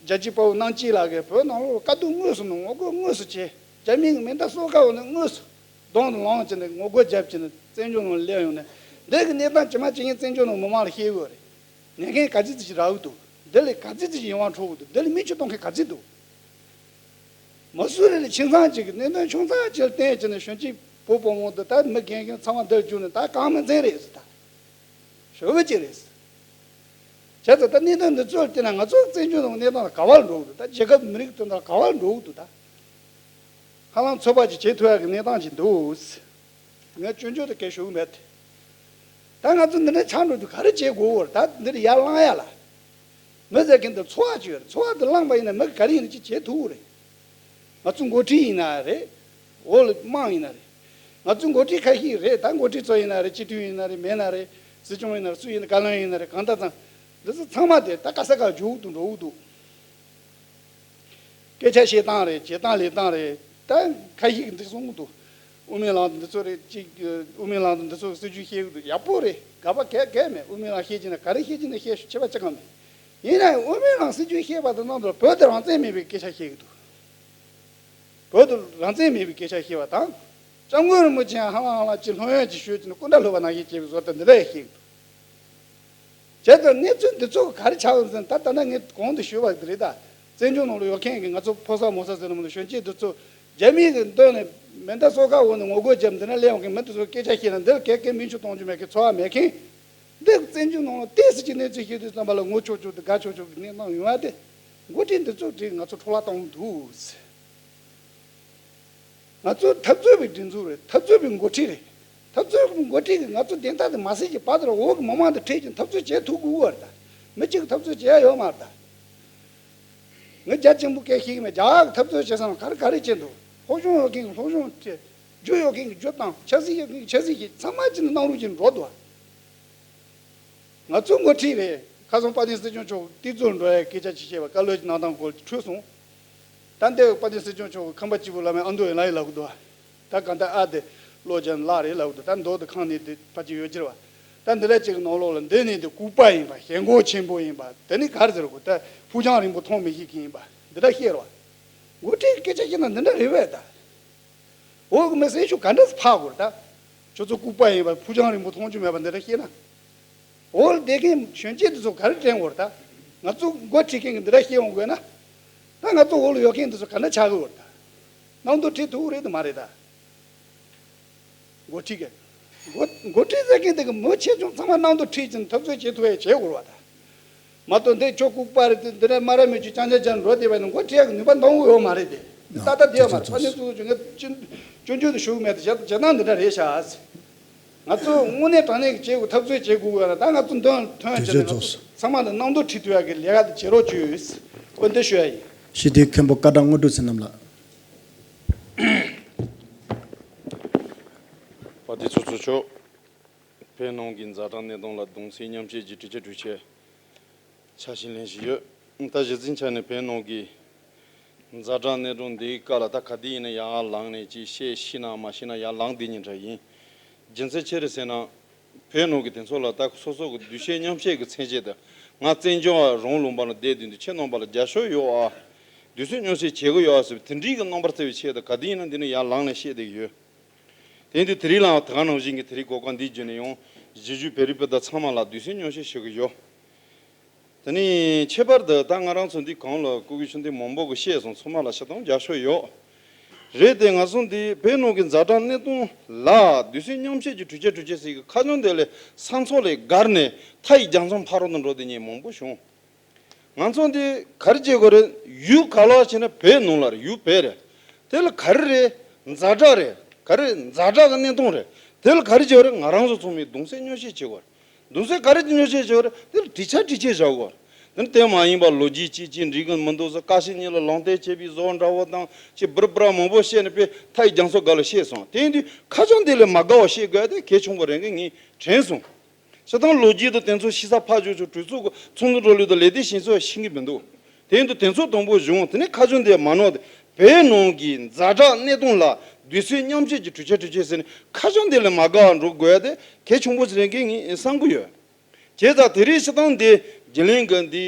རྒྱལ་གཅེས་དཔའ་བོ་རྣམ་གཅིག་ལགས་ཀྱིས་བོད་ནང་ལོགས་ལ་དཀའ་སྡུག་དངོས་སུ་མྱོང་། ངོ་རྒོལ་དངོས་སུ་བྱས། རྒྱ་མིའི་མེ་མདའ་སོ་ཁ་འོག་ནས་དངོས་སུ་གདོང་དུ་ལངས་བྱས་ནས་ངོ་རྒོལ་བརྒྱབ་བྱས་ནས་བཙན་བྱོལ་ནང་སླེབས་ཡོང་ནས་འདི་གི་གནས་སྟངས་ཇི་མ་ཇི་བཞིན་བཙན་བྱོལ་ནང་མི་མང་ལ་བཤད་ཀྱི་ཡོད་རེད། ཉན་མཁན་ག་ཚོད་ཅིག་རག་གི་འདུག་འདི་ལས་ག་ཚོད་ཅིག་ཡིད་དབང་འཕྲོག་གི་འདུག་འདི་ལ་མིག་ཆུ་གཏོང་མཁན་ག་ཚོད་འདུག་མ་སུ་རི་ལ་ཁྱིམ་ཚང་གཅིག་གི་གནད་དོན་ཆུང་ཙག་ཅིག་ལ་བརྟེན་བྱས་ནས་གཞོན་སྐྱེས་བུ་བུ་མོ་འདི་ལྟར་མི་རྒན་རྒོན་ཚང་མ་འདིར་བསྒྱུར་ནས་ད་གང་མི་འཚམ་རེད་ཟེར། ད་ཞོ་བོ་ཅིག་རེད། བྱས་ཙང་ད་གནད་དོན་འདི་ཚོ་ལ་བལྟས་ན་ང་ཚོ་བཙན་བྱོལ་ནང་གནས་སྟངས་ལ་ག་བ་ལ་འགྲོ་གི་འདུག་ད་རྒྱལ་ཁབ་མི་རིགས་དོན་དག་ལ་ག་བ་ལ་འགྲོ་གི་འདུག་ད་ཧ་ལམ་ཚོད་དཔག་ཅིག་བྱེད་ཐུབ་ཡག་གི་གནས་སྟངས་ཅིག་འདུག་ངས་སྐྱོན་བརྗོད་དེ་སྐད་ཞུ་གི་མེད། ད་ང་ཚོ་འདི་འདྲ་ཆགས་འགྲོ་དུས་ག་རེ་བྱེད་དགོས་བར་ད་འདིར་ཡར་ལངས་ཡ་ལ། མི་ཟེར་མཁན་དེ་འཚོ་བ་ཅིག་ཡོད་རེད། འཚོ་བ་དེ་བླངས་པ་ཡིན་ན་མི་ག་རེ་ཡིན་ན་ཅིག་བྱེད་ཐུབ་རེད། ང་ཚོ་འགོ་ཁྲིད་ཡིན་ན་རེད། འོག་ལ་དམངས་ཡིན་ན་རེད། ང་ཚོ་འགོ་ཁྲིད་ཁ་ཤས་རེད། ད་འགོ་ཁྲིད་ཚོ་ཡིན་ན་རེད། སྤྱི་འཐུས་ཡིན་ན་རེད། མེད་ན་རེད། སྲིད་སྐྱོང་ཡིན་ན་རེད། སུ་ཡིན་ན་བཀའ་བློན་ཡིན་ན་རེད། གང་ལྟར་ཙང་འདི་ཚོ་ཚང་མ་དེ་ད་ག་ས་ག་འཇུག་ཏུ་འགྲོ་གི་འདུག་སྐད་ཆ་བཤད་སྟངས་རེད། བྱེད་སྟངས་ལས་སྟངས་རེད། ད་ཁ་ཤས་ཀྱིས་འདི་གསུང་གི་འདུག་དབུ་མའི་ལམ་དུ་འདི་ཚོ་རེད་ཅིག་དབུ་མའི་ལམ་དུ་འདི་ཚོ་སྲིད་ཇུས་བཤད་གི་འདུག་ཡག་པོ་རེད། དགག་པ་གང་གང་མེད། དབུ་མའི་ལམ་བཤད་ཀྱི་ན་ག་རེ་བཤད་ཀྱི་ན་བཤད་ཤོག་ཁྱད་པར་ཅི་གང་མེད། ཡིན་ན་ཡང་དབུ་མའི་ལམ་སྲིད་ཇུས་བཤད་པ་དང་ནང་དུ་བོད་དུ་རང་བཙན་མེད་པའི་སྐད་ཆ་བཤད་གི་འདུག་བོད་དུ་རང་བཙན་མེད་པའི་སྐད་ཆ་བཤད་པ་དང་། སྐྱབས་མགོན་རིན་པོ་ཆེ་ཧ་ལམ་ཧ་ལམ་ཅིག་ལྷོད་ཡངས་ཅིག་ཤོད་ཀྱི་ན་སྐུ་འདྲ་ལྷོད་པ་ནང་བཞིན་བྱས་པའི་བཟོ་ལྟ་འདི་འདྲ་ཡང་བཤད་གི་འདུག་བྱས་ཙང་གནས་ཚུལ་འདི་ཚོ་ག་རེ་ཆགས་ཡོད་ཟེར་ན། ད་ལྟ་ན་ངས་གོང་དུ་ཞུས་པ་འདི་རེད། ད་བཙན་བྱོལ་ནང་ལ་ཡོད་མཁན་གྱི་ང་ཚོ་ཕོ་གསར་མོ་གསར་ཟེར་ན་མི་འདུག་གཞོན་སྐྱེས་འདི་ཚོ་རྒྱ་མིའི་གི་མདུན་ནས་མེ་མདའ་སོ་ཁ་འོག་ནས་ངོ་རྒོལ་བརྒྱབ་འདི་ན་སླེབས་ཡོང་མཁན་མི་འདི་ཚོ་སྐད་ཆ་བཤད་ན་འདིར་གས་གས་མིང་ཆུ་གཏོང་རྒྱུ་མེད་མཁན། འཚོ་བ་མེད་མཁན་ དེ་བཙན་བྱོལ་ནང་ལ་ཏོག་ཙམ་གྱི་གནས་ཚུལ་ཤེས་དུས་ཙམ་པ་ལ་ངུ་ཆོག་ཆོག་དང་དགའ་ཆོག་ཆོག་གི་གནས་སྟངས་ཡོང་བ་དེ། འགོ་ཁྲིད་འདི་ཚོ་གིས་ང་ཚོ་འཕྲོ་བརླག་བཏང་འདུག། ང་ཚོ་འཐབ་རྩོད་པའི་སྒྲིག་འཛུགས་རེད། འཐབ་རྩོད་པའི་འགོ་ཁྲིད་རེད། འཐབ་རྩོད་པའི་འགོ་ཁྲིད་ཀྱིས་ང་ཚོ་བདེན་མཐའ་དེ་མ་གསལ་གྱི་བར་དུ་འོག་གི་མི་མང་དེ་ཁྲིད་ཀྱིན་འཐབ་རྩོད་བྱེད་ཐུབ་དགོས་པ་རེད་ད། མི་གཅིག་གིས་འཐབ་རྩོད་བྱེད་ཡ་ཡོད་མ་རེད་ད། ངས་རྒྱ་ཆེན་པོ་སྐད་བཤད་ཀྱི་མེད། རྒྱ་གར་གྱི་འཐབ་རྩོད་བྱེད་ས་ན་ག་རེ་ག་རེ་བྱེད་འདུག། སློབ་སྦྱོང་ཡོད་མཁན་གྱིས་སློབ་སྦྱོང་བྱེད། རྒྱུ་ཡོད་མཁན་གྱིས་རྒྱུ་བཏང་། ཆབ་སྲིད་ཡོད་མཁན་གྱིས་ཆབ་སྲིད་བྱེད། ཚང་མ་གཅིག་ནས་གནང་རོགས་བྱེད་འགྲོ་འདུག། ང་ཚོ་འགོ་ཁྲིད་རེད། ཁ་སང་དཔལ་ལྡན་སྲིད་སྐྱོང་མཆོག་དེ་ཚོར་འགྲོ་ཡ་སྐད་ཆ་ཅིག་བཤད་པ། བཀའ་སློབ་ཀྱི་གནང་སྟངས་སྐོར་འཕྲོས་སོང་། ད་འདི་དཔལ་ལྡན་སྲིད་སྐྱོང་མཆོག་ཁང་པ་སྐྱིད་པོ་ལ་མེད་ཨ་མདོ་ཡིན་ལ་ཡིན་ལབ་གི་འདུག། ད་གང་ལྟར་ཨ་དེ་བློ་སྦྱང་ལགས་རེད་ལབ་གི་འདུག། ད་མདོ་དེ་ཁང་ནས་དེ་ཕལ་ཆེར་ཡོད་ཀྱི་རེད་བ། ད་འདི་འདྲ་ཅིག་གི་ནང་ལོགས་ལ་འདི་ནས་དེ་ལྐུགས་པ་ཡིན་པ། ཞེན་ཁོག་ཆེན་པོ་ཡིན་པ། དེ་ནི་ག་རེ་ཟེར་དགོས། ད་ཕུགས་རྒྱང་རིང་པོ་མཐོང་མི་ཤེས་མཁན་ཡིན་པ། འདི་འདྲ་བཤད་རེད་བ། འགོ་ཁྲིད་ཀྱི་སྐད་ཆ་བཤད་ན་འདི་འདྲ་རེད་པས་ད། འོག་གི་མི་སེར་ཚོ་ག་འདྲ་ཕབ་དགོས་རེད་ད། ཁྱོད་ཚོ་ལྐུགས་པ་ཡིན་པ། ཕུགས་རྒྱང་རིང་པོ་མཐོང་རྒྱུ་མེད་པ་འདི་འདྲ་བཤད་ན། འོག་ལ་བསྡད་མཁན་གཞོན་སྐྱེས་འདི་ཚོ་ག་རེ་དྲན་དགོས་རེད་ད། ང་ཚོ་འགོ་ཁྲིད་མཁན་གྱིས་འདི་འདྲ་བཤད་འོང་དགོས་ན། ད་ང་ཚོ་འོག་ལ་ཡོད་མཁན་འདི་ཚོ་ག་འདྲ་ཆགས་ཀྱི་ཡོད་རེད་ད། གནམ་གྲུ་ཁྲིད་ཐུབ་ཀྱི་རེད་དམ་མ་རེད་ད། འགོ་ཁྲིད་ཀྱིས། འགོ་འགོ་ཁྲིད་ཟེར་མཁན་དེ་གིས་མི་ཆེ་ཆུང་ཚང་མ་གནམ་གྲུ་ཁྲིད་ཀྱིན་འཐབ་རྩོད་བྱེད་ཐུབ་ཡ་བྱེད་དགོས་རེད་བ་ད། མ་གཏོགས་འདི་ཁྱོད་ལྐུགས་པ་རེད། འདི་འདི་འདྲ་སྨ་ར་མེད་ཀྱི་རྐྱང་རྐྱང་རྐྱང་འགྲོ་བསྡད་པ་ཡིན་ན་འགོ་ཁྲིད་ཡག་གི་ནུས་པ་འདང་གི་ཡོད་མ་རེད་དེ། ད་ལྟ་དེ་ཡོད་མ་རེད། ཕ་ནས་ཚུར་ཚུར་ངས་སྐྱོན་སྐྱོན་དུ་ཞུ་གི་མེད་དེ། བྱེད་བྱེད་སྟངས་འདི་འདྲ་རེད་ཤག། ང་ཚོ་དངོས་གནས་དྲང་གནས་ཀྱི་བྱེད་དགོས། འཐབ་རྩོད་བྱེད་དགོས་ཡོད་ན། ད་ང་ཚོ་མདུན་ཐོན་བྱས་ནས་ང་ཚོ་ཚང་མ་ལ་གནམ་གྲུ་ཁྲིད་ཐུབ་ཡག་གི་ལས་ཀ་དེ་བྱེད་རོགས་བྱོས། འོ་འདི་ཞུ་ཡ་ཡིན། སྤྱི་འཐུས་མཁན་པོ་བཀའ་བགྲང་དངོས་གྲུབ་བསོད་ནམས་ལགས། བ་དེ་ཚོ་ཚོ་ཆོག། བོད་ནང་གི་ཛ་དྲག་གནས་སྟངས་ལ་གདུང་སེམས་མཉམ་སྐྱེད་ཀྱི་གྲོས་ཆོད་གྲོས་ཆོད་ཆ་ཞིག་ལེན་བཞིན་ཡོད། ད་གཞི་འཛིན་ཆ་ནས་བོད་ནང་གི་ཛ་དྲག་གནས་སྟངས་འདིའི་སྐབས་ལ་ད་ག་དུས་ཡིན་ན་ཡར་ལངས་ནས་ཅིག་བཤད་ཤེས་ན་མ་ཤེས་ན་ཡར་ལངས་བསྡད་མཁན་འདྲ་ཡིན། རྒྱུ་མཚན་ཅི་རེད་ཟེར་ན། བོད་ནང་གི་དེ་ཚོ་ལ་ད་སོ་སོ་གི་འདུ་ཤེས་མཉམ་བསྐྱེད་ཀྱི་མཚན་བྱེད་དུ། ང་བཙན་བྱོལ་བ་རང་ལུང་པ་ལ་བསྡད་དུས་འདི་ཁྱེད་རྣམ་པ་ལ་རྒྱབ་སྐྱོར་ཡོད་ཨ། འདུ་ཤེས་མཉམ་བསྐྱེད་བྱེད་དགོས་ཡོད་ཨ་ཟེར་བའི་དེ་འདྲའི་གི་རྣམ་པར་བརྩེ་བའི་ཆེད་དུ་ག་དུས་ཡིན་ན་འདི་ནས་ཡར་ལངས་ནས་བཤད་བསྡད་ཀྱི་ཡོད། དེ་ཡིན་དུས་དེ་རིང་ལའང་དེ་ག་ནང་བཞིན་གྱི་དེ་རིང་གོ་སྐབས་འདི་བརྒྱུད་ནས་ཡང་གཞིས་བཞུགས་བོད་རིགས་སྤུན་ཟླ་ཚང་མ་ལ་འདུ་ཤེས་མཉམ་བསྐྱེད་ཞུ་གི་ཡོད། དེ་ནས་ཁྱད་པར་དུ་ད་ང་རང་ཚོ་འདི་གོང་ལ་སྐུ་སྒེར་ཆུང་དེ་མང་པོ་གིས་བཤད་སོང་། ཚང་མ་ལ་ཤ་སྟག་རྒྱབ་སྐྱོར་ཡོད། རེད་དེ་ང་ཚོ་འདི་བོད་ནང་གི་ཛ་དྲག་གནས་སྟངས་ལ་འདུ་ཤེས་མཉམ་བསྐྱེད་ཀྱི་གྲོས་ཆོད་གྲོས་ཆོད་ཟེར་གི་ཁ་བྱང་དེ་ལས་ས་མཚམས་ལས་བརྒལ་ནས་མཐའ་ཡི་རྒྱ་མཚོ་ཕ་རོལ་ཏུ་འགྲོ་བསྡད་མཁན་མང་པོ་བྱུང་། ང་ཚོ་འདི་ག་རེ་བྱེད་དགོས་རེད། ཡུལ་ག་ལ་བྱས་ན་བོད་ནང་ལ་རེད། ཡུལ་བོད་རེད། དེ་ལ་ག་རེ་རེད། ཛ་དྲག་རེད། ག་རེ་ཛ་དྲག་གི་གནས་སྟངས་རེད། དེ་ལ་ག་རེ་བྱེད་དགོས་རེད། ང་རང་ཚོ་ཚང་མས་གདུང་སེམས་མཉམ་བསྐྱེད་བྱེད་དགོས་རེད། གདུང་སེམས་ག་རེ་མཉམ་བསྐྱེད་བྱེད་དགོས་རེད། དེ་ལ་གྲོས་ཆོད་གྲོས་ཆོད་བཞག་དགོས་རེད། དེ་ལ་དེ་མ་ཡིན་པ་ལོ་རྒྱུས་གཅིག་གཅིག་འགྲིག་གི་མི་འདུག་ཟེར། ཀ་ཤི་གཉིས་ལ་ལུང་བསྟན་བྱས་པའི་བཟོ་འདྲ་བོ་དང་ཅིག་འབུར་འབུར་མང་པོ་བཤད་ནས་དཔེ་མཐའ་ཡི་རྒྱ་མཚོ་སྒང་ལ་བཤད་སོང་། དེ་ཡིན་དུས་ཁ་བྱང་དེ་ལས་མ་དགའ་བ་བཤད་དགོས་དེ་གལ་ཆེན་པོ་རེད་འདུག་ངས་དྲན་སོང་། སྤྱིར་བཏང་ལོ་རྒྱུས་དང་དེ་ཚོ་ཤེས་ས་ཕར་ཞོག་ཞོག། གྲོས་ཚོགས་ཀྱི་ཚོགས་འདུ་འགྲོ་ལུགས་དང་ལས་དེ་ཤེས་ཚོད་ཤེས་ཀྱི་མི་འདུག། དེ་ཡིན་དུས་དེ་ཚོ་དང་པོ་གཞུང་དེ་ནས་ཁ་བྱང་དེ་མ་ནོར་ཏེ། བོད་ནང་གི་ཛ་དྲག་གནས་སྟངས་ལ་འདུ་ཤེས་མཉམ་བསྐྱེད་ཀྱི་གྲོས་ཆོད་གྲོས་ཆོད་ཟེར་ནས་ཁ་བྱང་དེ་ལས་མ་དགའ་བ་འགྲོ་དགོས་ཡ་དེ་གལ་ཆེན་པོ་ཞིག་རེད་འདུག་ངས་བསམ་གྱི་ཡོད། བྱས་ཙང་དེ་རིང་སྤྱིར་བཏང་འདི་བརྒྱུད་ལམ་གྱི་འདི་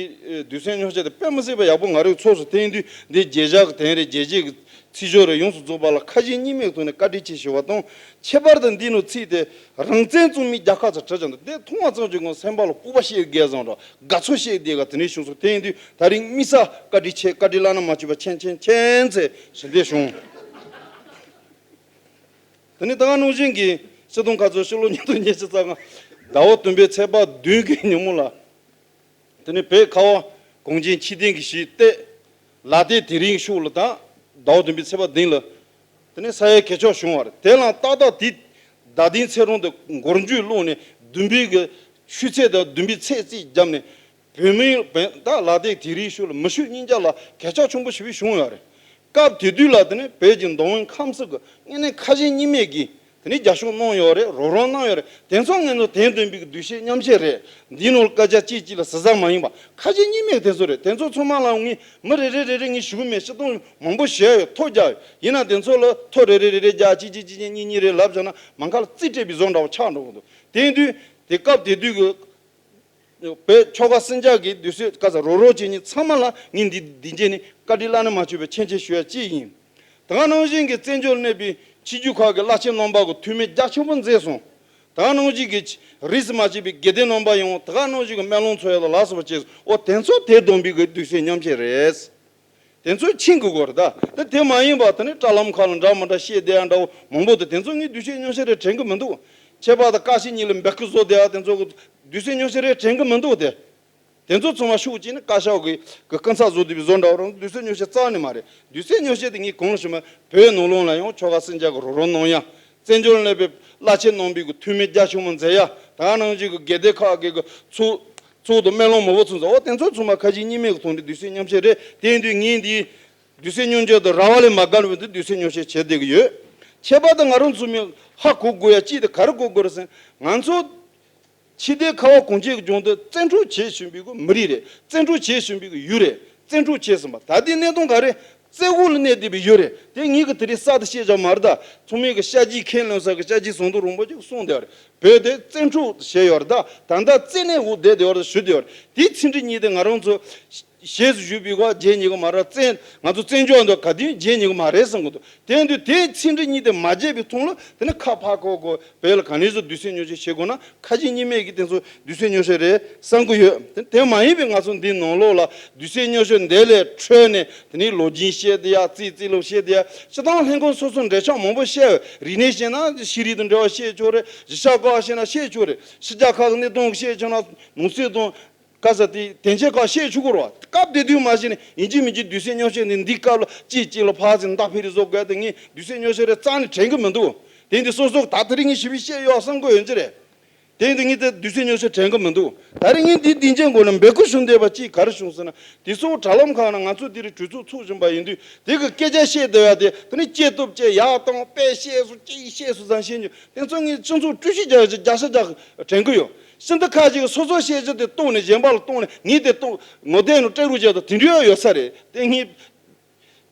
འདུ་ཤེས་མཉམ་བསྐྱེད་དེ་དཔེ་མི་སྲིད་པ་ཡག་པོ་ང་རང་ཚོར་སོང་། དེ་ཡིན་དུས་འདི་རྒྱལ་ཞགས་ཀྱི་དོན་རེད། རྒྱལ་གཅེས་ཀྱི་ཚིག་སྦྱོར་རེད། ཡོངས་སུ་རྫོགས་པ་ལ་ཁ་ཞེ་གཉིས་མེད་ཐོག་ནས་བཀའ་དྲིན་ཆེ་ཞུ་བ་དང་། ཁྱད་པར་དུ་འདི་ནང་ཚིག་དེ་རང་བཙན་བཙུགས་མི་རྒྱལ་ཁབ་ཚོ་བྲིས་ཀྱང་འདུག། དེ་མཐོང་བ་ཙམ་གྱིས་ངོ་སེམས་པ་ལ་སྤོབས་པ་བཤད་དགོས་བཟང་འདྲ། དགའ་ཚོར་བཤད་བསྡད་ག་དེ་འདྲའི་བྱུང་སོང་། དེ་ཡིན་དུས་ད་རིང་དམིགས་བསལ་བཀའ་དྲིན་ཆེ། བཀའ་དྲིན་བླ་ན་མ་མཆིས་པ་ཆེན་ཆེན་ཆེན་ཚེ་ཞུ་འདོད་བྱུང་། དེ་ནས་ད་ག་ནང་བཞིན་གྱི་སྤྱི་སྟོང་ཁ་ཚོ་ཕྱི་ལོ་ཉིས་སྟོང་ཉི་ཤུ་རྩ་ལྔ་ཟླ་བ་བདུན་པའི་ཚེས་པ་བདུན་གྱི་ཉིན་མོ་ལ། དེ་ནས་བོད་ཁ་བ་གངས་ཅན་ཆོས་ལྡན་གྱི་གཞིས་བཏེགས་ལ་དྭགས་དིང་རིའི་ཤོག་ལ་ད་ཟླ་བ་བདུན་པའི་ཚེས་པ་བདུན་ལ། དེ་ནས་ས་ཡ་གད་ཕྱགས་བྱུང་བ་རེད། དེ་ལའང་ཏག་ཏག་དེ་ཟླ་དིང་ཚེ་རིང་དུ་མགོར་མཇུག་བསློགས་ནས་བདུན་པའི་གི་ཆུ་ཚོད་དང་བདུན་པའི་ཚེས་རྩིས་བརྒྱབ་ནས། བོད་མིའི་བོད་ད་ལ་དྭགས་དིང་རིའི་ཤོག་ལ་མི་ཤུགས་གཉིས་ཆ་ལ་གད་ཕྱགས་ཆེན་པོ་ཞེ་པོ་བྱུང་ཡོད་རེད། སྐབས་དེ་དུས་ལ་དེ་ནི་བོད་ཀྱི་མདོ་དབུས་ཁམས་གསུམ་གྱི་དངོས་གནས་ཁ་ཞེ་གཉིས་མེད་ཀྱིས་དེ་ནི་རྒྱབ་སྐྱོར་གནང་ཡོད་རེད། རོགས་རམ་གནང་ཡོད་རེད། དེ་ཚོ་ང་ཚོ་དོན་དམ་པའི་འདུ་ཤེས་མཉམ་བསྐྱེད་རེད། འདིའི་ནང་ལ་སྐད་ཆ་གཅིག་གཅིག་ལ་ཟུར་ཟ་མ་ཡིན་པ་ཁ་ཞེ་གཉིས་མེད་དེ་ཚོ་རེད། དེ་ཚོ་ཚང་མ་ལ་ངས་མི་རེ་རེ་རེ་རེ་ངས་ཞུ་གི་མེད། སྤྱིར་བཏང་མང་པོ་བཤད་ཡོད། ཐོ་རྒྱག་ཡོད། ཡིན་ན་དེ་ཚོ་ལ་ཐོ་རེ་རེ་རེ་རེ་རྒྱག་གཅིག་གཅིག་གཅིག་གཉིས་གཉིས་རེ་ལབ་བཞག་ན་མ་མཁའ་ལ་རྩིས་སྤྲད་པའི་བཟོ་འདྲ་བོ་ཆགས་འགྲོ་གི་འདུག། དེ་ཡིན་དུས་དེ་སྐབས་དེ་དུས་ཀྱི་བོད་ཆོལ་ཁ་གསུམ་ཆ་གི་དུས་ཚོད་ག་ས་རོགས་རོགས་བྱེད་མཁན་ཚང་མ་ལ་ངས་འདི་འདི་རྗེས་ནས་བཀའ་དྲིན་བླ་ན་མ་མཆིས་པའི་ཆེན་ཆེ་ཞུ་ཡ་གཅིག་ཡིན། ད་ག་ནང་བཞིན་གྱི་བཙན་བྱོལ་གནས་པའི་ཆོས་བརྒྱུད་ཁག་གི་བླ་ཆེན་རྣམ་པ་གི་འཐུས་མི་རྒྱ་ཆེན་པོ་མཛད་སོང་། ད་ག་ནང་བཞིན་གྱི་རིས་སུ་མ་ཆད་པའི་དགེ་ལྡན་རྣམ་པ་ཡང་ད་ག་ནང་བཞིན་གྱི་སྨོན་ལམ་འཚོགས་ཡ་ལ་ལ་སོགས་པ་བྱས་སོང་། འོ་དེ་ཚོ་དེ་སྡོམ་པའི་གི་དུས་ཚོད་མཉམ་བསྐྱེད་རེད། དེ་ཚོ་ཕྱིན་དགོས་ཀྱི་རེད་ད། དེ་དེ་མ་ཡིན་པ་དེ་ནི་དྲ་ལམ་ཁག་ལ་འདྲ་མི་འདྲ་བཤད་བསྡད་ཡ་འདྲ་བོ་མང་པོ་འདུག། དེ་ཚོ་ངས་འདུ་ཤེས་མཉམ་བསྐྱེད་རེད་དྲན་གྱི་མི་འདུག། ཁྱད་པར་དུ་ཀ་ཤི་གཉིས་ལ་འབོད་སྐུལ་བཟོ་བསྡད་ཡ་དེ་ཚོ་གི་ དུས་ཚོད་ཉུང་ཤས་རེད་དྲན་གི་མི་འདུག་སྟེ། དེ་ཚོ་ཚང་མ་ཤུགས་ཀྱིས་ནི་བཀའ་ཤག་གི་གི་སྐུ་ཚབ་བཟོ་དུས་བཟོ་འདྲ་བོ་རང་དུས་ཚོད་ཉུང་ཤས་རྩ་ནས་མ་རེད། དུས་ཚོད་ཉུང་ཤས་དེ་ངས་གོང་ལ་ཞུས་མ་བོད་ནང་ལོགས་ལ་ཡང་ཆོལ་ཁ་སྲིད་འཇགས་ཀྱི་རོགས་རམ་གནང་ཡ། བཙན་བྱོལ་ནས་པའི་བླ་ཆེན་རྣམ་པའི་གི་འཐུས་མི་རྒྱ་ཆེན་མོ་མཛད་ཡ། ད་ག་ནང་བཞིན་གི་དགེ་སྡེ་ཁག་གི་གི་ཚོགས་ཚོགས་དང་སྨོན་ལམ་མང་པོ་ཚོགས་མཛད། འོ་དེ་ཚོ་ཚང་མ་ཁ་ཞེ་གཉིས་མེད་གི་ཐོག་ནས་དུས་ཚོད་ཉམས་ཆད་རེད། དེ་ཡིན་དུས་ངས་འདི་དུས་ཚོད་ཉུང་ཆད་དང་ར་བ་ལས་མ་བརྒལ་བའི་འདི་དུས་ཚོད་ཉུང་ཆད་བྱེད་བསྡད་གི་ཡོད། ཁྱད་པར་དུ་ང་རང་ཚོ་མི་ཧ་གོ་དགོས་ཡ་གཅིག་དེ་ག་རེ་གོ་དགོས་རེད་ཟེར་ན། ང་ཚོ་ཕྱི་རྒྱལ་ཁ་བ་གངས་ཅན་གྱི་ལྗོངས་འདི་བཙན་འཕྲོག་བྱེད་བཞིན་པའི་གི་མི་རིགས་རེད། བཙན་འཕྲོག་བྱེད་བཞིན་པའི་གི་ཡུལ་རེད། བཙན་འཕྲོག་བྱས་ཟིན་པ་ད་ལྟའི་གནས་སྟངས་ག་རེ། བཙན་འོག་ལ་གནས་བསྡད་པའི་ཡུལ་རེད། དེ་ངེད་ཀྱི་དེ་རིང་གསར་དུ་བཤད་བྱ་མ་རེད་ད། ཚང་མས་གི་ཤཱཀྱའི་མཁན་ལོན་ས་གི་ཤཱཀྱའི་ཟམ་གདོང་རིན་པོ་ཆེ་གིས་གསུངས་བསྡད་པ་རེད། བོད་དེ་བཙན་འཕྲོག་བྱས་ཡོད་རེད་ད། ད་ལྟ་བཙན་གནས་འོག་བསྡད་བསྡད་ཡོད་རེད་ཞུ་བསྡད་ཡོད་རེད། དེའི་ཚིག་འབྲུ་གཉིས་དེ་ང་རང་ཚོ་ཞེས་སུ་ཞུས་པའི་སྐོར་བརྗེད་ཉེན་གི་མ་རེད། བཙན་ང་ཚོ་བཙན་བྱོལ་འདི་ག་དུས་བརྗེད་ཉེན་གི་མ་རེད་བསམ་གི་འདུག་དེ་ཡིན་དུས་དེའི་ཚིག་འབྲུ་གཉིས་དེ་མ་བརྗེད་པའི་ཐོག་ལ་དེ་ནི་ཁ་ཕར་ཁ་གོ་བོད་ལ་ག་ནས་སུ་དུས་ཚོད་ཉུང་ཤས་བྱེད་དགོས་ན་ཁ་ཞེ་གཉིས་མེད་ཀྱི་དེ་ཚོ་དུས་ཚོད་ཉུང་ཤས་རེད་བསམ་གི་ཡོད། དེ་དེ་མ་ཡིན་པའི་ང་ཚོ་འདི་ནང་ལོགས་ལ་དུས་ཚོད་ཉུང་ཤས་འདི་ལས་འཕྲོས་ནས་དེ་ནི་ལོ་རྒྱུས་བཤད་དེ་ཡ་རྩིས་རྩིས་ལོ་བཤད་དེ་ཡ་སྤྱི་བཏང་ལྷན་ཁང་སོ་སོ་འབྲེལ་ཆགས་མང་པོ་བཤད་ཡོད། རིག་གནས་བཤད་ན་ཤེས་རིག་དང་འབྲེལ་བ་བཤད་ཆོག་རེད། གཞིས་ཆགས་ཁག་བཤད་ན་བཤད་ཆོག་རེད། ཕྱི་རྒྱལ་ཁག་གི་གནས་སྟངས་བཤད་ཆོག་ན་ནང་སྲིད་དང་། ག་ས་དེ་དན་ཆེན་ཁག་བཤད་ཆོག་གི་རེད་བ། སྐབས་དེ་དུས་མ་གཞི་ནས་ཡིན་གཅིག་མིན་གཅིག་དུས་ཚོད་ཉུང་ཤས་ནས་འདི་སྐབས་ལ་གཅིག་གཅིག་ལ་ཕར་ཚུར་མདའ་འཕེན་རེས་བཟོ་དགོས་དེ་ངས་དུས་ཚོད་ཉུང་ཤས་རེད་རྩ་ནས་དྲན་གི་མི་འདུག་དེ་འདི་སོ་སོ་ད་དེ་རིང་ངས་ཞིབ་ཞིབ་བཤད་ཡོད་བསམ་གི་ཡོད་ཀྱི་རེད། དེ་འདི་ངས་དེ་དུས་ཚོད་ཉུང་ཤས་དྲན་གི་མི་འདུག་ད་རིང་ངས་འདི་སྡིངས་ཆའི་མགོ་ལ་འབོད་སྐུལ་ཞུ་འདོད་པ་གཅིག་ག་རེ་བྱུང་ཟེར་ན། དེ་ཚོ་དྲ་ལམ་ཁག་ན་ང་ཚོ་དེ་རིང་གྲོས་ཚོགས་ཚོགས་བཞིན་པ་ཡིན་དུས་དེ་གི་སྐད་ཆ་བཤད་བསྡད་ཡ་དེ་དེ་ནི་སྐྱེ་སྟོབས་བཅས་ཡར་བཏང་དཔེ་བཤད་སོ་ཅི་བཤད་སོ་ཙང་བཤད་རྒྱུ་དེ་ཚོ་ངས་སྤྱི་ཚོགས་དཀྲུག་ཤིང་རྒྱག་རྒྱག་ཤ་རྒྱག་དྲན་གི་ཡོད། ཤིན་ཏུ་ཁ་ཅིག་སོ་སོ་བཤད་རྒྱུ་དེ་བཏོན་ནས་གཞན་པ་ལ་བཏོན་ནས་ངས་དེ་བཏོན་ངོ་དེབ་ནང་སྤྲད་རོགས་བྱས་དང་དེ་འདྲ་ཡོད་ས་རེད་དེ་ངས་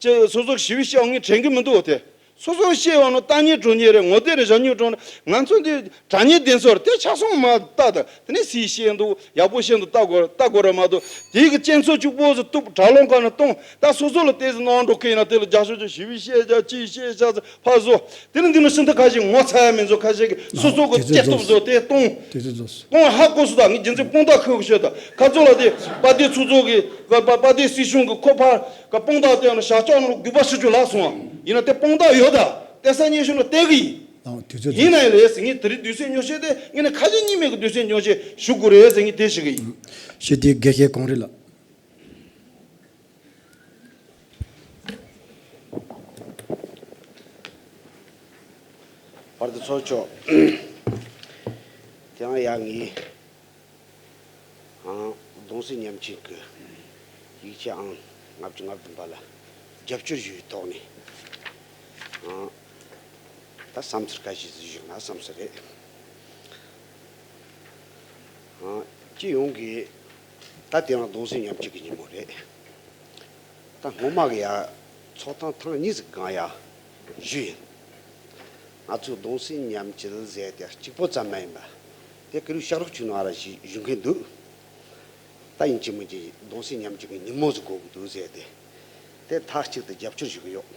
ཅི་སོ་སོ་ཞི་བའི་བཤད་ངས་དྲན་གི་མི་འདུག་དེ་སོ་སོ་བཤད་བ་ནི་ལྟ་ཉན་སྒྲུབ་ཉན་རེད། ངོ་དེབ་ནས་བཞག་ཉན་སྒྲུབ་ནས་ང་ཚོ་འདི་དྲ་བརྙན་བདེན་འཚོལ་དེ་ཆ་ཚང་མ་ལྟ་དང་དེ་ནས་སུས་བཤད་འདུག་ཡག་པོ་བཤད་འདུག་ལྟ་དགོས་ལྟ་དགོས་རེད་མ་གཏོགས་དེ་གི་སྤྱི་ཚོགས་གཅིག་པོ་ཟིག་གཏུབ་དྲ་ལམ་ཁག་ནས་གཏོང་ད་སོ་སོ་ལ་དེ་ཟིག་གནང་འགྲོ་མཁན་ཡིན་ན་དེ་ལ་རྒྱབ་སྐྱོར་ཅིག་ཞི་བའི་བཤད་རྒྱ་ཅིག་བཤད་བྱ་ཟིག་ཕར་བཟོ་དེ་ནི་འདི་ནི་ཤིན་ཏུ་ཁ་ཤས་ངོ་ཚ་ཡ་མེད་ཚོ་ཁ་ཤས་ཀྱི་སོ་སོ་གི་དེ་ཚོ་སྐྱེ་སྟོབས་བཟོ་དེ་གཏོང་དེ་ཚོ་བཟོ་གཏོང་ཧ་གོ་སོ་ད་ངས་རྒྱུ་མཚན་དཔང་རྟགས་ཁུར་གི་ཤོད་ད་ཁ་ཚོ་ལ་དེ་དཔལ་ལྡན་ཚོགས་གཙོ་གི་དཔལ་ལྡན་སྲིད་གཞུང་གི་ཁོ་ཕར་ག་དཔང་རྟགས་དེ་ཡང་ན་བྱ་སྤྱོད་ནང་དགོས་པ་ཞིག་ཅུ་ལགས་སོང་ཡིན་ན་དེ་དཔང་རྟགས་ཡོད་ད་དེ་ས་ཉེ་ཤོས་ན་བལྟས་གི་ཡིན། ཨང་དུས་ཚོད་ཡིན་ན་ཡང་རེད་ཟེར་ངས་དེ་རིང་དུས་ཚོད་ཉུང་ཤས་དེ་ངས་ནི་ཁ་ཞེ་གཉིས་མེད་ཀྱི་དུས་ཚོད་ཉུང་ཤས་ཞུ་དགོས་རེད་ཟེར་ངས་དེ་ཞུ་གི་ཡིན། ཞུ་དེ་དགེ་བཤེས་གངས་རི་ལགས། བར་དུ་ཚོགས་ཆོག་དེ་ཡང་ཡང་ངས་ཨང་གདུང་སེམས་མཉམ་སྐྱེད་ཀྱི་ཡིག་ཆ་ཨང་ལྔ་བཅུ་ང་བདུན་པ་ལ་རྒྱབ་སྐྱོར་ཞུ་བའི་ཐོག་ནས་ཨང་ད་བསམ་ཚུལ་ཁ་ཤས་ཤིག་ཞུས་ན་བསམ་ས་རེད། ཨང་སྤྱི་ཡོངས་ཀྱི་ད་དེ་རིང་གདུང་སེམས་མཉམ་སྐྱེད་ཀྱི་ཉིན་མོ་རེད། ད་སྔོན་མ་གི་ཡ་ཚོགས་ཐེངས་ཐེངས་གཉིས་ཟིག་གང་ཡ་ཞུས་ཡིན། ང་ཚོས་གདུང་སེམས་མཉམ་སྐྱེད་ཟེར་ཏེ་གཅིག་པོ་ཙམ་མ་ཡིན་པ། དེ་ཀུ་རུ་ཤག་རོགས་བྱུང་ནོ་ཨ་ར་ཞིག་ཞུ་མཁན་འདུག་ད་ཡིན་གཅིག་མིན་གཅིག་གདུང་སེམས་མཉམ་སྐྱེད་ཀྱི་ཉིན་མོ་ཟིག་དགོས་ཀྱི་འདུག་ཟེར་ཏེ། དེ་མཐའ་གཅིག་ཏུ་རྒྱབ་སྐྱོར་ཞུ་གི་ཡོད།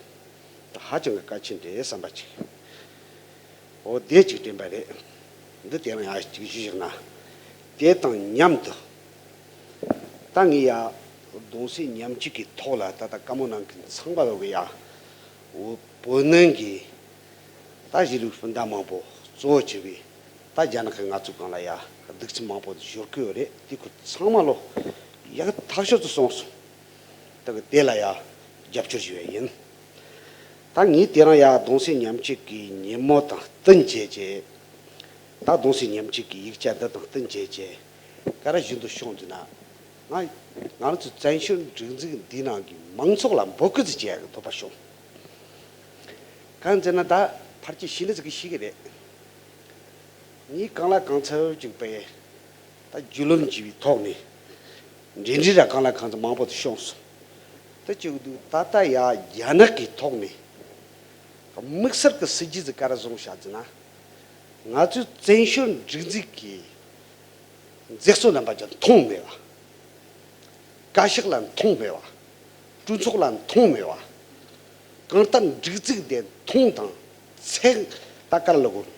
ད་ཧ་ཅང་གི་གལ་ཆེན་རེད་བསམ་པ་ཅིག་འོ་དེ་གཅིག་དྲན་པ་རེད། འདི་དེ་རང་ཡང་གཅིག་ཞུ་བཞག་ན། དེ་དང་མཉམ་དུ། ད་ངས་ཡ་གདུང་སེམས་མཉམ་སྐྱེད་ཀྱི་ཐོག་ལ་ད་ལྟ་བཀའ་མོལ་གནང་མཁན་ཚང་མ་ལོག་གི་ཡ། འོ་བོད་ནང་གི་ད་གཞིས་ལུས་སྤུན་ཟླ་མང་པོ་གཙོ་བོ་བྱས་པའི་ད་རྒྱ་ནག་གི་ང་ཚོ་སྒང་ལ་ཡ་གདུག་རྩུབ་མང་པོ་ཤོར་གི་ཡོད་རེད། དེ་ཁོ་ཚང་མ་ལོ་ཡག་ཐག་ཆོད་དུ་སོང་སོང་། ད་གི་དེ་ལ་ཡ་རྒྱབ་སྐྱོར་ཞུ་བ་ཡིན། ད་ངས་དེ་རིང་ཡ་གདུང་སེམས་མཉམ་སྐྱེད་ཀྱི་ཉིན་མོ་དང་བསྟུན་བྱས་རྗེས། ད་གདུང་སེམས་མཉམ་སྐྱེད་ཀྱི་ཡིག་ཆ་འདི་དང་བསྟུན་བྱས་རྗེས། ག་རེ་ཞུ་འདོད་བྱུང་འདུག་ན། ང་ང་རང་ཚོ་བཙན་བྱོལ་སྒྲིག་འཛུགས་འདིའི་ནང་གི་མང་ཚོགས་ལ་འབོད་སྐུལ་ཅིག་བྱེད་ཡག་གི་འདོད་པ་བྱུང་། གང་ཟེར་ན་ད་ཕལ་ཆེར་ཤེས་ནི་ཟིག་གིས་ཤེས་ཀྱི་རེད། ངས་གང་ལ་གང་འཚམ་ཅིག་པའི་ད་བརྒྱུད་ལམ་བྱས་པའི་ཐོག་ནས་འབྲེལ་འདྲིས་ར་གང་ལ་གང་འཚམ་མང་པོ་དུ་བྱུང་སོང་། ད་ཅིག་འདུག་ད་ལྟ་ཡ་རྒྱ་ནག་གི་ཐོག་ནས་དམིགས་བསལ་གྱི་སྲིད་ཇུས་ཟིག་ག་རེ་བཟུང་བཞག་ཟེར་ན། ང་ཚོའི་བཙན་བྱོལ་སྒྲིག་འཛུགས་ཀྱི་མཛེས་བཟོ་རྣམ་པ་ཅན་མཐོང་མེད་པ། བཀའ་ཤག་ལ་མཐོང་མེད་པ། གྲོས་ཚོགས་ལ་མཐོང་མེད་པ། གང་ལྟར་སྒྲིག་འཛུགས་དེ་མཐོང་དང་ཚད་ད་ག་རེ་ལབ་དགོས།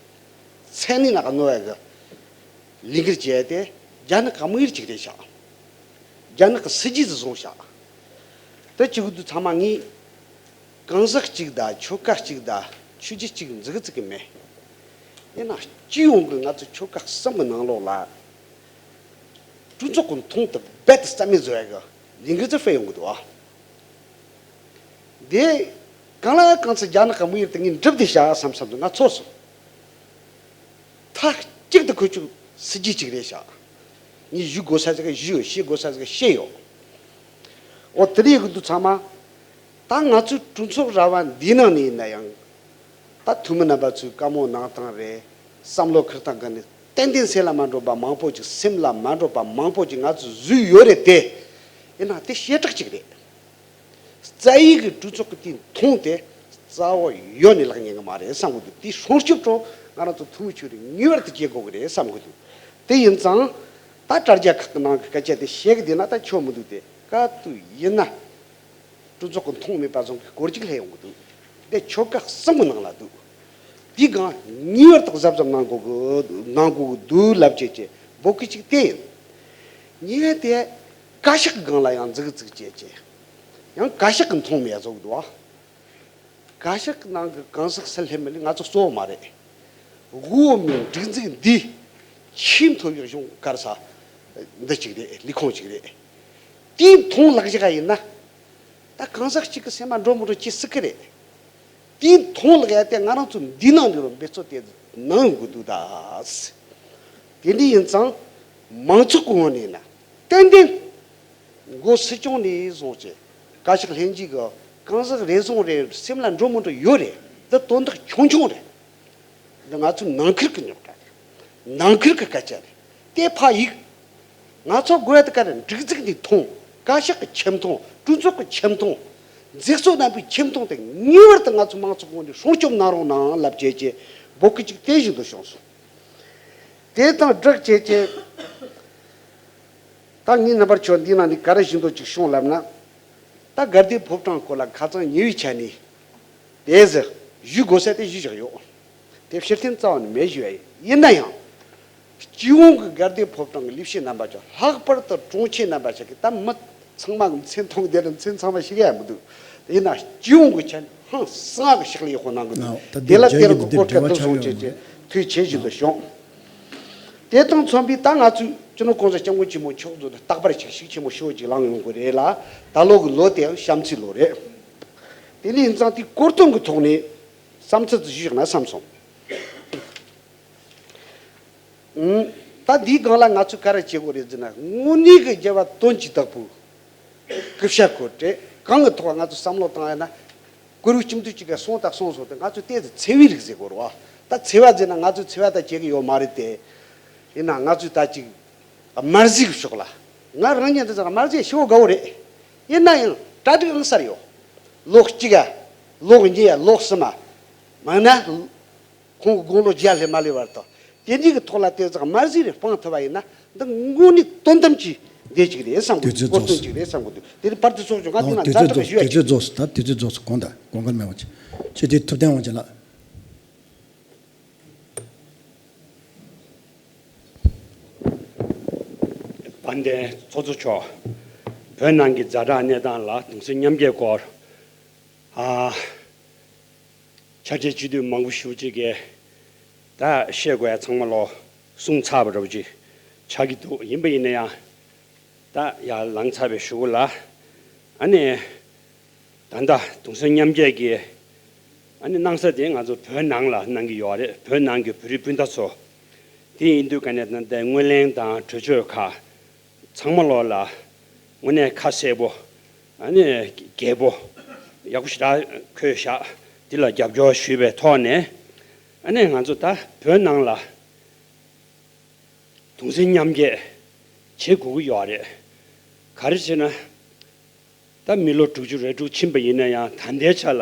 ཚད་ནི་ནག་གནོད་ཡ་གི་ལས་འགུལ་བྱས་ཏེ་རྒྱ་ནག་གི་དམིགས་ཡུལ་གཅིག་དེ་བཞག་རྒྱ་ནག་གི་སྲིད་ཇུས་སུ་བཟུང་བཞག་དེ་གཅིག་ཏུ་ཚང་མ་ངས་གང་ཟག་གཅིག་དང་ཆོལ་ཁ་གཅིག་དང་ཆོས་བརྒྱུད་གཅིག་འཛིག་གི་བརྩི་གི་མེད། ཡིན་ན་སྤྱི་ཡོངས་ཀྱི་ང་ཚོ་ཆོལ་ཁ་གསུམ་གྱི་ནང་ལོགས་ལ་ གྲོས་ཚོགས་ཀྱི་མཐོང་དུ་རྦད་དེ་རྩ་མེད་བཟོ་ཡ་གི་ལས་འགུལ་ཚོ་སྤེལ་ཡོང་གི་འདུག་ཨ། དེ་གང་ལ་གང་ཚེ་རྒྱ་ནག་གི་དམིགས་ཡུལ་དེ་ངས་འགྲུབ་བསྡད་བཞག་བསམ་བསམ་དུ་ང་ཚོར་སོང་། མཐའ་གཅིག་ཏུ་ཁོ་ཚོ་སྲིད་ཇུས་གཅིག་རེད་ཤག་ངས་ཞུ་དགོས་ས་ཟིག་ཞུས་ཡོད། བཤད་དགོས་ས་ཟིག་བཤད་ཡོད། འོ་དེ་རེད་གི་འདུག་ཚང་མ། ད་ང་ཚོའི་གྲོས་ཚོགས་ར་བ་འདིའི་ནང་ནས་ཡིན་ན་ཡང་། ད་འཐུས་མི་རྣམ་པ་ཚོས་བཀའ་མོལ་གནང་སྟངས་རེད། བསམ་བློ་འཁུར་སྟངས་གི་ནི་ཏན་ཏན་སེམས་ལ་མ་འགྲོ་བ་མང་པོ་ཅིག་སེམས་ལ་མ་འགྲོ་བ་མང་པོ་ཅིག་ང་ཚོས་བཟོས་ཡོད་རེད་དེ། ཡིན་ནའང་དེ་བྱེ་བྲག་ཅིག་རེད། རྩ་བའི་གི་གྲོས་ཚོགས་ཀྱི་དེ་མཐོང་དེ་རྩ་བ་ཡོད་ནས་ལག་ཉན་གི་མ་རེད་བསམ་གི་འདུག་དེའི་སྲུང་སྐྱོབ་ཁྲོད་ང་རང་ཚོ་འཐུས་མི་ཚོས་ངེས་པར་དུ་བྱེད་དགོས་གི་རེད་བསམ་གི་འདུག་དེ་ཡིན་ཙང་ད་དྲ་རྒྱ་ཁག་གི་ནང་གི་སྐད་ཆ་དེ་བཤད་གི་བསྡད་ན་ད་ཆོ་མི་འདུག་དེ་ག་དུས་ཡིན་ན། གྲོས་ཚོགས་ཀྱི་མཐོང་མེད་པ་བཟོ་མཁན་སྐོར་གཅིག་སླེབས་ཡོང་གི་འདུག་དེ་ཆོལ་ཁ་གསུམ་གྱི་ནང་ལ་འདུག་དེའི་སྒང་ངེས་པར་དུ་གཟབ་གཟབ་གནང་དགོས་གི་གནང་དགོས་གི་འདུག་ལབ་བྱས་བྱས་འབོད་སྐུལ་གཅིག་དེ་ཡིན། གཉིས་པ་དེ་བཀའ་ཤག་གི་སྒང་ལ་ཡང་འཛུགས་འཛུགས་བྱས་བྱས་ཡང་བཀའ་ཤག་གི་མཐོང་མེད་བཟོ་གི་འདུག་ཨ། བཀའ་ཤག་གི་ནང་གི་གང་ཟག་སུ་སླེབས་མི་སླེབས་ང་ཚོ་གཙོ་བོ་མ་རེད། དབུ་མའི་སྒྲིག་འཛུགས་འདི་ཆེས་མཐོ་བའི་གཞུང་གར་ས་འདི་གཅིག་རེད། ལས་ཁུངས་གཅིག་རེད། དེའི་མཐོང་ལག་བཞག་ཡིན་ན། ད་གང་ཟག་གཅིག་གི་སེམས་མ་འགྲོ་མི་འགྲོ་ཅི་སྲིད་ཀི་རེད། དེའི་མཐོང་ལག་ཡ་དེ་ང་རང་ཚོ་འདི་ནང་འདི་རུ་འབད་བརྩོན་དེ་གནང་དགོས་འདུག་ད། དེ་འདྲ་ཡིན་ཙང་མང་ཚོགས་ཀྱི་ངོས་ནས་ན་ཏན་ཏན། འགོ་སྲིད་སྐྱོང་ནས་བཟུང་བྱས་བཀའ་ཤག་ལྷན་རྒྱས་ཀྱི་གང་ཟག་རེ་ཟུང་རེ་སེམས་ལ་འགྲོ་མི་འགྲོ་ཡོད་རེད། འདི་དོན་དག་ཆུང་ཆུང་རེད། འདི་ང་ཚོའི་ནང་ཁུལ་གྱི་རྙོག་དྲ་རེད། ནང་ཁུལ་གྱི་སྐད་ཆ་རེད། དེ་ཕ་ཡིག་ང་ཚོ་དགོས་ཡ་དེ་ག་རེ་སྒྲིག་འཛུགས་འདི་མཐོང་། བཀའ་ཤག་གི་ཆེ་མཐོང་། གྲོས་ཚོགས་ཀྱི་ཆེ་མཐོང་། མཛད་གཙོ་རྣམ་པའི་ཆེ་མཐོང་དེ་ངེས་པར་དུ་ང་ཚོ་མང་ཚོགས་ངོས་ནས་སྲུང་སྐྱོབ་གནང་རོགས་གནང་ལབ་བྱས་བྱས་འབོད་སྐུལ་ཅིག་དེ་བཞིན་དུ་བྱུང་སོང་། དེ་དང་སྦྲགས་བྱས་བྱས། ད་ངས་རྣམ་པར་ཆོས་འདི་ནང་ནས་ག་རེ་བཞིན་དུ་ཅིག་བྱུང་ལབ་ན། ད་དགའ་ལྡན་ཕོ་བྲང་སྐོར་ལ་ཁ་སང་ཉེ་བའི་ཆ་ནས་དེ་ཟེར་ཞུ་དགོས་ས་དེ་ཞུ་བཞག་ཡོད། དེ་ཕྱིར་འཐེན་རྩ་བ་ནས་མེད་ཞུ་ཡ་ཡིན། ཡིན་ན་ཡང་། སྤྱི་ཡོངས་ཀྱི་དགའ་ལྡན་ཕོ་བྲང་གི་ལས་བྱེད་རྣམ་པ་ཚོ་ལྷག་པར་དུ་དྲུང་ཆེ་རྣམ་པ་ཞིག་གིས་ད་མི་ཚང་མ་གི་མཚན་མཐོང་དེ་རུ་མཚན་ཚང་མ་ཤེས་ཡ་མི་འདུག་ཡིན་ན་སྤྱི་ཡོངས་ཀྱི་ཆ་ནས་ཧང་སང་གི་ཕྱག་ལས་ཡག་པོ་གནང་གི་འདུག་ད་དེ་ལ་དེར་གི་སྐོར་སྐབས་འདི་བཟུང་བྱས་ཏེ་ཐུགས་རྗེ་ཆེ་ཞུ་འདོད་ཞུ། དེ་དང་མཚོན་པའི་ད་ང་ཚོས་སྤྱི་ནོར་༸གོང་ས་༸སྐྱབས་མགོན་ཆེན་པོ་མཆོག་གཙོས་རྟག་པར་ཞིག་ཤུགས་ཆེན་པོ་ཞེ་པོ་ཅིག་ལངས་ཡོང་གི་རེད་ལ། ད་ལོ་གི་ལོ་དེ་ཡང་བྱམས་བརྩེའི་ལོ་རེད། དེ་ནས་ཡིན་ཙང་དེའི་སྐོར་དོན་གྱི་ཐོག་ནས་བསམ་ཚུལ་ཞིག་ཞུས་ན་བསམ་སོང་། ཨང་། ད་འདིའི་སྒང་ལ་ང་ཚོས་ག་རེ་བྱེད་དགོས་རེད་ཟེར་ན། དངོས་གནས་ཀྱི་རྒྱལ་བ་དོན་གྱི་བདག་པོ། སྐུ་ཞབས་ཁོ་བྲེ་གང་གི་ཐོག་ང་ཚོ་བསམ་བློ་བཏང་ཡ་ན། གུ་རུ་གཅིག་མཐུན་གཅིག་ག་སོང་དང་སོང་སོང་དེ་ང་ཚོས་ཏོག་ཙམ་འཚེ་བའི་རིགས་ཟེར་དགོས་རེད་བ། ད་འཚེ་བ་ཟེར་ན་ང་ཚོས་འཚེ་བ་ད་བྱེད་ཀྱི་ཡོད་མ་རེད་དེ། ཡིན་ན་ང་ཚོས་ད་ཅིག་དམར་ཟས་ཀྱི་ཕྱོགས་ལ། ང་རང་ཉིད་འདི་ཚོ་དམར་ཟས་ཞེ་པོ་དགའ་བོ་རེད། ཡིན་ན་ཡང་གྲ་སྒྲིག་ཨང་གསར་ཡོད། ལོ་གཅིག་ག་ལོ་གཉིས་ཡ་ལོ་གསུམ་མ། མང་ན། ཁོང་གི་དགུང་ལོ་བརྒྱ་ལྷག་མ་ལུས་བར་དུ། དེ་འདྲའི་གི་ཐོག་ལ་དེ་ཙག་དམར་ཟས་རེ་སྤང་ཐུབ་པ་ཡིན་ན། འདི་དངོས་གནས་དོན་དམ་གྱི་འདི་ཅིག་རེད་བསམ་གི་འདུག་དུས་ཚོད་རྫོགས་སོང་། དགོས་དོན་ཅིག་རེད་བསམ་གི་འདུག་དེ་ནི་བར་དུ་ཚོགས་ཆུང་ང་ཨོ། དེ་ན་དུས་ཛ་ཚོད་དྲག་རྫོགས་ཞུ་ཡ་དུས་ཅིག་ཚོད་རྫོགས་སོང་། ད་དུས་ཚོད་རྫོགས་སོང་། དགོངས་དག་དགོངས་འགལ་མེད་པ་ཅིག་ཁྱེད་དེ་ཐུབ་བསྟན་དབང་ཆེན་ལགས། དཔལ་ལྡན་ཚོགས་གཙོ་མཆོག་བོད་ནང་གི་ཛ་དྲག་གནས་སྟངས་ལ་གདུང་སེམས་མཉམ་སྐྱེད་སྐོར། ཨ། ཕྱག་སྦྲེལ་སྤྱི་འཐུས་མང་པོ་ཞེ་པོ་ཅིག་གིས་ད་བཤད་དགོས་ཡ་ཚང་མ་ལོ་གསུངས་ཚར་བ་འདྲ་པོ་ཅིག་ཆགས་ཀྱི་འདུག་ཡིན་པ་ཡིན་ན་ཡང་ད་ཡར་ལངས་ཚར་བའི་གཞུག་གུ་ལ། ཨ་ནི་ད་ལྟ་གདུང་སེམས་མཉམ་སྐྱེད་ཀྱི་ཨ་ནི་གནང་ས་དེ་ང་ཚོ་བོད་ནང་ལ་གནང་གི་ཡོད་རེད། བོད་ནང་གི་བོད་རིགས་སྤུན་ཟླ་ཚོ། དེ་ཡིན་དུས་ཀ་ནས་ད་ལྟ་སྔོན་གླེང་དང་གྲོས་ཆོད་ཁག་ཚང་མ་ལོག་ལ་དངོས་གནས་ཁ་གསལ་པོ། ཨ་ནི་རྒྱས་པོ་ཡག་པོ་ཞེ་དྲག་འཁོད་བཞག་འདི་ལ་རྒྱབ་སྐྱོར་ཞུས་པའི་ཐོག་ནས། ཨ་ནི་ང་ཚོ་ད་བོད་ནང་ལ་གདུང་སེམས་མཉམ་སྐྱེད་བྱེད་དགོས་ཀྱི་ཡོད་རེད། ག་རེ་བྱས་ན། ད་མི་ལོ་དྲུག་ཅུ་རེ་དྲུག་ཕྱིན་པ་ཡིན་ན་ཡང་ད་ལྟའི་ཆ་ལ་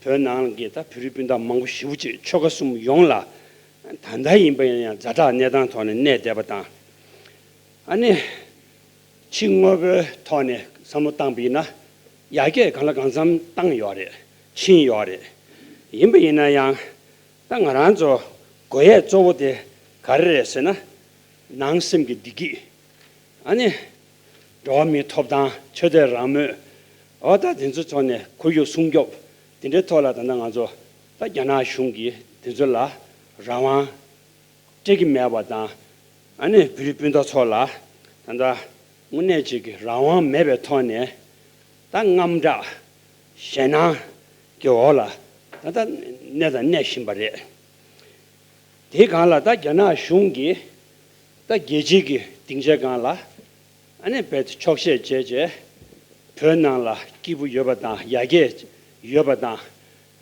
བོད་ནང་གི་ད་བོད་རིགས་སྤུན་ཟླ་མང་པོ་ཞེ་པོ་ཅིག་ཆོལ་ཁ་གསུམ་ཡོངས་ལ་ད་ལྟ་ཡིན་པ་ཡིན་ན་ཡང་ཛ་དྲག་གནས་སྟངས་ཐོག་ནས་གནས་བསྡད་པ་དང་། ཨ་ནི་ཕྱི་དངོས་པོའི་ཐོག་ནས་བསམ་བློ་བཏང་པ་ཡིན་ན་ཡར་རྒྱས་གང་ལ་གང་འཚམ་བཏང་ཡོད་རེད། ཕྱིན་ཡོད་རེད། ཡིན་པ་ཡིན་ན་ཡང་ད་ང་རང་ཚོ་དགོས་ཡས་གཙོ་བོ་དེ་ག་རེ་རེད་ཟེར་ན། ནང་སེམས་ཀྱི་བདེ་སྐྱིད། ཨ་ནི། འགྲོ་བ་མིའི་ཐོབ་ཐང་ཆོས་དད་རང་མོས། འོ་ད་དེ་ཚོ་ཚོ་ནས་ཁོར་ཡུག་སྲུང་སྐྱོབ་དེ་འདྲའི་ཐོག་ལ་ད་ལྟ་ང་ཚོ་ད་རྒྱ་ནག་གཞུང་གིས་དེ་ཚོ་ལ་རང་དབང་སྤྲད་ཀྱི་མེད་པ་དང་། ཨ་ནི་བོད་རིགས་སྤུན་ཟླ་ཚོ་ལ་ ད་ལྟ་དངོས་གནས་ཅིག་གི་རང་དབང་མེད་པའི་ཐོག་ནས་ད་དངངས་སྐྲག་ཞེད་སྣང་གི་འོག་ལ་ད་ལྟ་གནས་དང་གནས་བཞིན་པ་རེད། དེའི་སྒང་ལ་ད་རྒྱ་ནག་གཞུང་གིས་ད་རྒྱལ་སྤྱིའི་གི་སྡིངས་ཆའི་སྒང་ལ་ཨ་ནི་རྦད་དེ་འཁྱོག་བཤད་བྱས་རྗེས་བོད་ནང་ལ་སྐྱིད་པོ་ཡོད་པ་དང་ཡར་རྒྱས་ཡོད་པ་དང་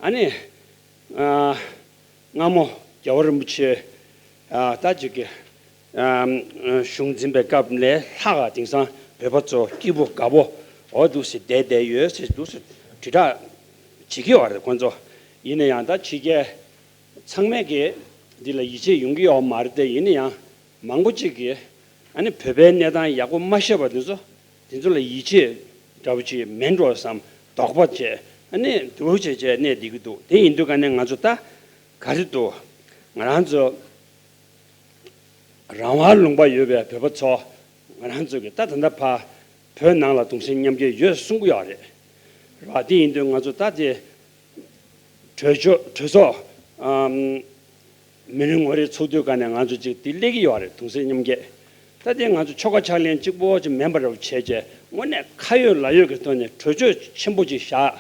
ཨ་ནི་ཨ་སྔ་མོ་རྒྱལ་བ་རིན་པོ་ཆེ་ཨ་ད་ཅིག་གི་ཨ་གཞུང་འཛིན་པའི་སྐབས་ལས་ལྷག་ག་དེང་སང་བོད་པ་ཚོ་སྐྱིད་པོ་དགའ་པོ་འོ་འདུག་སེ་བསྡད་བསྡད་ཡོད་ཟེར་འདུག་སེ་དྲིལ་བསྒྲགས་བྱེད་ཀྱི་ཡོད་རེད་ཁོང་ཚོ། ཡིན་ན་ཡང་ད་ཕྱི་རྒྱལ་ཚང་མས་ཀྱི་འདི་ལ་ཡིད་ཆེས་ཡོང་གི་ཡོད་མ་རེད་དེ། ཡིན་ན་ཡང་མང་པོ་ཅིག་གིས་ཨ་ནི་བོད་པའི་གནས་སྟངས་ཡག་པོ་མ་ཤེས་པ་དེ་ཚོ་དེ་ཚོ་ལ་ཡིད་ཆེས་འདྲ་པོ་ཅིག་མེད་འགྲོ་བསམ་དོགས་པ་བྱས་ཨ་ནི་འདུག་བྱས་བྱས་གནས་བསྡད་ཀྱི་འདུག་དེ་ཡིན་དུས་ཀ་ནས་ང་ཚོ་ད་ག་རེ་འདུག་ང་རང་ཚོ་རང་དབང་ལུང་པ་ཡོད་པའི་བོད་པ་ཚོ་ང་རང་ཚོ་གི་ད་ད་ལྟ་ཕ་བོད་ནང་ལ་གདུང་སེམས་མཉམ་སྐྱེད་ཡོད་གསུང་གི་ཡོད་རེད། རེད་བ། དེ་ཡིན་དུས་ང་ཚོ་ད་དེ་གྲོས་ཆོད་གྲོས་ཚོགས་ཨམ་མི་རེ་ངོ་རེ་ཚོགས་དུས་ག་ནས་ང་ཚོ་ཅིག་དེ་སླེབས་ཀྱི་ཡོད་རེད། གདུང་སེམས་མཉམ་སྐྱེད། ད་དེ་ང་ཚོ་ཆོལ་ཁ་ཕྱག་ལེན་གཅིག་པོ་ཅིག་མིན་པ་འདྲ་པོ་བྱས་རྗེས་དངོས་གནས་ཁ་ཡོད་ལག་ཡོད་ཀྱི་ཐོག་ནས་གྲོས་ཆོད་ཆེན་པོ་ཅིག་བཞག་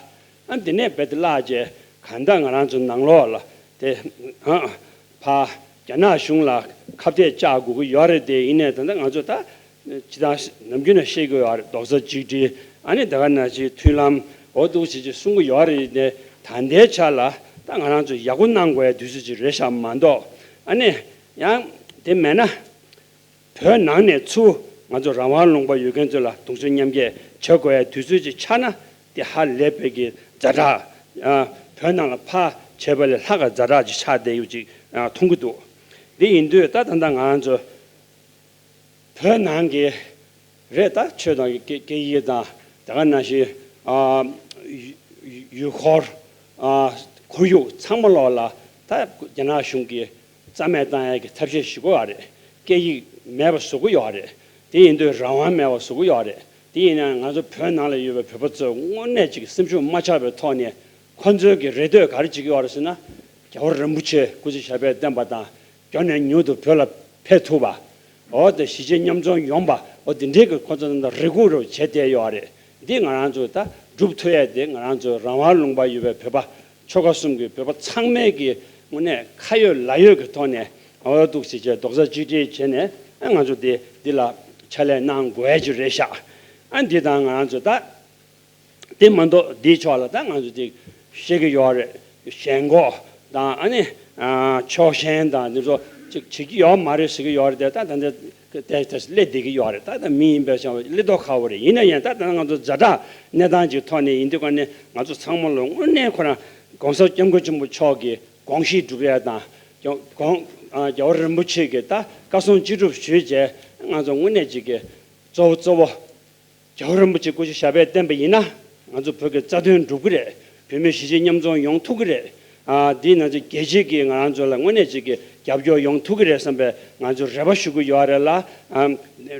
ཨ་འདི་ནས་རྦད་དེ་བརླག་རྗེས་གང་ལྟར་ང་རང་ཚོ་ནང་ལོགས་ལ་དེ་ཨ་ཕ་རྒྱ་ནག་གཞུང་ལ་ཁ་གཏད་བཅག་དགོས་ཀྱི་ཡོད་རེད་དེ། ཡིན་ནའི་ད་ལྟ་ང་ཚོ་ད་ཇི་ལྟར་ནམ་རྒྱུན་ནས་བཤད་ཀྱི་ཡོད་རེད། རྡོག་རྩ་གཅིག་སྒྲིལ་ཨ་ནི་ད་ག་ནང་བཞིན་མཐུན་ལམ་འོ་འདུག་བྱེད་ཀྱི་གསུང་གི་ཡོད་རེད་དེ། ད་ལྟའི་ཆ་ལ་ད་ང་རང་ཚོ་ཡག་པོ་གནང་དགོས་ཡ་དུས་ཚོད་ཅིག་རེད་ཤག་མ་གཏོགས་ཨ་ནི་ཡང་དེ་མེད་ན། བོད་ནང་ནས་ཚུར་ང་ཚོ་རང་དབང་ལུང་པ་ཡོད་མཁན་ཚོ་ལ་གདུང་སེམས་མཉམ་སྐྱེད་བྱ་དགོས་ཡ་དུས་ཚོད་ཅིག་ཆགས་ན་དེ་ཧ་ལས་པའི་གི་ཛ་དྲག་ཨ་བོད་ནང་ལ་ཕར་བྱས་པ་ལས་ལྷག་ག་ཛ་དྲག་ཅིག་ཆགས་བསྡད་ཡོད་ཅིག་ཨ་མཐོང་གི་འདུག་དེ་ཡིན་དུས་ད་ད་ལྟ་ང་ཚོ་བོད་ནང་གི་རེད། ད་ཆོས་དང་སྐད་སྐད་ཡིག་དང་དེ་ག་ནང་བཞིན་ཨ་ཡུལ་ཡུལ་སྐོར་ཨ་ཁོར་ཡུག་ཚང་མ་ལོག་ལ་ད་རྒྱ་ནག་གཞུང་གིས་རྩ་མེད་བཏང་ཡ་གི་ཐབས་ཤེས་ཞིག་དགོས་པ་རེད། སྐད་ཡིག་མེད་པ་བཟོ་གི་ཡོད་རེད། དེ་ཡིན་དུས་རང་དབང་མེད་པ་བཟོ་གི་ཡོད་རེད། དེ་ཡིན་ན་ང་ཚོ་བོད་ནང་ལ་ཡོད་པའི་བོད་པ་ཚོ་དངོས་གནས་ཅིག་སེམས་ཤུགས་མ་ཆག་པའི་ཐོག་ནས་ཁོ་ཚོའི་གི་རེ་འདོད་ག་རེ་བྱེད་ཀྱི་ཡོད་རེད་ཟེར་ན། རྒྱལ་བ་རིན་པོ་ཆེ་སྐུ་ཚེ་ཞབས་པད་བརྟན་པ་དང་མགྱོགས་ནས་མྱུར་དུ་བོད་ལ་ཕེབས་ཐུབ་པ། འོ་དེ་གཞིས་བྱེས་མཉམ་འཛོམས་ཡོང་པ་འོ་དེ་འདྲའི་གི་ཁོ་ཚོ་ད་རེ་སྒུག་རུ་བྱས་བསྡད་ཡོད་རེད། འདི་ང་རང་ཚོ་ད་སྒྲུབ་ཐུབ་ཡས་དེ་ང་རང་ཚོ་རང་དབང་ལུང་པ་ཡོད་པའི་བོད་པ་ཆོལ་ཁ་གསུམ་གྱི་བོད་པ་ཚང་མས་ཀྱི་དངོས་གནས་ཁ་ཡོད་ལག་ཡོད་ཀྱི་ཐོག་ནས་འོ་འདུག་སེ་བྱས་རྡོག་རྩ་གཅིག་སྒྲིལ་བྱས་ནས་ཨ་ང་ཚོ་དེ་འདི་ལ་ཕྱག་ལས་གནང་དགོས་ཡ་ཅིག་རེད་ཤག་ཨ་འདི་དང་ང་རང་ཚོ་ད། དེ་མ་གཏོགས་འདིའི་ཕྱོགས་ལ་ད་ང་ཚོ་དེ་ཤེས་ཀྱི་ཡོད་རེད། ཞེན་ཁོག་དང་ཨ་ནི་ཕྱོགས་ཞེན་དང་འདི་ཚོ་ཅིག་བྱེད་ཀྱི་ཡོད་མ་རེད་ཟེར་གྱི་ཡོད་རེད་དེ། ད་ད་འདི་དེ་དེ་སླེབས་བསྡད་ཀྱི་ཡོད་རེད། ད་ད་མི་ཡིན་པའི་ཆ་སླེབས་མདོག་ཁ་པོ་རེད། ཡིན་ན་ཡང་ད་ད་ང་ཚོ་ཛ་དྲག་གནས་སྟངས་ཅིག་ཐོག་ནས་ཡིན་དུས་ཀ་ནས་ང་ཚོ་ཚང་མ་ལ་དངོས་གནས་ཁོ་རང་༸གོང་ས་༸སྐྱབས་མགོན་ཆེན་པོ་མཆོག་གི་དགོངས་གཞི་སྒྲུབ་ཡ་དང་༸གོང་ས་༸རྒྱལ་བ་རིན་པོ་ཆེ་གི་ད་བཀའ་གསུང་ཅི་སྒྲུབ་ཞུས་རྗེས་ང་ཚོ་དངོས་གནས་ཅིག་གི་གཙོ་བོ་གཙོ་བོ། རྒྱལ་བ་རིན་པོ་ཆེ་སྐུ་ཚེ་ཞབས་པད་བརྟན་པ་ཡིན་ན་ང་ཚོ་བོད་ཀྱི་རྩ་དོན་འགྲུབ་ཀྱི་རེད། བོད་མི་གཞིས་བྱེས་མཉམ་འཛོམས་ཡོང་ཐུབ་ཀྱི་རེད། ཨ་འདིའི་ནང་ཚོ་རྒྱལ་སྤྱི་གིས་ང་རང་ཚོ་ལ་དངོས་གནས་ཅིག་གི་རྒྱབ་སྐྱོར་ཡོང་ཐུབ་ཀྱི་རེད་བསམ་པའི་ང་ཚོ་རེ་བ་ཞུ་གི་ཡོད་རེད་ལ། ཨ་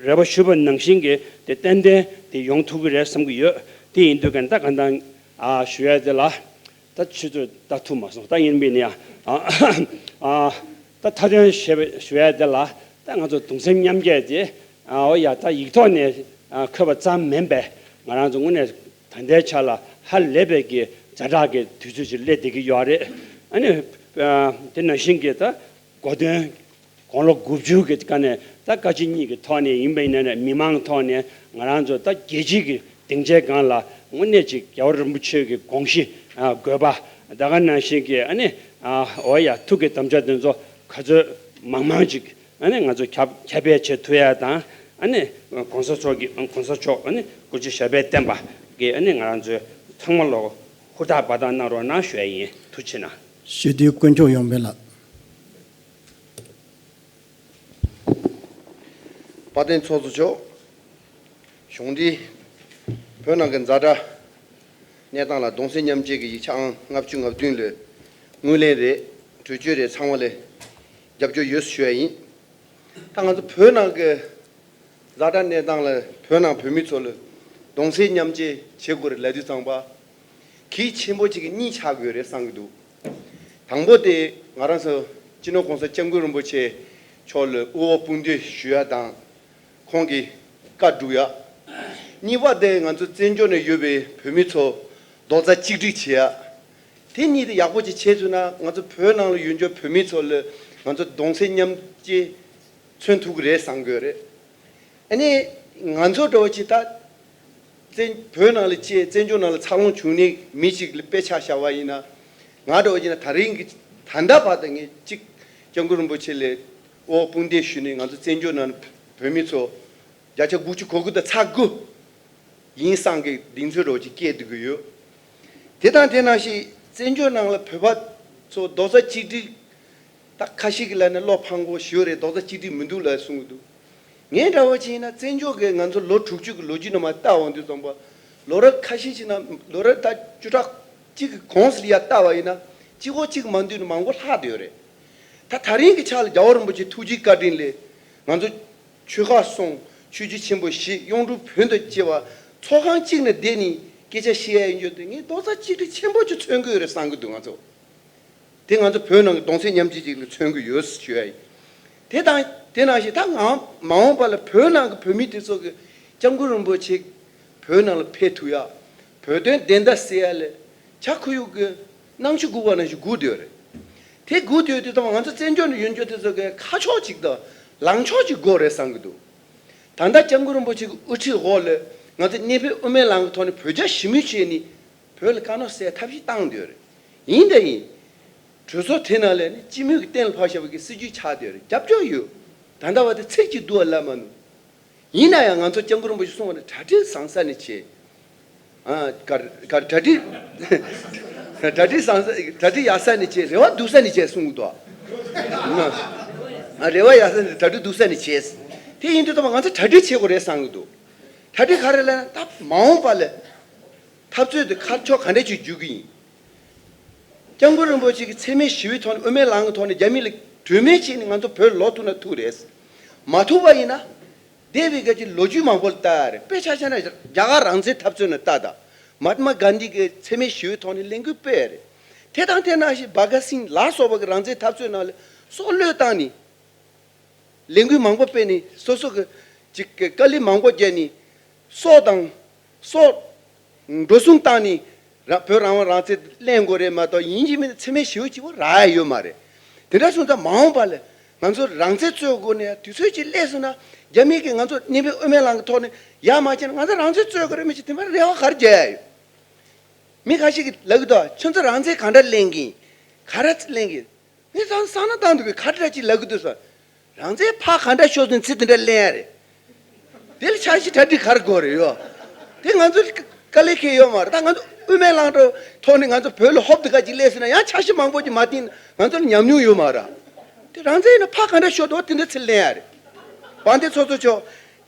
རེ་བ་ཞུས་པ་ནང་བཞིན་གྱི་དེ་ཏན་ཏན་དེ་ཡོང་ཐུབ་ཀྱི་རེད་བསམ་གྱི་ཡོད། དེ་ཡིན་དུས་ག་ད་ག་ད་ཨ་ཞུ་ཡ་དེ་ལ། ད་ཆུ་ཚོད་ད་ཐུག་མ་སོང་། ད་ཡིན་པས་ནི་ཨ་ཨ་ད་མཐའ་དོན་ཞེས་པ་ཞུ་ཡ་དེ་ལ་ད་ང་ཚོ་གདུང་སེམས་མཉམ་སྐྱེད་དེ་ཨ་འོ་ཡ་ད་ཡིག་ཐོག་ནས་ཨ་འཁོད་པ་ཙམ་མིན་པས་ང་རང་ཚོ་དངོས་གནས་ད་ལྟའི་ཆ་ལ་ཧ་ལས་པའི་གི་ཛ་དྲག་གི་དུས་ཚོད་ཅིག་སླེབས་བསྡད་ཀྱི་ཡོད་རེད། ཨ་ནི་ཨ་དེ་ནང་བཞིན་གྱི་ད་གོ་སྟོན་དགུང་ལོ་དགུ་བཅུ་གི་སྐབས་ནས་ད་བཀའ་སྤྱི་གཉིས་ཀྱི་ཐོག་ནས་ཡིན་པ་ཡིན་ན་ནས་མི་མང་ཐོག་ནས་ང་རང་ཚོ་ད་རྒྱལ་སྤྱི་གི་སྡིངས་ཆའི་སྒང་ལ་དངོས་གནས་ཅིག་རྒྱལ་བ་རིན་པོ་ཆེ་གི་དགོངས་གཞི་ཨ་དགོས་པ་ད་ག་ནང་བཞིན་གྱི་ཨ་ནི་ཨ་འོ་ཡ་ཐུགས་ཀྱི་དམ་བཅའ་དེ་ཚོ་ག་ཚོད་མང་མང་ཅིག་ཨ་ནི་ང་ཚོ་ཁྱབ་ཁྱབ་སྤེལ་བྱེད་ཐུབ་ཡ་དང་ཨ་ནི་གོང་ས་མཆོག་གི་གོང་ས་མཆོག་ཨ་ནི་སྐུ་ཚེ་ཞབས་པད་བརྟན་པ་གི་ཨ་ནི་ང་རང་ཚོའི་ཚང་མ་ལོག་ཧུར་ཐག་འབད་ཐག་གནང་རོགས་གནང་ཞུ་ཡ་ཡིན། ཐུགས་རྗེ་གནང་། ཞུ་དུས་དཀོན་མཆོག་ཡོང་འཕེལ་ལགས། དཔལ་ལྡན་ཚོགས་གཙོ་མཆོག་གཞུང་འབྲེལ་བོད་ནང་གི་ཛ་དྲག་གནས་སྟངས་ལ་གདུང་སེམས་མཉམ་སྐྱེད་ཀྱི་ཡིག་ཆ་ཨང་ལྔ་བཅུ་ང་བདུན་ལ་ངོས་ལེན་རེད། གྲོས་ཆོད་རེད། ཚང་མ་ལ་རྒྱབ་སྐྱོར་ཡོད་ཞུ་ཡ་ཡིན། ད་ང་ཚོ་བོད་ནང་གི་ཛ་དྲག་གནས་སྟངས་ལ་བོད་ནང་བོད་མི་ཚོ་ལ་གདུང་སེམས་མཉམ་སྐྱེད་བྱེད་དགོས་རེད་ལབ་དུས་ཙམ་པ། གལ་ཆེན་པོ་གཅིག་གི་གཉིས་ཆགས་དགོས་རེད་བསམ་གྱི་འདུག་དང་པོ་དེ་ང་རང་ཚོ་སྤྱི་ནོར་༸གོང་ས་༸སྐྱབས་མགོན་རིན་པོ་ཆེ་མཆོག་ལ་དབུ་འོག་དཔུང་འདེགས་ཞུ་ཡ་དང་། ཁོང་གི་ བཀའ་སྒྲུབ་ཡ། གཉིས་པ་དེ་ང་ཚོ་བཙན་བྱོལ་ནས་ཡོད་པའི་བོད་མི་ཚོ་རྡོག་རྩ་གཅིག་སྒྲིལ་བྱེད་ཡ། དེ་གཉིས་དེ་ཡག་པོ་ཅིག་བྱས་ཚུལ་ན་ང་ཚོ་བོད་ནང་ལ་ཡོད་འཇོག་བོད་མི་ཚོ་ལ་ང་ཚོ་གདུང་སེམས་མཉམ་སྐྱེད་མཚོན་ཐུབ་ཀྱི་རེད་བསམ་གྱི་ཡོད་རེད། ཨ་ནི་ང་ཚོ་འདྲ་བོ་ཅིག་ད་བཙན་བོད་ནང་ལ་སྐྱེས་བཙན་བྱོལ་ནང་ལ་འཚར་ལོངས་བྱུང་ནས་མི་ཞིག་ལ་དཔེ་ཆ་བཞག་པ་ཡིན་ན། ང་འདྲ་བོ་ཡིན་ན་ད་རིང་གི་ད་ལྟ་བར་དུ་ངས་གཅིག་སྐྱབས་མགོན་རིན་པོ་ཆེ་ལ་དབུ་འཕང་མཐའ་ཞུས་ནས་ང་ཚོ་བཙན་བྱོལ་ནང་བོད་མི་ཚོ་བརྒྱ་ཆ་དགུ་བཅུ་གོ་དགུ་དང་ཚེག་དགུ་ཡིན་བསམ་གི་གདེང་ཚོད་འདྲ་བོ་ཅིག་སྐྱེས་བསྡད་ཀྱི་ཡོད། དེ་དང་དེ་ནང་བཞིན་བཙན་བྱོལ་ནང་ལ་བོད་པ་ཚོ་རྡོག་རྩ་གཅིག་སྒྲིལ། ད་ཁ་ཤས་ཀྱིས་ལབ་ན་བློ་ཕངས་པོ་ཞེ་པོ་རེད། རྡོག་རྩ་གཅིག་སྒྲིལ་མི་འདུག་ལབ་གསུང་གི་འདུག་ངའི་འདྲ་བོ་ཅིག་ཡིན་ན་བཙན་བྱོལ་གྱི་ང་ཚོ་ལོ་དྲུག་ཅུ་གི་ལོ་རྒྱུས་ནང་མར་བལྟ་འོང་དུས་ཙམ་པ། ལོ་རབས་ཁ་ཤས་ཅིག་ན་ལོ་རབས་ད་བཅུ་ཕྲག་གཅིག་གི་གོང་ཙམ་ལ་ཡར་བལྟ་བ་ཡིན་ན་གཅིག་པོ་གཅིག་མ་འདུས་ནས་མང་པོ་ལྷག་བསྡད་ཡོད་རེད། ད་ད་རིང་གི་ཆ་ལ་རྒྱལ་བ་རིན་པོ་ཆེ་ཐུགས་རྗེ་བཀའ་དྲིན་ལས་ང་ཚོ་ཆོལ་ཁ་གསུམ་ཆོས་བརྒྱུད་ཆེན་པོ་བཞི་གཡུང་དྲུང་བོན་དང་བཅས་པ་ཚོགས་ཁང་གཅིག་ནང་བསྡད་ནས་སྐད་ཆ་བཤད་ཡ་ཡིན་རྒྱུ་དེ་ངས་རྡོག་རྩ་གཅིག་སྒྲིལ་ཆེན་པོ་ཅིག་མཚོན་གྱི་ཡོད་རེད་བསམ་གྱི་འདུག་ང་ཚོ། དེ་ང་ཚོ་བོད་ནང་གི་གདུང་སེམས་མཉམ་སྐྱེད་ཅིག་ལ་མཚོན་གྱི་ཡོད་ཞུ་ཡ་ཡིན། དེ་དང་དེ་ནང་བཞིན་ད་ང་མ་འོངས་པ་ལ་བོད་ནང་གི་བོད་མི་དེ་ཚོ་གི་སྐྱབས་མགོན་རིན་པོ་ཆེ་བོད་ནང་ལ་ཕེབས་ཐུབ་ཡ། བོད་དོན་བདེན་མཐའ་གསལ་ཡ་ལ་བྱ་ཁོར་ཡུག་གི་གནང་ཆུ་སྒུག་པ་ནང་བཞིན་སྒུག་བསྡད་ཡོད་རེད། དེ་སྒུག་བསྡད་ཡོད་དུས་ད་ང་ཚོ་བཙན་བྱོལ་ནང་ཡོད་འཇོག་དེ་ཚོ་གི་ཁ་ཕྱོགས་གཅིག་དང་ལངས་ཕྱོགས་གཅིག་དགོས་རེད་བསམ་གྱི་འདུག་ད་ལྟ་སྐྱབས་མགོན་རིན་པོ་ཆེ་གི་དབུ་ཁྲིད་འོག་ལ་ང་ཚོ་གནས་ཕན་དབུ་མའི་ལམ་གྱི་ཐོག་ནས་བོད་རྒྱ་ཞི་མོལ་བྱས་ནས་བོད་ལ་དཀའ་རྙོག་སེལ་ཐབས་ཤེས་བཏང་བསྡད་ཡོད་རེད། ཡིན་ད་ཡིན། གྲོས་ཚོགས་དེ་ནང་ལ་ནི་སྤྱི་མོས་ཀྱི་གཏན་ལ་ཕབ་བཞག་པ་གི་སྲིད་ཇུས་ཆགས་བསྡད་ཡོད་རེད། རྒྱབ་སྐྱོར་ཡོད། ད་ལྟ་བར་དུ་ཚིག་གཅིག་བསྡུ་བ་ལབ་མ་མྱོང་། ཡིན་ན་ཡང་ང་ཚོ་སྐྱབས་མགོན་རིན་པོ་ཆེ་གསུངས་པ་ནི་གྲ་སྒྲིག་བཟང་ས་ནས་བྱས། ཨ། ག་ག་གྲ་སྒྲིག་གྲ་སྒྲིག་བཟང་ས་གྲ་སྒྲིག་ཡག་ས་ནས་བྱས། རེ་བ་སྡུག་ས་ནས་བྱས་གསུངས་འདུག་ཨ། རེ་བ་ཡག་ས་ནས་གྲ་སྒྲིག་སྡུག་ས་ནས་བྱས། དེ་ཡིན་དུས་ད་ང་ཚོ་གྲ་སྒྲིག་བྱེད་དགོས་རེད་བསམ་གྱི་འདུག་གྲ་སྒྲིག་ག་རེ་ལབ་ན་ད་མ་འོངས་པ་ལ་འཐབ་རྩོད་དེ་ཁ་ཕྱོགས་ག་འདྲ་ཅིག་འཇུག་གི་ཡིན། སྐྱབས་མགོན་རིན་པོ་ཆེ་གི་འཚེ་མེད་ཞི་བའི་ཐོག་ནས་དབུ་མའི་ལམ་གྱི་ཐོག་ནས་རྒྱ་མི་ལ་གྲོས་མོལ་བྱས་ནས་ང་ཚོ་བོད་ལོག་ཐུབ་ན་ཐུབ་རེད། མ་ཐུབ་པ་ཡིན་ན། འདས་པའི་སྐད་ཀྱི་ལོ་རྒྱུས་མང་པོ་ལ་ལྟ་ཡ་རེད། དཔེ་ཆ་བཞག་ན་རྒྱ་གར་རང་བཙན་འཐབ་རྩོད་ནང་ལྟ་དང་། མ་ཧཱ་ཏྨ་གྷན་དྷི་གི་འཚེ་མེད་ཞི་བའི་ཐོག་ནས་ལས་འགུལ་སྤེལ་ཡ་རེད། དེ་དང་དེ་ནང་བཞིན་བྷ་ག་སིང་ལ་སོགས་པ་གི་རང་བཙན་འཐབ་རྩོད་ནང་ལ་སྲོག་བློས་བཏང་ནས། ལས་འགུལ་མང་པོ་སྤེལ་ནས་སོ་སོ་གི་ཅིག་གི་དཀའ་ལས་མང་པོ་བརྒྱབ་ནས་སྲོག་དང་སྲོག་འགྲོ་སོང་བཏང་ནས་ར་བོད་རང་དབང་རང་བཙན་ལེན་དགོས་རེད་མ་གཏོགས་ཡིན་གཅིག་མིན་གཅིག་འཚེ་མེད་ཞི་བ་གཅིག་པོ་རག་ཡ་ཡོད་མ་རེད། དེ་འདྲ་སོང་ཙང་མ་འོངས་པ་ལ་ང་ཚོ་རང་བཙན་རྩོད་དགོས་ནས་དུས་ཚོད་ཅིག་སླེབས་སོང་ན་རྒྱ་མི་གིས་ང་ཚོ་གནས་ཕན་དབུ་མའི་ལམ་གྱི་ཐོག་ནས་ཡར་མ་བྱས་ན་ང་ཚོ་རང་བཙན་རྩོད་དགོས་རེད་མི་ཅིག་དེ་མ་རེ་བ་ག་རེ་རྒྱག་ཡ་ཡོད། མི་ཁ་ཤས་ཀྱིས་ལབ་གི་འདུག་ཁྱོད་ཚོ་རང་བཙན་ག་འདྲ་ལེན་གི་ཡིན། ག་རེ་ལེན་གི་ཡིན། ངས་ཚང་བསམ་བློ་བཏང་འདུག་གི་ག་འདྲ་ཅིག་ལབ་གི་འདུག་ཟེར། རང་བཙན་ཕར་ག་འདྲ་ཤོར་སོང་ཚིག་དེ་འདྲ་ལེན་ཡ་རེད། དེ་ལ་འཆར་གཞི་གྲ་སྒྲིག་ག་རེ་དགོས་རེད་ཡོད། དེ་ང་ཚོ་དཀའ་ལས་ཁེལ་ཡོད་མ་རེད། ད་ང་ཚོ་དབུ་མའི་ལམ་གྱི་ཐོག་ནས་ང་ཚོ་བོད་ལ་ཧོབ་དེ་ག་ཅིག་སླེབས་སོང་ན་ཡང་འཆར་གཞི་མང་པོ་ཅིག་མ་བཏིང་ང་ཚོ་ལ་ཉམས་མྱོང་ཡོད་མ་རེད། དེ་རང་བཙན་ཡིན་ན་ཕར་ག་འདྲ་ཤོར་འདུག་དེ་འདྲ་ཚིག་ལེན་ཡ་རེད། དཔལ་ལྡན་ཚོགས་གཙོ་མཆོག་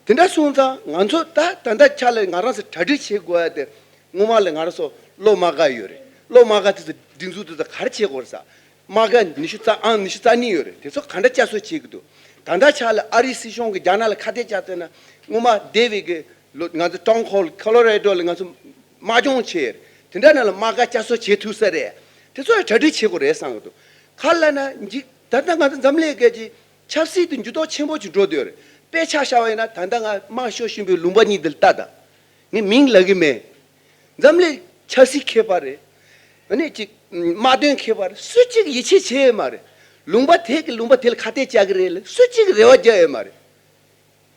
དེ་འདྲ་སོང་ཙང་ང་ཚོ་ད་ད་ལྟ་ཆ་ལ་ང་རང་ཚོ་གྲ་སྒྲིག་བྱེད་དགོས་ཡ་དེ། སྔོན་མ་ལ་ང་རང་ཚོ་བློ་མ་དགའ་ཡོད་རེད། བློ་མ་དགའ་དེ་ཚོ་སྒྲིག་འཛུགས་དེ་ཚོ་ག་རེ་བྱེད་དགོས་རེད་ཟེར། དམག་སྒར་ཉི་ཤུ་རྩ་ཨང་ཉི་ཤུ་རྩ་གཉིས་ཡོད་རེད། དེ་ཚོ་ག་འདྲ་བསྐྱར་གསོ་བྱེད་ཀྱི་འདུག་ད་ལྟ་ཆ་ལ་ཨ་རིའི་སྲིད་གཞུང་གི་རྒྱ་ནག་ལ་ཁ་གཏད་བཅག་ཐུབ་ན་སྔོན་མ་ལྡི་ལི་གི་ལོ་ང་ཚོ་ཊའུན་ཧོལ་ཁོ་ལོ་རེ་ཌོ་ལ་ང་ཚོ་དམག་སྦྱོང་བྱས་རེད། དེ་འདྲ་ནང་ལ་དམག་སྒར་བསྐྱར་གསོ་བྱེད་ཐུབ་ས་རེད། དེ་ཚོ་ཡང་གྲ་སྒྲིག་བྱེད་དགོས་རེད་བསམ་གྱི་འདུག་ག་རེ་ལབ་ན་འཇིག་ད་ལྟ་ང་ཚོ་འཛམ་གླིང་སྐད་ཀྱི་ཆབ་སྲིད་དེ་འགྱུར་ལྡོག་ཆེན་པོ་ཅིག་འགྲོ་བསྡད་ཡོད་རེད། དཔེ་ཆ་བཞག་པ་ཡིན་ན་ད་ལྟ་ང་དམག་ཤོར་བཞིན་པའི་ལུང་པ་གཉིས་འདི་ལ་ལྟ་དང་། ངས་མིང་ལབ་གི་མེད། འཛམ་གླིང་ཆབ་སྲིད་མཁས་པ་རེད། ཨ་ནི་ཅིག་དམག་དོན་མཁས་པ་རེད། སུ་གཅིག་ཡིད་ཆེས་བྱེད་ཡོད་མ་རེད། ལུང་པ་དེ་གི་ལུང་པ་དེ་ལ་ཁ་གཏད་བཅག་གི་རེད་ལ་སུ་གཅིག་རེ་བ་རྒྱག་ཡོད་མ་རེད།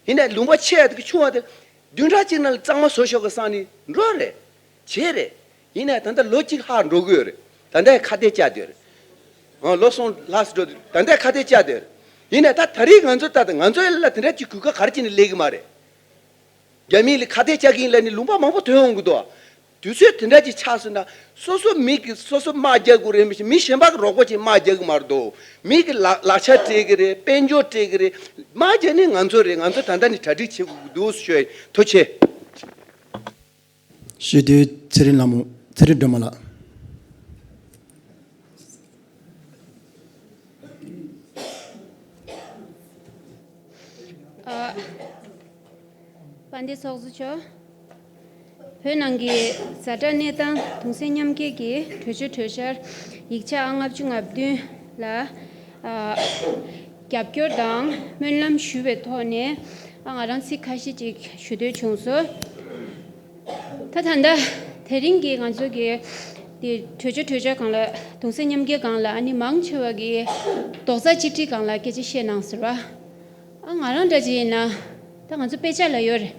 ཡིན་ནའི་ལུང་པ་ཆེ་ཡ་དེ་གི་ཆུང་བ་དེ་བདུན་ཕྲག་གཅིག་ནང་ལ་གཙང་མ་བཟོ་ཤོག་གི་བསམ་ནས་འགྲོ་རེད། བྱས་རེད། ཡིན་ནའི་ད་ལྟ་ལོ་གཅིག་ལྷག་འགྲོ་གི་ཡོད་རེད། ད་ལྟ་ཡང་ཁ་གཏད་བཅག་བསྡད་ཡོད་རེད། ཨ་ལོ་གསུམ་ལྷག་འགྲོ་ད་ལྟ་ཡང་ཁ་གཏད་བཅག་བསྡད་ཡོད་རེད། ཡིན་ནའི་ད་ད་རེས་ང་ཚོ་ལྟ་ད་ང་ཚོ་ལ་དེ་འདྲ་ཅིག་གོ་སྐབས་ག་རེ་བྱས་ནས་སླེབས་གི་མ་རེད། རྒྱ་མི་ལ་ཁ་གཏད་བཅག་གི་ཡིན་ལབ་ནས་ལུང་པ་མང་པོ་ཐོན་འོང་གི་འདུག་དུས་ཚོད་དེ་འདྲ་ཅིག་ཆགས་སོང་ན་སོ་སོ་མི་གི་སོ་སོ་དམག་རྒྱག་དགོས་རེད། མི་ཤེས་མི་གཞན་པ་གི་རོགས་པ་ཅིག་དམག་རྒྱག་གི་མ་རེད་དོ། མི་གི་ལག་ལག་ཆ་སྤྲད་གི་རེད། དཔལ་འབྱོར་སྤྲད་གི་རེད། དམག་རྒྱག་ནི་ང་ཚོ་རེད། ང་ཚོ་ད་ལྟ་ནས་གྲ་སྒྲིག་བྱེད་དགོས་ཀྱི་འདུག་ཞུ་ཡ་ཡིན། ཐུགས་རྗེ་ཆེ། ཞུ་དུས་ཚེ་རིང་ལྷ་མོ་ཚེ་རིང་སྒྲོལ་མ་ལགས། ཨ། དཔལ་ལྡན་ཚོགས་གཙོ་མཆོག་བོད་ནང་གི་ཛ་དྲག་གནས་སྟངས་གདུང་སེམས་མཉམ་སྐྱེད་ཀྱི་གྲོས་ཆོད་གྲོས་འཆར་ཡིག་ཆ་ཨང་ལྔ་བཅུ་ང་བདུན་ལ། ཨ། རྒྱབ་སྐྱོར་དང་སྨོན་ལམ་ཞུ་བའི་ཐོག་ནས་ ད་ང་རང་ཚིག་ཁ་ཤས་ཅིག་ཞུ་འདོད་བྱུང་སོང་། ད་ད་ལྟ་དེ་རིང་གི་ང་ཚོ་གི་དེ་གྲོས་ཆོད་གྲོས་ཆོད་སྒང་ལ་གདུང་སེམས་མཉམ་སྐྱེད་སྒང་ལ་ཨ་ནི་མང་ཆེ་བ་གི་རྡོག་རྩ་གཅིག་སྒྲིལ་སྒང་ལ་སྐད་ཆ་བཤད་གནང་ཟེར་བ། ཨ་ང་རང་འདྲ་ཅིག་ཡིན་ན་ད་ང་ཚོ་དཔེ་ཆ་ལ་ཡོད་རེད།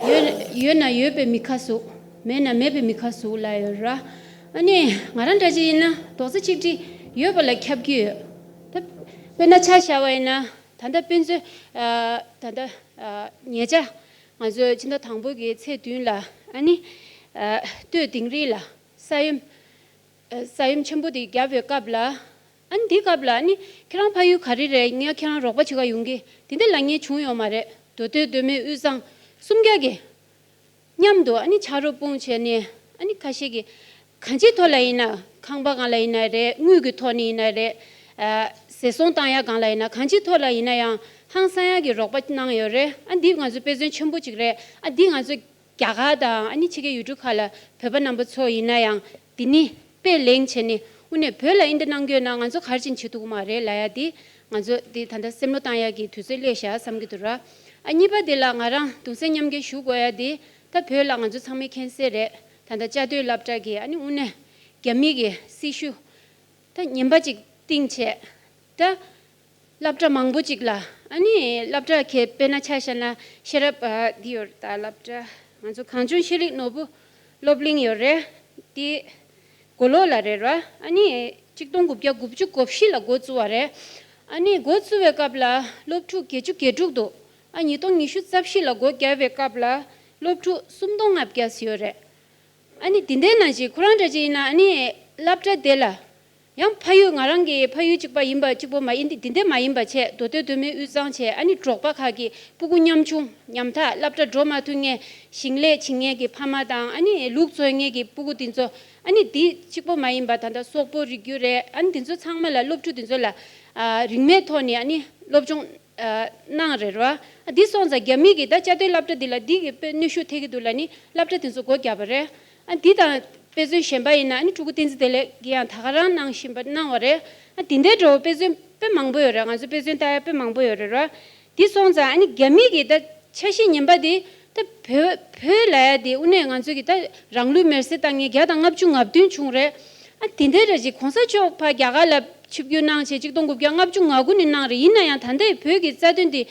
ཡོད་ཡོད་ན་ཡོད་པའི་མི་ཁ་ཟུག་མེད་ན་མེད་པའི་མི་ཁ་ཟུག་ལ་ཡོད་ར། ཨ་ནི་ང་རང་འདྲ་ཅིག་ཡིན་ན་རྡོག་རྩ་གཅིག་སྒྲིལ་ཡོད་པ་ལ་ཁྱབ་ཀྱི་ཡོད། ད་དཔེར་ན་ཆ་བཞག་པ་ཡིན་ན་ད་ལྟ་དཔེ་མཛོད་ཨ་ད་ལྟ་ཨ་ཉེ་ཆར་ང་ཚོས་ཕྱི་ཟླ་དང་པོ་གི་ཚེས་བདུན་ལ་ཨ་ནི་ཨ་སྟོད་དིང་རི་ལ་ས་ཡོམ་ཨ་ས་ཡོམ་ཆེན་པོ་དེ་བརྒྱབ་པའི་སྐབས་ལ་ཨ་ནི་འདི་སྐབས་ལ་ཨ་ནི་ཁྱེད་རང་ཕ་ཡུལ་ག་རེ་རེད། ངས་ཁྱེད་རང་རོགས་པ་བྱེད་ག་ཡོང་གི། དེ་འདྲ་ལབ་མཁན་བྱུང་ཡོད་མ་རེད། མདོ་སྟོད་མདོ་སྨད་དབུས་གཙང་གསུམ་ཀ་གི་མཉམ་དུ་ཨ་ནི་ཕྱག་རོགས་སྤུངས་བྱས་ནས་ཨ་ནི་ཁ་ཤས་ཀྱིས་གང་ཅིའི་ཐོག་ལ་ཡིན་ན་ཁང་པ་སྒང་ལ་ཡིན་ན་རེད། དངུལ་གྱི་ཐོག་ནས་ཡིན་ན་རེད། ཨ་ཟས་སོང་བཏང་ཡ་སྒང་ལ་ཡིན་ན་གང་ཅིའི་ཐོག་ལ་ཡིན་ན་ཡང་ཧང་སང་ཡ་གི་རོགས་པ་གནང་ཡོད་རེད། ཨ་འདི་ང་ཚོ་དཔེ་མཚོན་ཆེན་པོ་གཅིག་རེད། ཨ་འདི་ང་ཚོ་རྒྱ་གར་དང་ཨ་ནི་ཕྱི་རྒྱལ་ཡུལ་གྲུ་ཁག་ལ་བོད་པ་རྣམ་པ་ཚོ་ཡིན་ན་ཡང་འདི་ནི་དཔེ་ལེན་བྱས་ནས་དངོས་གནས་བོད་ལ་ཨིན་དེ་གནང་གི་ཡོད་ན་ང་ཚོ་ག་རེ་བྱེད་ཐུབ་ཀྱི་མ་རེད་ལབ་ཡ་འདི་ང་ཚོ་འདི་ད་ལྟ་སེམས་བློ་བཏང་ཡ་གི་དུས་ཚོད་སླེབས་ཤག་བསམ་གྱི་འདུག་ར། ཨ་གཉིས་པ་འདི་ལ་ང་རང་གདུང་སེམས་མཉམ་སྐྱེད་ཞུ་དགོས་ཡ་འདི་ད་བོད་ལ་ང་ཚོ་ཚང་མས་མཁྱེན་གསལ་རེད། ད་ལྟ་བཅའ་སྡོད་སློབ་གྲྭ་གི་ཨ་ནི་དངོས་གནས་རྒྱ་མི་གི་སྲི་ཞུ་ད་ངན་པ་ཅིག་བཏིང་བྱས་ད་སློབ་གྲྭ་མང་པོ་ཅིག་ལ་ཨ་ནི་སློབ་གྲྭ་ཁེ་དཔེར་ན་ཆ་བཞག་ན་ཤེས་རབ་ཨ་འདི་ཡོད་རེད། ད་སློབ་གྲྭ་ང་ཚོ་གངས་ལྗོངས་ཤེས་རིག་ནོར་བུ་སློབ་གླིང་ཡོད་རེད། འདི་མགོ་ལོག་ལ་རེད་ར། ཨ་ནི་གཅིག་སྟོང་དགུ་བརྒྱ་དགུ་བཅུ་གོ་བཞི་ལ་འགོ་བཙུགས་པ་རེད། ཨ་ནི་འགོ་བཙུགས་པའི་སྐབས་ལ་སློབ་ཕྲུག་བརྒྱད་ཅུ་གྱ་དྲུག་འདུག་ཨ་ཉིས་སྟོང་ཉི་ཤུ་རྩ་བཞི་ལ་སྒོ་བརྒྱབ་པའི་སྐབས་ལ་སློབ་ཕྲུག་སུམ་སྟོང་ལྔ་བརྒྱ་ཙམ་ཡོད་རེད། ཨ་ནི་དེ་འདྲའི་ནང་བཞིན་ཁོ་རང་འདྲ་ཅིག་ཡིན་ན་ཨ་ནི་སློབ་གྲྭ་དེ་ལ་ཡང་ཕ་ཡུལ་ང་རང་གི་ཕ་ཡུལ་གཅིག་པ་ཡིན་པ་གཅིག་པོ་མ་ཡིན། དེ་དེ་འདྲ་མ་ཡིན་པ་བྱས་མདོ་སྟོད་མདོ་སྨད་དབུས་གཙང་བྱས་ཨ་ནི་འབྲོག་པ་ཁག་གི་སྤུ་གུ་ཉམ་ཆུང་ཉམ་ཐག་སློབ་གྲྭ་འགྲོ་མ་ཐུབ་མཁན་ཞིང་ལས་བྱེད་མཁན་གྱི་ཕ་མ་དང་ཨ་ནི་ལུག་འཚོ་མཁན་གྱི་སྤུ་གུ་དེ་ཚོ་ཨ་ནི་དེ་གཅིག་པོ་མ་ཡིན་པ་ད་ལྟ་སོག་པོ་རིགས་རྒྱུད་རེད། ཨ་ནི་དེ་ཚོ་ཚང་མ་ལ་སློབ་ཕྲུག་དེ་ཚོ་ལ་ཨ་རིན་མེད་ཐོག་ནས་ཨ་ནི་སློབ་སྦྱོང་ཨ་གནང་རེད་ར། ཨ་འདི་སོང་ཙང་རྒྱ་མི་གིས་ད་བཅའ་སྡོད་སློབ་གྲྭ་འདི་ལ་འདི་གི་དཔེ་གནོན་ཤུགས་ཐེབས་ཀྱི་འདུག་ལབ་ནི་སློབ་གྲྭ་དེ་ཚོ་སྒོ་བརྒྱབ་པ་རེད། ཨ་འདི་དང་དཔེ་མཚོན་གཞན་པ་ཡིན་ན་ཨ་ནི་སྤྲུལ་སྐུ་བསྟན་འཛིན་བདེ་ལེགས་ཀྱིས་ཡང་ད་ག་རང་གནང་བཞིན་པ་གནང་བ་རེད། ཨ་འདི་འདྲའི་འགྲོ་དཔེ་མཚོན་དཔེ་མང་པོ་ཡོད་རེད། ང་ཚོ་དཔེ་མཚོན་ལྟ་ཡ་དཔེ་མང་པོ་ཡོད་རེད་ར། འདི་སོང་ཙང་ཨ་ནི་རྒྱ་མི་གིས་ད་འཆར་གཞི་ངན་པ་འདི་ད་བོད་བོད་ལབ་ཡ་འདི་དངོས་གནས་ང་ཚོ་གི་ད་རང་ལུས་མེར་སྲེག་བཏང་མཁན་བརྒྱ་དང་ལྔ་བཅུ་ང་བདུན་བྱུང་རེད། ཨ་དེ་འདྲའི་ར་ཅིག་གོང་ས་མཆོག་ཕར་རྒྱ་གར་ལ་ཆིབས་བསྒྱུར་གནང་བྱས་གཅིག་སྟོང་དགུ་བརྒྱ་ལྔ་བཅུ་ང་དགུ་ནས་གནང་རེད། ཡིན་ན་ཡང་ད་ལྟའི་བོད་ཀྱི་རྩ་དོན་དེ་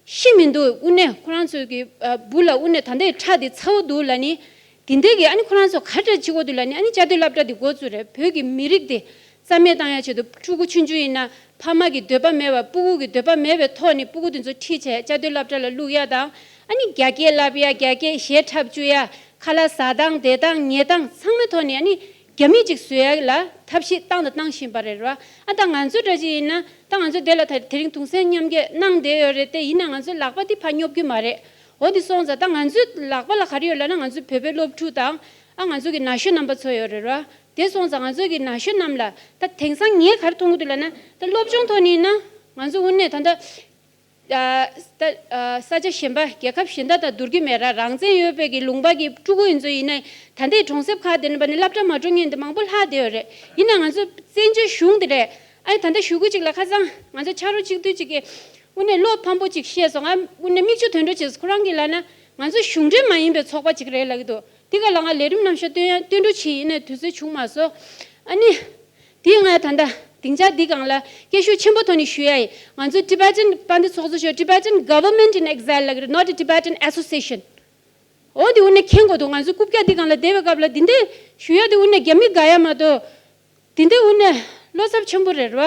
ཤི་མི་འདུག་དངོས་གནས་ཁོ་རང་ཚོ་གི་ཨ་སྦུག་ལ་དངོས་གནས་ད་ལྟའི་ཁྲག་དེ་ཚ་བོ་འདུག་ལབ་ནི། དེ་འདྲའི་གི་ཨ་ནི་ཁོ་རང་ཚོ་ག་འདྲ་བྱེད་དགོས་འདུག་ལབ་ནི་ཨ་ནི་བཅའ་སྡོད་སློབ་གྲྭ་དེ་འགོ་བཙུགས་རེད། བོད་ཀྱི་མི་རིགས་དེ་རྩ་མེད་བཏང་ཡ་ཆེད་དུ་ཕྲུ་གུ་ཆུང་ཆུང་ཡིན་ན་ཕ་མ་གི་འདོད་པ་མེད་པ་སྤུ་གུ་གི་འདོད་པ་མེད་པའི་ཐོག་ནས་སྤུ་གུ་དེ་ཚོ་ཁྲིད་བྱས་བཅའ་སྡོད་སློབ་གྲྭ་ལ་བླུག་ཡ་དང་ཨ་ནི་རྒྱ་སྐད་བསླབ་ཡ་རྒྱ་སྐད་གཞས་འཁྲབ་བཅུག་ཡ་ཁ་ལག་ཟ་སྟངས་བསྡད་སྟངས་ཉལ་སྟངས་ཚང་མའི་ཐོག་ནས་ཨ་ནི་རྒྱ་མི་གཅིག་བཟོ་ཡ་ལ་ཐབས་ཤེས་བཏང་དང་བཏང་བཞིན་པ་རེད་ར། ཨ་ད་ང་ཚོ་འདྲ་ཅིག་ཡིན་ན་ད་ང་ཚོ་དེ་ལ་ད་དེ་རིང་གདུང་སེམས་མཉམ་སྐྱེད་གནང་བསྡད་ཡོད་རེད་དེ། ཡིན་ན་ང་ཚོའི་ལག་པ་འདི་ཕར་སྙོབ་རྒྱུ་མ་རེད། འོ་འདི་སོང་ཙང་ད་ང་ཚོའི་ལག་པ་ལ་ག་རེ་ཡོད་ལབ་ན་ང་ཚོའི་བོད་པའི་སློབ་ཕྲུག་དང་ཨ་ང་ཚོ་གི་ན་གཞོན་རྣམ་པ་ཚོ་ཡོད་རེད་ར། དེ་སོང་ཙང་ང་ཚོ་གི་ན་གཞོན་རྣམས་ལ་ད་དེང་སང་ངས་ག་རེ་མཐོང་གི་འདུག་ལབ་ན་ད་སློབ་སྦྱོང་ཐོག་ནས་ཡིན་ན་ང་ཚོ་དངོས་གནས་ད་ལྟ་ཨ་ས་ད་ཨ་ས་ཆ་གཞན་པ་རྒྱལ་ཁབ་གཞན་དག་དང་བསྡུར་གྱི་མེད་ར། རང་བཙན་ཡོད་པའི་གི་ལུང་པ་གི་ཕྲུ་གུ་ཡིན་ཚོ་ཡིན་ན་ད་ལྟའི་གྲོང་གསེབ་ཁག་དེ་ནས་པ་ནི་སློབ་གྲྭ་མ་འགྲོ་མཁན་དེ་མང་པོ་ལྷག་བསྡད་ཡོད་རེད། ཡིན་ན་ང་ཚོ་བཙན་བྱོལ་གཞུང་དེ་རེད། ཨ་ནི་ད་ལྟ་ཞུ་སྐུལ་ཅིག་ལ་ཁ་སང་ང་ཚོ་ཕྱག་རོགས་གཅིག་སྡུད་ཅིག་གིས་དངོས་གནས་བློ་ཕམ་པོ་ཅིག་བཤད་སོང་། ང་དངོས་གནས་མིག་ཆུ་དོན་འགྲོ་བྱས་སོང་། ཁོ་རང་གིས་ལབ་ན་ང་ཚོ་གཞུང་འབྲེལ་མ་ཡིན་པའི་ཚོགས་པ་ཅིག་རེད་ལབ་ཀྱི་འདུག་དེ་ག་ལ་ང་ལས་རིམ་རྣམ་གཞག་སྟོན་ཡ་སྟོན་འགྲོ་བྱས་ཡིན་ནའི་དུས་ཚོད་བྱུང་མ་སོང་། ཨ་ནི་དེ་ང་ད་ལྟ་སྡིངས་ཆ་འདི་སྒང་ལ་སྐད་ཤུགས་ཆེན་པོ་ཐོག་ནས་ཞུ་ཡ་ཡིན། ང་ཚོ་Tibetan དཔལ་ལྡན་ཚོགས་གཙོ་མཆོག Tibetan Government in Exile ལབ་ཀྱི་རེད། Not a Tibetan Association. འོ་དེ་དངོས་གནས་མཁྱེན་དགོས་འདུག་ང་ཚོ་རྐུབ་བཀྱག་འདི་སྒང་ལ་བསྡད་པའི་སྐབས་ལ་འདི་འདྲས་ཞུ་ཡ་དེ་དངོས་གནས་རྒྱ་མི་དགའ་ཡ་མ་གཏོགས། དེ་འདྲ་དངོས་གནས་བློ་འཚབ་ཆེན་པོ་རེད་ར།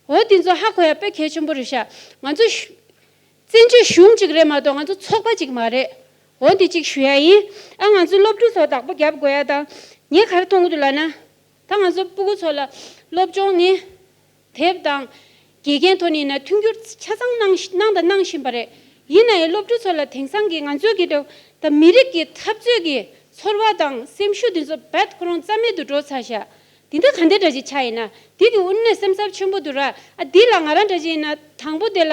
འོ་དེ་ཚོ་ཧ་གོ་ཡ་དཔེ་གལ་ཆེན་པོ་རེད་ཤག་ང་ཚོ་ཞུ་བཙན་བྱོལ་གཞུང་གཅིག་རེད་མ་གཏོགས་ང་ཚོ་ཚོགས་པ་གཅིག་མ་རེད། འོ་འདི་གཅིག་ཞུ་ཡ་ཡིན། ཨ་ང་ཚོ་སློབ་ཕྲུག་ཚོ་བདག་པོ་རྒྱབ་དགོས་ཡ་དང་། ངས་ག་རེ་མཐོང་གི་འདུག་ལབ་ན། ད་ང་ཚོ་སྤུ་གུ་ཚོ་ལ་སློབ་སྦྱོང་ནི་དེབ་དང་དགེ་རྒན་ཐོག་ནས་ཡིན་ན་མཐུན་འགྱུར་ཆ་ཚང་གནང་གནང་དང་གནང་བཞིན་པ་རེད། ཡིན་ན་ཡང་སློབ་ཕྲུག་ཚོ་ལ་དེང་སང་གི་ང་ཚོའི་གི་ད་མི་རིགས་ཀྱི་འཐབ་རྩོད་ཀྱི་ཚོར་བ་དང་སེམས་ཤུགས་འདི་ཚོ་རྦད་ཁོ་རང་རྩ་མེད་དུ་འགྲོ་ཚར་ཤག་འདི་འདྲ་ག་འདྲ་འདྲ་ཅིག་ཆགས་ཡིན་ན་འདི་གི་དངོས་གནས་སེམས་འཚབ་ཆེན་པོ་འདུག་ར། ཨ་འདི་ལ་ང་རང་འདྲ་ཅིག་ཡིན་ན་དང་པོ་དེ་ལ་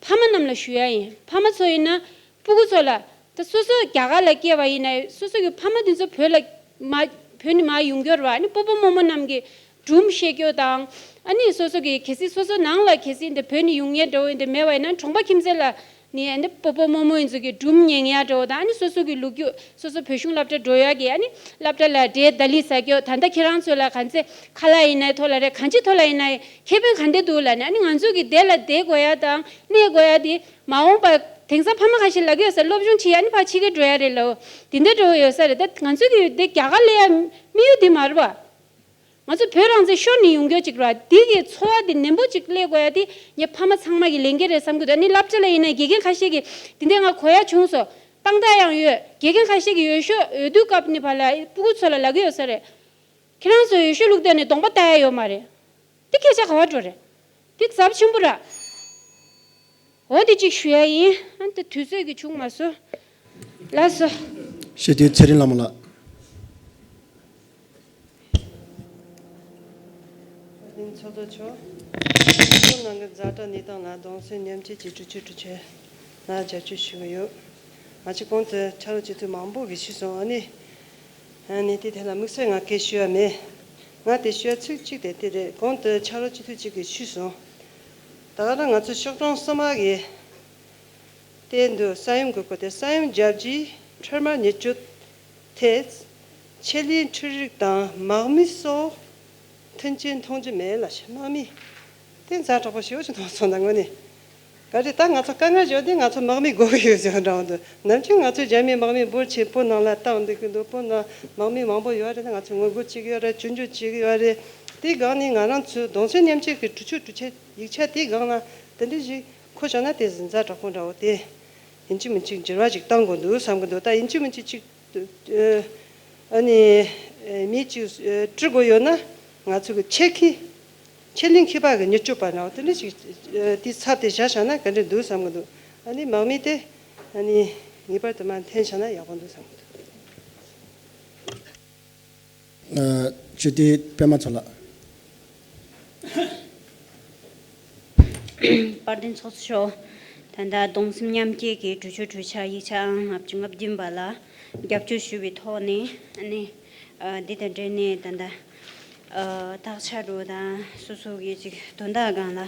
ཕ་མ་རྣམས་ལ་ཞུ་ཡ་ཡིན། ཕ་མ་ཚོ་ཡིན་ན་སྤུ་གུ་ཚོ་ལ་ད་སོ་སོ་རྒྱ་གར་ལ་སྐྱེས་པ་ཡིན་ན་སོ་སོ་གི་ཕ་མ་འདི་ཚོ་བོད་ལ་མ་བོད་ནས་མར་ཡོང་རྒྱུ་རེད་བ། ཨ་ནི་སྤོ་བོ་རྨོ་མོ་རྣམས་ཀྱིས་སྒྲུང་བཤད་རྒྱུ་དང་ཨ་ནི་སོ་སོ་གི་གལ་སྲིད་སོ་སོ་ནང་ལ་གལ་སྲིད་འདི་བོད་ནས་ཡོང་མཁན་འདྲ་བོ་འདི་མེད་པ་ཡིན་ན་གྲོང་པ་ཁྱིམ་མཚེས་ལ་ ནི་ཨ་ནི་སྤོ་བོ་རྨོ་མོ་ཡིན་ཚོ་གི་སྒྲུང་ཉན་ཡག་འདྲ་བོ་དང་། ཨ་ནི་སོ་སོ་གི་ལོ་རྒྱུས། སོ་སོ་བོད་གཞུང་སློབ་གྲྭ་འགྲོ་ཡག་གི་ཨ་ནི་སློབ་གྲྭ་ལ་འབྲས་ལྡ་ལི་ཟ་རྒྱུ། ད་ལྟ་ཁྱེད་རང་ཚོ་ལ་ག་ཚད་ཁ་ལག་ཡིན་ནའི་ཐོག་ལ་རེད། གང་ཅིའི་ཐོག་ལ་ཡིན་ནའི་ཁེ་ཕན་ག་འདྲ་འདུག་ལབ་ནས། ཨ་ནི་ང་ཚོ་གི་དེ་ལ་བསྡད་དགོས་ཡག་དང་གནས་དགོས་ཡག་དེ། མ་འོངས་པ་དེང་སང་ཕ་མ་ཁ་ཤས་ལབ་ཀྱི་ཡོད་ས་རེད། སློབ་སྦྱོང་བྱེད་ཡག་ནི་ཕར་ཕྱི་རྒྱལ་འགྲོ་ཡག་རེད་ལབ། དེ་འདྲ་འདྲ་བོ་ཡོད་ས་རེད། ད་ང་ཚོ་གི་དེ་རྒྱ་གར་སླེབས་ཡག་དམིགས་ཡུལ་དེ་མ་རེད་པ། ང་ཚོ་བོད་རང་བཙན་ཤོར་ནས་ཡོང་རྒྱུ་ཅིག་རེད་པ། དེ་གི་འཚོ་བ་དེ་ནན་པོ་ཅིག་སླེབས་དགོས་ཡག་དེ་ངའི་ཕ་མ་ཚང་མ་གི་ལས་འགན་རེད་བསམ་གྱི་འདུག་ཨ་ནི་སློབ་གྲྭ་ལ་ཡིན་ན་དགེ་རྒན་ཁ་ཤས་ཀྱིས་དེ་འདྲ་ང་གོ་ཡག་བྱུང་སོང་། དཔང་རྟགས་ཡང་ཡོད། དགེ་རྒན་ཁ་ཤས་ཀྱིས་འོས་ཤོག་འོས་བསྡུ་སྐབས་ནས་ཕར་ལ་སྤུ་གུ་ཚོ་ལ་ལབ་ཀྱི་ཡོད་ས་རེད། ཁྱེད་རང་ཚོ་འོས་ཤོག་བླུགས་བསྡད་ནས་གདོང་པ་ལྟ་ཡག་ཡོད་མ་རེད། དེ་སྐད་ཆ་ག་པར་འགྲོ་རེད། དེ་ཚབས་ཆེན་པོ་རེད། འོ་དེ་གཅིག་ཞུ་ཡག་ཡིན། ཨ་ནི་དུས་ཚོད་ཀྱིས་འཕྱུགས་མ་སོང་། ལགས་སོ། ཞེ་དྲག་ཚེ་རིང་ལྷ་མོ་ལགས། བཀའ་དྲིན་ཚོགས་གཙོ་མཆོག་ཁོང་རྣམ་པའི་ཛ་དྲག་གནས་སྟངས་ལ་གདུང་སེམས་མཉམ་སྐྱེད་ཀྱི་གྲོས་ཆོད་གྲོས་ཆོད་ལ་རྒྱབ་སྐྱོར་ཞུ་གི་ཡོད། ང་ཚོ་གོང་དུ་ཕྱག་ལས་བྱེད་མཁན་མང་པོ་གིས་ཞུས་སོང་། ཨ་ནི། ཨ་ནི་དེ་ཐད་ལ་དམིགས་བསལ་ང་སྐད་ཞུ་ཡག་མེད། ང་དེ་ཞུ་ཡག་ཚིག་གཅིག་དེ་དེ་རེད། གོང་དུ་ཕྱག་ལས་བྱེད་མཁན་གཅིག་གིས་ཞུས་སོང་། ད་ག་རང་ང་ཚོ་ཤོག་གྲངས་གསུམ་པ་གི་དེ་འདུག་ས་ཡོམ་གྱི་སྐོར་དེ། ས་ཡོམ་རྒྱབ་རྗེས་འཕྲལ་མར་ཉེན་བཅོལ་ཐད་ཆེད་ལས་འཕྲུལ་རིག་དང་དམག་མི་སོགས་མཐུན་རྐྱེན་མཐོང་རྒྱུ་མེད་ལ། དམག་མི་དེ་ཛ་དྲག་པོ་ཞེ་པོ་ཅིག་མཐོང་སོང་། ད་དངོས་གནས། ག་རེ་ད་ང་ཚོ་དཀའ་ངལ་བྱུང་དུས་ང་ཚོ་དམག་མི་དགོས་ཀྱི་ཡོད་ཟེར་བ་འདྲ་བོ་འདུག་ནམ་རྒྱུན་ང་ཚོ་རྒྱ་མིའི་དམག་མི་འབོར་ཆེན་བོད་ནང་ལ་བཏང་བསྡད་ཀྱི་འདུག་བོད་ནང་དམག་མི་མང་པོ་ཡོད་རེད། ང་ཚོ་ངོ་རྒོལ་བྱེད་ཀྱི་ཡོད་རེད། སྐྱོན་བརྗོད་བྱེད་ཀྱི་ཡོད་རེད། དེའི་སྒང་ནས་ང་རང་ཚོའི་གདུང་སེམས་མཉམ་སྐྱེད་ཀྱི་གྲོས་ཆོད་གྲོས་འཆར་ཡིག་ཆ་དེའི་སྒང་ལ་དེ་འདྲ་ཞིག་འཁོད་བཞག་ན་དེ་ཛ་དྲག་པོ་འདྲ་བོ་དེ་ཡིན་གཅིག་མིན་གཅིག་འགྱུར་བ་ཞིག་གཏང་དགོས་འདུག་བསམ་གྱི་འདུག་ད་ཡིན་གཅིག་མིན་གཅིག་ཅིག་ཨ་ནི་མི་གཅིག་སྤྲུལ་དགོས་ཡོད་ན་ང་ཚོ་གི་ཆེད་ཁེ་ཆེད་ལས་ཁེ་པར་གྱི་ཉེར་སྤྱོད་པ་འདྲ་བོ་དེ་འདྲ་ཞིག་དེ་ཚབ་དེ་བཞག་བཞག་ན་ག་འདྲ་འདུག་བསམ་གྱི་འདུག་ཨ་ནི་དམག་མི་དེ་ཨ་ནི་ངེས་པར་དུ་མར་འཐེན་བཞག་ན་ཡག་པོ་འདུག་བསམ་གྱི་འདུག་ཨ། སྤྱི་འཐུས་པད་མ་མཚོ་ལགས། དཔལ་ལྡན་ཚོགས་གཙོ་མཆོག་ད་ལྟ་གདུང་སེམས་མཉམ་སྐྱེད་ཀྱི་གྲོས་ཆོད་གྲོས་འཆར་ཡིག་ཆ་ཨང་ལྔ་བཅུ་ང་བདུན་པ་ལ་རྒྱབ་སྐྱོར་ཞུ་བའི་ཐོག་ནས། ཨ་ནི་ཨ་འདི་དང་འབྲེལ་ནས་ད་ལྟ་ཨ་དག་ཆ་འདྲ་བོ་དང་སོ་སོ་གི་ཅིག་དོན་དག་སྒང་ལ་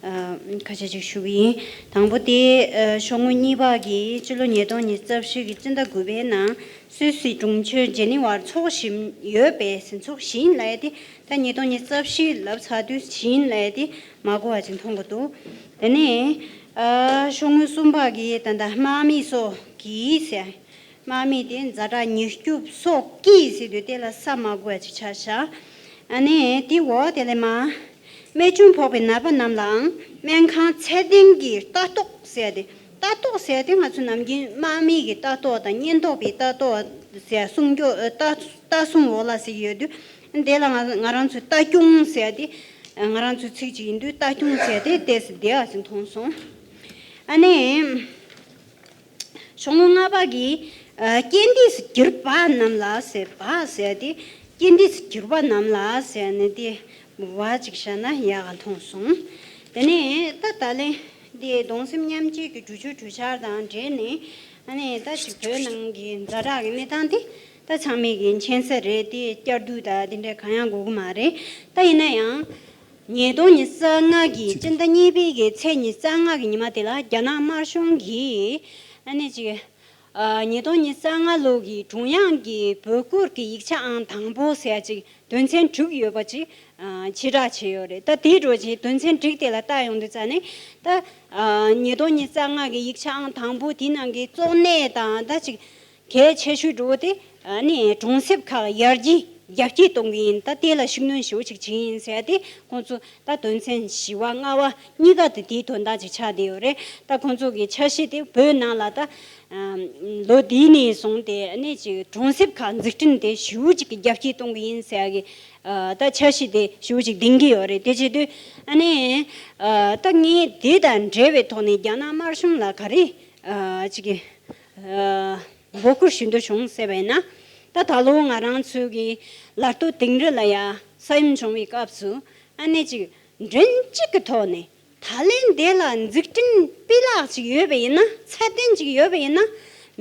ཨ་ཁ་ཤས་ཅིག་ཞུ་གི་ཡིན། དང་པོ་དེ། ཨ་ཤོག་ངོས་གཉིས་པ་གི་སྤྱི་ལོ་ཉིས་སྟོང་ཉི་ཤུ་རྩ་བཞི་གི་སྤྱི་ཟླ་དགུ་པའི་ནང་སུད་སི་གྲོང་ཁྱེར་ཇེ་ནི་ཝར་འཚོགས་བཞིན་ཡོད་པས་ཟེར། འཚོགས་བཞིན་ལབ་ཡ་དེ་ད་ཉིས་སྟོང་ཉི་ཤུ་རྩ་བཞི་ལབ་ཚར་དུས་བཞིན་ལབ་ཡ་དེ་མ་གོ་བ་ཅིག་མཐོང་གི་འདུག་དེ་ནས་ཨ་ཤོག་ངོས་གསུམ་པ་གི་ད་ལྟ་དམག་མི་སོགས་ཀྱིས་ཟེར། དམག་མི་དེ་ཛ་དྲག་མྱུར་སྐྱོབ་སོགས་ཀྱིས་ཟེར་དུས་དེ་ལ་ས་མ་གོ་བ་ཅིག་ཆགས་ཤག་ཨ་ནི་དེ་འོག་དེ་ལས་མར། རྨས་སྐྱོན་ཕོག་པའི་ནད་པ་རྣམས་ལའང་སྨན་ཁང་ཚད་ལྡན་གྱི་ལྟ་རྟོག་ཟེར་ཏེ། ལྟ་རྟོག་ཟེར་ཏེ་ང་ཚོ་ནམ་རྒྱུན་དམག་མི་གི་ལྟ་རྟོག་དང་ཉེན་རྟོག་པའི་ལྟ་རྟོག་ཟེར་སྲུང་སྐྱོབ་ཨ་ལྟ་ལྟ་སྲུང་འོག་ལ་ཟེར་གྱི་ཡོད་དུས། དེ་ལ་ང་ང་རང་ཚོས་ལྟ་སྐྱོང་ཟེར་ཏེ། ང་རང་ཚོའི་ཚིག་ཅིག་ཡིན་དུས་ལྟ་སྐྱོང་ཟེར་ཏེ་ཏོག་ཙམ་བདེ་བ་ཞིག་མཐོང་སོང་། ཨ་ནི། ཤོག་ངོས་ལྔ་པ་གི་ཨ་རྐྱེན་འདས་སུ་གྱུར་པ་རྣམས་ལ་ཟེར། པ་ཟེར་ཏེ། རྐྱེན་འདས་སུ་གྱུར་པ་རྣམས་ལ་ཟེར་ནས་དེ་བ་ཅིག་བཞག་ན་ཡག་ག་མཐོང་སོང་། དེ་ནས་ད་ད་ལན་དེ་གདུང་སེམས་མཉམ་སྐྱེད་ཀྱི་གྲོས་ཆོད་གྲོས་འཆར་དང་འབྲེལ་ནས། ཨ་ནི་ད་ཅིག་བོད་ནང་གི་ཛ་དྲག་གི་གནས་སྟངས་དེ་ད་ཚང་མས་ཀྱི་མཁྱེན་གསལ་རེད། དེ་བསྐྱར་ཟློས་དང་དེ་འདྲ་གང་ཡང་དགོས་ཀྱི་མ་རེད། ད་ཡིན་ན་ཡང་། ཉིས་སྟོང་ཉི་ཤུ་རྩ་ལྔ་གི་སྤྱི་ཟླ་གཉིས་པའི་གི་ཚེས་ཉི་ཤུ་རྩ་ལྔ་གི་ཉི་མ་དེ་ལ་རྒྱ་ནག་དམར་གཞུང་གིས་ཨ་ནི་ཅིག་ཨ་ཉིས་སྟོང་ཉི་ཤུ་རྩ་ལྔ་ལོ་གི་ཀྲུང་དབྱང་གི་བོད་སྐོར་གྱི་ཡིག་ཆ་ཨང་དང་པོ་ཟེར་ཡ་ཅིག་དོན་ཚན་དྲུག་ཡོད་པ་ཅིག་ཨ་ཕྱིར་བསྒྲགས་བྱས་ཡོད་རེད། ད་དེའི་འགྲོ་ཅིག་དོན་ཚན་དྲུག་དེ་ལ་ལྟ་ཡོང་དུས་ཙ་ནས། ད་ཨ་ཉིས་སྟོང་ཉི་ཤུ་རྩ་ལྔ་གི་ཡིག་ཆ་ཨང་དང་པོ་དེའི་ནང་གི་གཙོ་གནད་དང་ད་ཅིག་གལ་ཆེ་ཤོས་འགྲོ་བོ་དེ་ཨ་ནི་གྲོང་གསེབ་ཁག་ཡར་རྒྱས་རྒྱ་སྐྱེད་གཏོང་གི་ཡིན། ད་དེ་ལ་ཤུགས་སྣོན་ཞེ་པོ་ཅིག་བྱེད་ཀྱི་ཡིན་ཟེར་ཏེ། ཁོང་ཚོ་ད་དོན་ཚན་བཞི་པ་ལྔ་པ་གཉིས་ཀ་དེ་དེའི་དོན་དག་ཅིག་ཆགས་བསྡད་ཡོད་རེད། ད་ཁོང་ཚོ་གི་འཆར་གཞི་དེ་བོད་ནང་ལ་ད་ཨམ་ལོ་འདིའི་ནས་བཟུང་སྟེ་ཨ་ནི་ཅིག་གྲོང་གསེབ་ཁག་འཛུགས་སྐྲུན་དེ་ཞེ་པོ་ཅིག་གི་རྒྱ་སྐྱེད་གཏོང་གི་ཡིན་ཟེར་ཡ་གི་ཨ་ད་འཆར་གཞི་དེ་ཞེ་པོ་ཅིག་འདིང་གི་ཡོད་རེད། དེ་བྱེད་དུས་ཨ་ནི་ཨ་ད་ངས་དེ་དང་འབྲེལ་བའི་ཐོག་ནས་རྒྱ་ནག་དམར་གཞུང་ལ་ག་རེ་ཨ་ཅིག་གི་ཨ། འབོད་སྐུལ་ཞུ་འདོད་བྱུང་ཟེར་བས་ན། ད་ད་ལོ་ང་རང་ཚོའི་གི་ལར་སྟོད་དིང་རི་ལ་ཡ་ས་ཡོམ་བྱུང་བའི་སྐབས་སུ་ཨ་ནི་ཅིག་མགྲིན་གཅིག་གི་ཐོག་ནས་ད་ལན་དེ་ལ་འཛུགས་སྐྲུན་སྤུས་ལེགས་ཅིག་ཡོད་པ་ཡིན་ན། ཚད་ལྡན་ཅིག་ཡོད་པ་ཡིན་ན།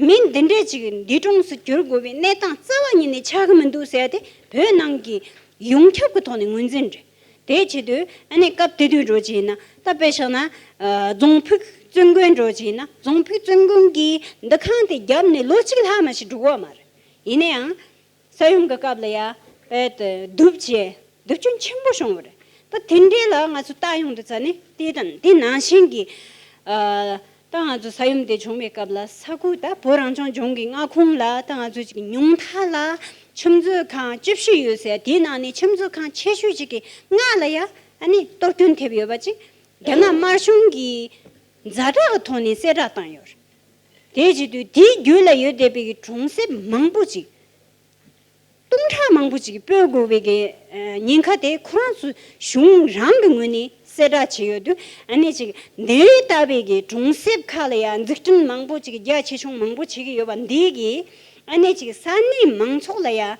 མི་འདི་འདྲས་ཅིག་འདས་གྲོངས་སུ་གྱུར་དགོས་པའི་གནས་སྟངས་རྩ་བ་ཉིད་ནས་ཆགས་ཀྱི་མི་འདུག་ཟེར་ཏེ་བོད་ནང་གི་ཡོངས་ཁྱབ་ཀྱི་ཐོག་ནས་ངོས་འཛིན་རེད། དེ་བྱེད་དུས་ཨ་ནི་སྐབས་དེ་དུས་འགྲོ་བྱས་ན་ད་དཔེ་བཞག་ན་ཨ་རྫོང་ཕུག་ བཙུན་དགོན་འགྲོ་བྱས་ན་རྫོང་ཕུག་བཙུན་དགོན་གྱི་འདུ་ཁང་དེ་བརྒྱབ་ནས་ལོ་གཅིག་ལྷག་མ་ཞིག་འགྲོ་གི་ཡོད་མ་རེད། ཡིན་ན་ཡང་ས་ཡོམ་གྱི་སྐབས་ལ་ཡ་དཔེ་དེ་སྡུག་ཅེ་སྡུག་ཅུང་ཆེན་པོ་བྱུང་བ་རེད། ད་དེ་འདྲའི་ལ་ང་ཚོ་ལྟ་ཡོང་དུས་ཙ་ནས་དེ་དང་དེ་ནང་བཞིན་གྱི་ཨ་ད་ང་ཚོ་ས་ཡོམ་དེ་བྱུང་བའི་སྐབས་ལ་ས་ཁུལ་ད་བོད་རང་སྐྱོང་ལྗོངས་ཀྱི་མངའ་ཁོངས་ལ་ད་ང་ཚོ་ཅིག་ཉུང་མཐའ་ལ་ཆུ་མཛོད་ཁང་བཅུ་བཞི་ཡོད་ཟེར། དེའི་ནང་ནས་ཆུ་མཛོད་ཁང་ཆེ་ཤོས་ཅིག་གི་ལྔ་ལ་ཡ་ཨ་ནི་གཏོར་སྐྱོན་ཐེབས་ཡོད་པ་ཅིག་རྒྱ་ནག་དམར་གཞུང་གི་ཛ་དྲག་གི་ཐོག་ནས་གསལ་བསྒྲགས་བཏང་ཡོད་རེད། དེ་བྱེད་དུས་དེའི་རྒྱུད་ལ་ཡོད་བསྡད་པའི་གི་གྲོང་གསེབ་མང་པོ་ཅིག་སྟོང་ཕྲག་མང་པོ་ཅིག་སྤོ་དགོས་པའི་གི་ཨ་ཉེན་ཁ་དེ་ཁོ་རང་ཚོ་གཞུང་རང་གི་ངོས་ནས་གསལ་བསྒྲགས་བྱས་ཡོད་དུས། ཨ་ནི་ཅིག་འདི་ལྟ་བུའི་གི་གྲོང་གསེབ་ཁག་ལ་ཡང་འཛུགས་སྐྲུན་མང་པོ་ཅིག་རྒྱ་ཆེ་ཆུང་མང་པོ་བྱེད་ཀྱི་ཡོད་པ་འདི་གི་ཨ་ནི་ཅིག་ས་གནས་མང་ཚོགས་ལ་ཡང་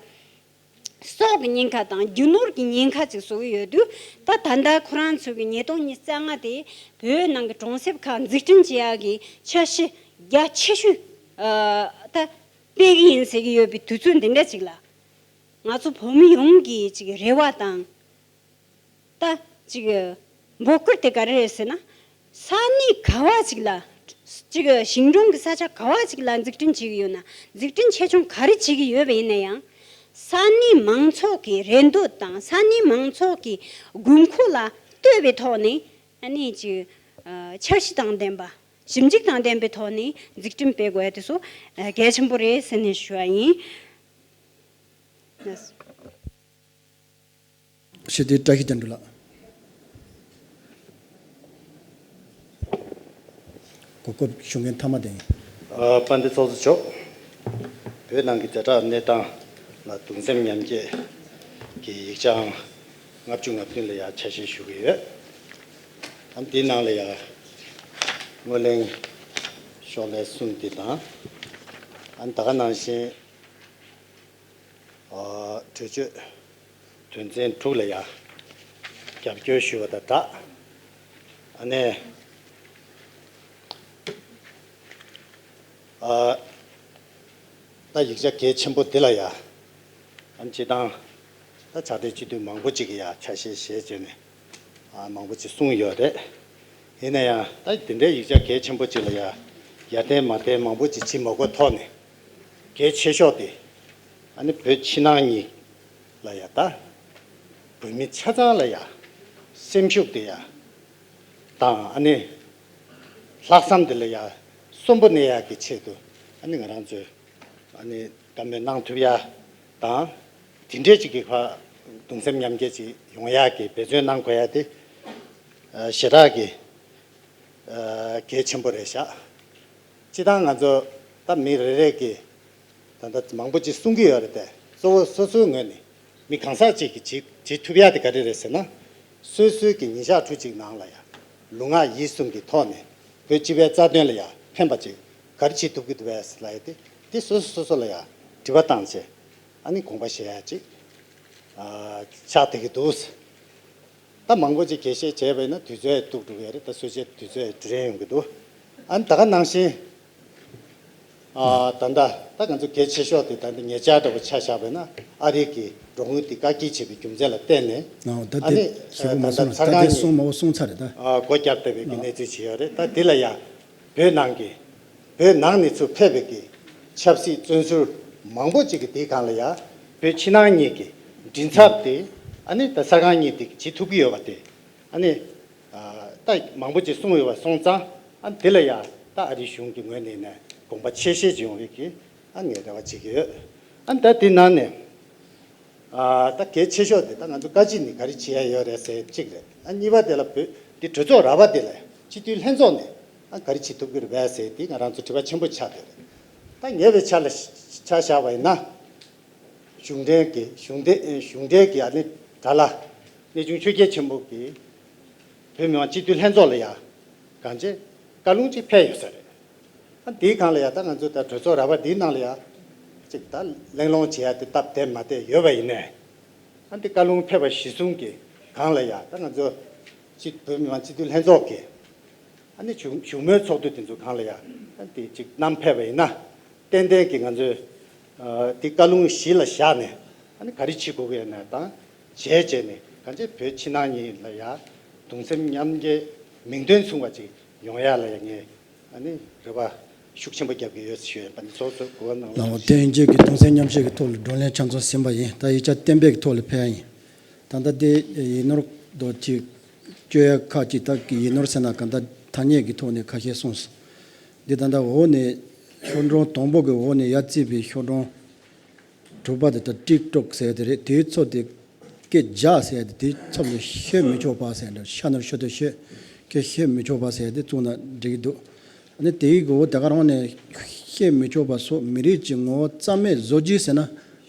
སྲོག་གི་ཉེན་ཁ་དང་རྒྱུ་ནོར་གྱི་ཉེན་ཁ་ཅིག་བཟོ་གི་ཡོད་དུས། ད་ད་ལྟ་ཁོ་རང་ཚོ་གི་ཉིས་སྟོང་ཉི་ཤུ་རྩ་ལྔ་དེ་བོད་ནང་གི་གྲོང་གསེབ་ཁག་འཛུགས་སྐྲུན་བྱེད་ཡག་གི་འཆར་གཞི་རྒྱ་ཆེ་ཤོས་ཨ་ད་སྤེལ་གི་ཡིན་ཟེར་གི་ཡོད་པའི་དུས་ཚོད་འདི་འདྲ་ཅིག་ལ། ང་ཚོ་བོད་མི་ཡོངས་ཀྱི་ཅིག་རེ་བ་དང་། ད་ཅིག་འབོད་སྐུལ་དེ་ག་རེ་རེད་ཟེར་ན། ས་གནས་ག་བ་ཅིག་ལ། ཅིག་ཞིང་གྲོང་གི་ས་ཆ་ག་བ་ཅིག་ལ་འཛུགས་སྐྲུན་བྱེད་ཀྱི་ཡོད་ན། འཛུགས་སྐྲུན་ཆེ་ཆུང་ག་རེ་བྱེད་ཀྱི་ཡོད་པ་ཡིན་ན་ཡང་། ས་གནས་མང་ཚོགས་ཀྱི་རེ་འདོད་དང་ས་གནས་མང་ཚོགས་ཀྱི་དགོས་མཁོ་ལ་ལྟོས་པའི་ཐོག་ནས་ཨ་ནི་ཅིག་འཆར་གཞི་དང་ལྡན་པ། ཞིབ་འཇུག་དང་ལྡན་པའི་ཐོག་ནས་འཛུགས་སྐྲུན་སྤེལ་དགོས་ཡ་དེ་ཚོ་གལ་ཆེན་པོ་རེད་ཟེར་ནས་ཞུ་བ་ཡིན། ཞི་བདེའི་བཀྲ་ཤིས་དོན་གྲུབ་ལགས། གོ་སྐབས་ཞུ་མཁན་མཐའ་མ་དེ་ཡིན། ཨ་དཔལ་ལྡན་ཚོགས་གཙོ་མཆོག་བོད་ནང་གི་ཛ་དྲག་གནས་སྟངས་ལ་གདུང་སེམས་མཉམ་སྐྱེད་ཀྱི་ཡིག་ཆའང་ལྔ་བཅུ་ང་བདུན་ལ་ཡང་ཆ་ཤས་ཞུ་གི་ཡོད། ཨ་འདིའི་ནང་ལ་ཡང་སྔོན་གླེང་ཤོག་ལྷེ་གསུམ་འདི་དང་། ཨ་ད་ག་ནང་བཞིན། ཨ་གྲོས་ཆོད་དོན་ཚན་དྲུག་ལ་ཡང་རྒྱབ་སྐྱོར་ཞུ་བ་དང་སྦྲགས། ཨ་ནས་ཨ་ད་ཡིག་ཆ་གལ་ཆེན་པོ་འདི་ལ་ཡང་ཨ་སྤྱི་བཏང་ད་ཕྱག་སྦྲེལ་སྤྱི་འཐུས་མང་པོ་ཅིག་གིས་ཡང་ཆ་ཤས་བཞེས་བྱས་ནས་ཨ་མང་པོ་ཅིག་གསུངས་ཡོད་རེད། ཡིན་ན་ཡང་ད་དེ་འདྲའི་ཡིག་ཆ་གལ་ཆེན་པོ་ཅིག་ལ་ཡང་ཡར་བསྟན་མར་བསྟན་མང་པོ་ཅིག་བྱེད་མ་དགོས་ཐོག་ནས་གལ་ཆེ་ཤོས་དེ་ཨ་ནི་བོད་ཕྱི་ནང་གཉིས་ལ་ཡང་ད་བོད་མི་ཆ་ཚང་ལ་ཡང་སེམས་ཤུགས་དེ་ཡང་དང་ཨ་ནི་ལྷག་བསམ་དེ་ལ་ཡང་གསོན་པོ་གནས་ཡག་གི་ཆེད་དུ་ཨ་ནི་ང་རང་ཚོས་ཨ་ནི་བཀའ་མོལ་གནང་ཐུབ་ཡ་དང་། དེ་འདྲའི་ཅིག་གི་ཁ་གདུང་སེམས་མཉམ་སྐྱེད་ཅིག་ཡོང་ཡ་གི་འབད་བརྩོན་གནང་དགོས་ཡ་དེ་ཨ་ཞེ་དྲག་གི་ཨ་གལ་ཆེན་པོ་རེད་ཤག་སྤྱི་བཏང་ང་ཚོ་ད་མི་རེ་རེ་གི་ད་ལྟ་མང་པོ་ཅིག་གསུང་གི་ཡོད་རེད་དེ། གཙོ་བོ་སོ་སོའི་ངོས་ནས་མི་གང་ཟག་ཅིག་གིས་བྱེད་བྱེད་ཐུབ་ཡ་དེ་ག་རེ་རེད་ཟེར་ན། སོ་སོའི་གི་ཉིན་ཞག་ཕྲུག་གཅིག་ནང་ལ་ཡ་ལུས་ངག་ཡིད་གསུམ་གྱི་ཐོག་ནས་བོད་སྤྱི་པའི་རྩ་དོན་ལ་ཡ་ཕན་པ་ཅིག་ག་རེ་བྱེད་ཐུབ་ཀྱི་འདུག་བས་ལབ་ཡ་དེ་དེ་སོ་སོ་སོ་སོ་ལ་ཡ་དྲི་བ་བཏང་བྱས་ཨ་ནི་དགོངས་པ་བཞེས་ཡ་ཅིག་ཨ་ཆགས་བསྡད་ཀྱི་འདུག་ད་མང་པོ་ཅིག་འགྲེལ་བཤད་བྱས་པ་ཡིན་ན་དུས་ཚོད་ཡང་གཏུགས་འགྲོ་གི་ཡོད་རེད། ད་གསུང་བཤད་དུས་ཚོད་ཡང་འགྲོ་རན་ཡོང་གི་འདུག་ཨ་ནི་ད་ག་ནང་བཞིན། ཨ་ད་ལྟ་ད་ང་ཚོ་གལ་ཆེ་ཤོས་དེ་ད་ལྟ་ཉེ་ཆར་འདྲ་པོ་ཆ་བཞག་པ་ཡིན་ན་ཨ་རི་གི་འགྲོ་མགོན་དེ་བཀག་སྐྱིལ་བྱས་པའི་རྒྱུ་མཚན་ལ་བརྟེན་ནས་ཨ་ད་དེ་ཨ་ནི་ཞེ་པོ་མ་ད་གསུངས་ད་ད་ཚར་དེ་གང་གསུངས་ཉིན་མ་འོ་གསུངས་ཚར་རེད་ད། ཨ་སྒོ་བརྒྱབ་བསྡད་པའི་གི་གནས་ཚུལ་ཅིག་ཡོད་རེད། ད་དེ་ལ་ཡང་བོད་ནང་གི་བོད་ནང་ནས་ཚུར་ཕེབས་པའི་གི་ཆབ་སྲིད་བཙོན་ཟུར་མང་པོ་ཅིག་གི་དེའི་སྒང་ལ་ཡང་བོད་ཕྱི་ནང་གཉིས་ཀྱི་མགྲིན་ཚབ་དེ་ཨ་ནི་ད་གསར་ཁང་གཉིས་དེ་བྱེད་ཐུབ་ཀྱི་ཡོད་པ་དེ་ཨ་ནི། ད་མང་པོ་ཅིག་གསུངས་ཡོད་པ་སོང་ཙང་ཨ་འདི་ལ་ཡང་ད་ཨ་རིའི་གཞུང་གི་ངོས་ནས་ནས་དགོངས་པ་ཆེ་བཞེས་ཅིག་ཡོང་བའི་གི་ཨ་ངས་རེ་བ་བྱེད་ཀྱི་ཡོད། ཨ་ད་འདི་ནང་ནས་ཨ་ད་གལ་ཆེ་ཤོས་དེ་ད་ང་ཚོ་བཀའ་སྤྱི་ནས་ག་རེ་བྱེད་ཡ་ཡོད་རེད་ཟེར་གཅིག་རེད། ཨ་གཉིས་པ་དེ་ལ་བོད་འདི་གྲོས་ཚོགས་ར་བ་དེ་ལ་སྤྱི་འཐུས་ལྷན་ཚོགས་ནས་ཨ་ག་རེ་བྱེད་ཐུབ་ཀྱི་རེད་པས་ཟེར་དེ་ང་རང་ཚོ་དྲི་བ་ཆེན་པོ་ཆགས་བསྡད་རེད། ད་ངས་བའི་ཆ་ལ་ཆ་བཞག་པ་ཡིན་ན། གཞུང་འབྲེལ་གྱི་གཞུང་འབྲེལ་གཞུང་འབྲེལ་གྱི་ཨ་ནི་དྲ་ལ་གནས་ཆུང་ཆོས་རྒྱལ་ཆེན་པོ་གིས་བོད་མི་མང་སྤྱི་འཐུས་ལྷན་ཚོགས་ལ་ཡང་གང་ཅི་བཀའ་ལུང་ཅིག་ཕེབས་ཡོད་ས་རེད། ཨ་འདིའི་སྒང་ལ་ཡང་ད་ང་ཚོ་ད་གྲོས་ཚོགས་ར་བ་འདིའི་ནང་ལ་ཡང་ཅིག་ད་གླེང་སློང་བྱེད་ཡ་དེ་སྟབས་བདེ་མ་བདེ་ཡོད་པ་ཡིན་ནའི་ཨ་འདི་བཀའ་ལུང་ཕེབས་པ་གཞིར་བཟུང་གི་སྒང་ལ་ཡང་ད་ང་ཚོ་སྤྱི་བོད་མི་མང་སྤྱི་འཐུས་ལྷན་ཚོགས་ཀྱི་ཨ་ནི་བཞུགས་བཞུགས་མོལ་ཚོགས་འདུ་དེ་ཚོ་སྒང་ལ་ཡང་ཨ་དེ་ཅིག་བསྣམས་ཕེབས་པ་ཡིན་ན་ཏན་ཏན་གྱི་ང་ཚོས་ཨ་དེ་བཀའ་ལུང་གཞི་ལ་བཞག་ནས་ཨ་ནི་ག་རེ་བྱེད་དགོས་ཀྱི་ཡོད་ན་དང་བྱས་བྱས་ནས་གང་ཅི་བོད་ཕྱི་ནང་གཉིས་ལ་ཡང་གདུང་སེམས་མཉམ་སྐྱེད་མིང་དོན་མཚུངས་པ་ཅིག་ ཡོང་ཡ་ལ་ཡང་ངས་ཨ་ནི་རེ་བ་ཤུགས་ཆེན་པོ་རྒྱབ་ཀྱི་ཡོད་ཞུ་ཡ་ཡིན་པ་འདི་ཚོ་ཚོ་གོ་བ་གནང་རོགས། ལགས་འོ། དེ་ཡིན་རྗེས་ཀྱི་གདུང་སེམས་མཉམ་བསྐྱེད་ཀྱི་ཐོག་ལ་བགྲོ་གླེང་ཆ་ཚང་ཟིན་པ་ཡིན། ད་ཡིག་ཆ་གཏན་འབེབས་ཀྱི་ཐོག་ལ་ཕེབས་ཡ་ཡིན། ད་ལྟ་དེ་ཡིག་ནོར་དོ་ཅིག་བཅོས་ཡ་ཁག་ཅིག་ད་ཡིག་ནོར་ཟེར་ན་ག་ད་ཐ་སྙད་ཀྱི་ཐོག་ནས་ཁ་ཤས་གསུངས་སོང་། འདི་ད་ལྟ་འོག་ནས་ཤོག་གྲངས་དང་པོ་གི་འོག་ནས་ཡར་བརྩིས་པའི་ཤོག་གྲངས་དྲུག་པ་དེ་ད་ཀྲིག་ཀྲོག་ཟེར་དེ་རེད། དེའི་ཚོ་དེ་སྐད་རྒྱག་ཟེར་དེ་དེའི་ཚབ་ལ་ཤོད་མི་ཆོག་པ་ཟེར་འདྲ། ཤ་ནོར་ཤོ་དེ་ཤོད་སྐད་ཤོད་མི་ཆོག་པ་ཟེར་དེ་བཙུགས་ན་འགྲིག་གི་འདུག་ཨ་ནི་དེའི་གོ་བོ་དེ་ག་རང་ནས་ཤོད་མི་ཆོག་པ་སོགས་མི་རིགས་ཀྱི་ངོ་བོ་རྩ་མེད་བཟོ་རྒྱུ་ཟེར་ན་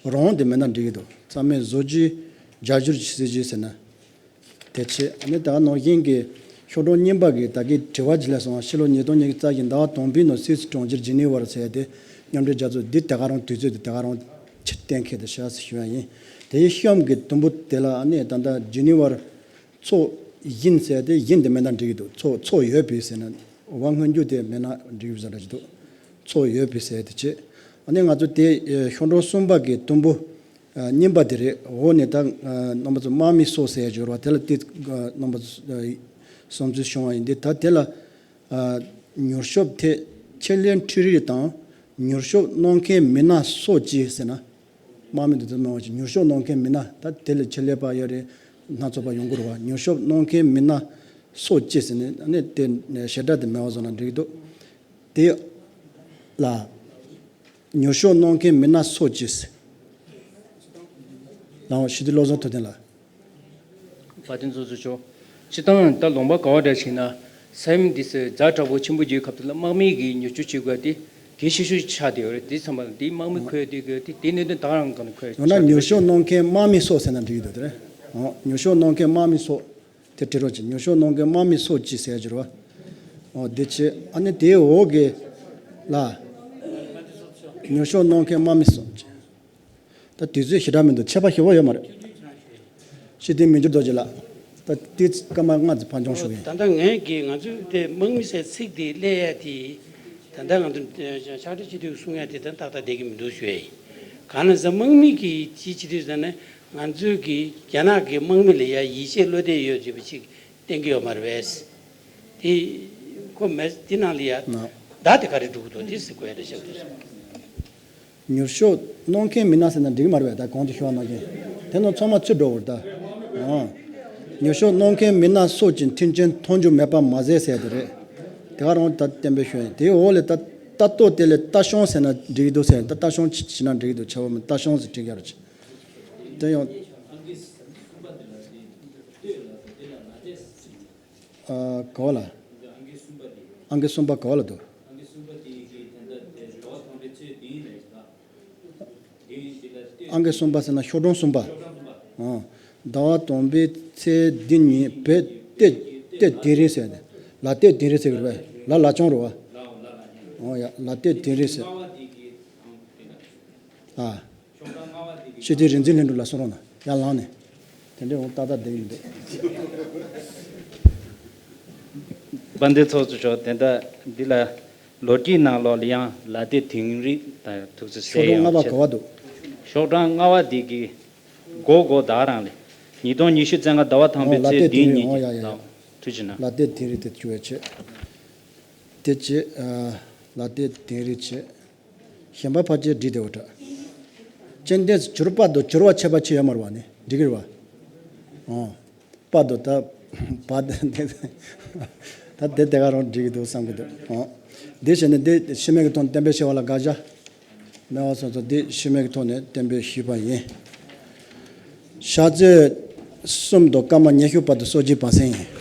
རང་དེ་མེད་ན་འགྲིག་གི་འདུག་རྩ་མེད་བཟོ་རྒྱུ་རྒྱ་སྒྱུར་བྱེད་རྒྱུ་ཟེར་ན། དེ་ཆེ་ཨ་ནི་ད་ག་ནང་བཞིན་གྱི་ཤོག་གྲངས་གཉིས་པ་གི་ད་གིན་དྲི་བ་ཅིག་སླེབས་སོང་། ཕྱི་ལོ་ཉིས་སྟོང་ཉི་ཤུ་རྩ་བཞི་ཟླ་བ་དང་པོའི་ནང་སུད་སི་གྲོང་ཁྱེར་ཇི་ནི་ཝར་ཟེར་ཏེ་མཉམ་འབྲེལ་རྒྱལ་ཚོགས་འདི་ད་ག་རང་དུས་ཚོད་འདི་ད་ག་རང་ཕྱིར་གཏན་འཁེལ་དུ་བཞག་ཟེར་ཞུ་ཡ་ཡིན། དེའི་གཤམ་གྱི་དུམ་བུ་དེ་ལ་ཨ་ནི་ད་ལྟ་ཇི་ནི་ཝར་ཚོགས་ཡིན་ཟེར་ཏེ་ཡིན་དེ་མེད་ན་འགྲིག་གི་འདུག་ཚོགས་ཚོགས་ཡོད་པའི་ཟེར་ན་བ་སྔོན་འཇུག་དེ་མེད་ན་འགྲིག་གི་ཟེར་འདྲ་ཅིག་འདུག་ཚོགས་ཡོད་པའི་ཟེར་དེ་བྱས། ཨ་ནི་ང་ཚོ་དེ་ཤོག་གྲངས་གསུམ་པ་གི་དུམ་བུ། ཨ། གཉིས་པ་དེ་རེད། འོག་ནས་ད། ཨ། རྣམ་པ་ཚོ་དམག་མི་སོགས་ཟེར་ཡ་སྦྱོར་བ་དེ་ལ་དེ། ཨ། རྣམ་པ་ཚོ། ཨ། བསམ་ཚུལ་བྱུང་བ་ཡིན་ཏེ། ད་དེ་ལ། ཨ། མྱུར་སྐྱོབ་ཐད་ཆེད་ལས་འཕྲུལ་རིག་དང་མྱུར་སྐྱོབ་གནང་མཁན་མི་སྣ་སོགས་ཀྱིས་ཟེར་ན། དམག་མི་དེ་ཚོ་མང་བ་ཞིག་མྱུར་སྐྱོབ་གནང་མཁན་མི་སྣ། ད་དེ་ལ་ཆེད་ལས་པ་ཡོད་རེད། སྣ་ཚོགས་པ་ཡོང་གི་རེད་བ། མྱུར་སྐྱོབ་གནང་མཁན་མི་སྣ་སོགས་ཀྱིས་ཟེར་ནས་ཨ་ནི་དེ་ཞེ་དྲག་དེ་མེད་པ་བཟོ་ན་འགྲིག་གི་འདུག་དེ་ལ། མྱུར་སྐྱོབ་གནང་མཁན་མི་སྣ་སོགས་ཀྱིས། ལགས་འོང་། ཞི་བདེ་བློ་བཟང་ཐུབ་བསྟན་ལགས། བཀའ་དྲིན་གསོ་ཚུལ་ཆོག་སྤྱིར་བཏང་ད་ལུང་པ་ག་བ་འདྲ་ཞིག་ན་ས་ཡོམ་འདི་ཚོ་ཛ་དྲག་པོ་ཆེན་པོ་རྒྱུའི་སྐབས་དེ་ལ་དམག་མི་གིས་མྱུར་སྐྱོབ་བྱེད་དགོས་དེ་གལ་ཆེ་ཤོས་ཆགས་བསྡད་ཡོད་རེད། དེ་ཚང་མ་ལ་དེ་དམག་མི་འཁོད་དེ་དགོས་དེ་དེ་གནད་དོན་ད་ག་རང་གང་འཁོད་ཡོད་ན་ཆགས་བསྡད་མྱུར་སྐྱོབ་གནང་མཁན་དམག་མི་སོགས་ཟེར་ན་འགྲིག་གི་འདུག་དེ་རེད། འོང་། མྱུར་སྐྱོབ་གནང་མཁན་དམག་མི་སོགས། དེ་བྲིས་རོགས་གྱིས། མྱུར་སྐྱོབ་གནང་མཁན་དམག་མི་སོགས་ཀྱིས་ཟེར་གྱི་རེད་བ། འོ་དེ་བྱས། ཨ་ནི་དེའི་འོག་གི་ལ། མྱུར་སྐྱོབ་གནང་མཁན་དམག་མི་སོགས་ཀྱིས། ད་དུས་ཚོད་ཞེ་དྲག་མི་འདུག་ཆད་པ་ཞེ་པོ་ཡོད་མ་རེད། ཤེས་ལྡན་མི་འགྱུར་རྡོ་རྗེ་ལགས། ད་ཏིས་སྐར་མ་ལྔ་ཙམ་ཕར་འགྱངས་ཞུ་གི་ཡིན། ད་ལྟ་ངས་ཀྱིས་ང་ཚོས་དེ་དམག་མི་ཟེར་ཚིག་དེ་སླེབས་ཡ་དེ། ད་ལྟ་ང་ཚོ་ཕྱག་སྦྲེལ་སྤྱི་འཐུས་གསུང་ཡ་དེ་ད་ཏག་ཏག་བསྡད་ཀྱི་མི་འདུག་ཞུ་ཡ་ཡིན། གང་ལ་ཟེར་དམག་མི་གི་ཅི་སྤྱི་འཐུས་ཟེར་ན། ང་ཚོས་ཀྱི་རྒྱ་ནག་གི་དམག་མི་ལ་ཡ་ཡིད་ཆེས་བློ་གཏད་ཡོད་ཅེས་པ་ཅིག་བསྟན་གྱི་ཡོད་མ་རེད་པས། དེ་ཁོ་མེད་དེ་ནང་ལ་ཡ། ན། བརྡ་དེ་ག་རེ་འགྲོ་གི་འདུག་དེ་ཟེར་དགོས་ཡ་རེད་ཤག་དེ། མྱུར་སྐྱོབ་གནང་མཁན་མི་སྣ་ཟེར་ན་འགྲིག་མ་རེད་པས། ད་གོང་དུ་ཞུ་བ་ནང་བཞིན་དེ་ནང་ཚང་མ་ཚུད་འགྲོ་བར་ད། ཨང་། མྱུར་སྐྱོབ་གནང་མཁན་མི་སྣ་སོགས་ཀྱི་མཐུན་རྐྱེན་མཐོང་རྒྱུ་མེད་པ་མ་ཟད་ཟེར་དེ་རེད། དེ་ག་རང་ད་གཏན་འབེབས་ཞུ་ཡིན། དེའི་འོག་ལ་ད་ལྟ་རྟོག་དེ་ལས་ལྟ་སྐྱོང་ཟེར་ན་འགྲིག་གི་འདུག་ཟེར། ད་ལྟ་སྐྱོང་བྱེད་ན་འགྲིག་གི་འདུག་བྱ་བ་མི་ལྟ་སྐྱོང་ཟེར་བྲིས་རྒྱུ་རེད། དེ་ཡང་། ཨ། ག་བ་ལ། ཨང་ཀི་གསུམ་པ་ག་བ་ལ་འདུག་ཨང་ཀི་གསུམ་པ་ཟེར་ན་ཤོག་གྲངས་གསུམ་པ། ཨང་། ཟླ་བ་དང་པོའི་ཚེས་བདུན་ཉིན་བོད་ལྟས་བདུན་རེད་ཟེར་ནས། ལ་ལྟས་བདུན་རེད་ཟེར་གི་རེད་པས། ལ་ལ་ལྕོང་རེད་བ། ཨོ་ཡ། ལ་ལྟས་བདུན་རེད་ཟེར། ཨ། སྤྱི་འཐུས་རིག་འཛིན་ལྷུན་གྲུབ་ལ་གསུང་རོགས་གནང་། ཡར་ལངས་ནས། དེ་འདྲའི་འོང་ཏག་ཏག་བསྡད་ཀྱི་མི་འདུག་དཔལ་ལྡན་ཚོགས་གཙོ་མཆོག་དེ་འདྲ་འདི་ལ་ལོ་རྒྱུས་ནང་ལོགས་ལ་ཡང་ལ་ལྟས་དིང་རི་དང་ཐུགས་རྗེ་ཆེ། ཤོག་གྲངས་ལྔ་པ་ག་བ་འདུག་ཤོག་གྲངས་ལྔ་པ་འདི་གི་མགོ་མགོ་ད་རང་ལས་ཉིས་སྟོང་ཉི་ཤུ་རྩ་ལྔ་ཟླ་བ་ཐམ་པའི་ཨོ་ལ་ཚེས་ལྟས་བདུན་དིང་རི། ཉིན་ཨོ་ཡ་ཡ་ཡ། ཐུགས་རྗེ་གནང་། ལ་ལྟས་དིང་རི་དེ་བཅུ་བའི་ཆེད། དེ་བྱས། ཨ། ལ་ལྟས་དིང་རི་བྱས། གཞན་པ་ཕལ་ཆེར་འགྲིག་བསྡད་ཡོད་འདྲ། སྤྱི་འཐུས་འགྱུར་བ་དང་འགྱུར་བ་ཆད་པ་ཆེ་ཡོད་མ་རེད་བ། ནི་འགྲིག་གི་རེད་བ། ཨོ། པ་དང་ད། བ་དེ་ད་དེ་དེ་ག་རང་འགྲིག་གི་འདུག་བསམ་གི་འདུག་ཨོ། འདི་བྱས་ནས་འདི་ཤི་མེད་ཀྱི་ཐོག་གཏན་འབེབས་བྱས་པ་ལ་དགག་བྱ་མེད་པ་སོང་ཙང་འདི་ཤི་མེད་ཀྱི་ཐོག་ནས་གཏན་འབེབས་ཞུས་པ་ཡིན། ཕྱག་ཚོད་གསུམ་དང་སྐར་མ་ཉི་ཤུ་བར་དུ་གསོལ་ཇ་སྦང་ཟིན་ཡིན།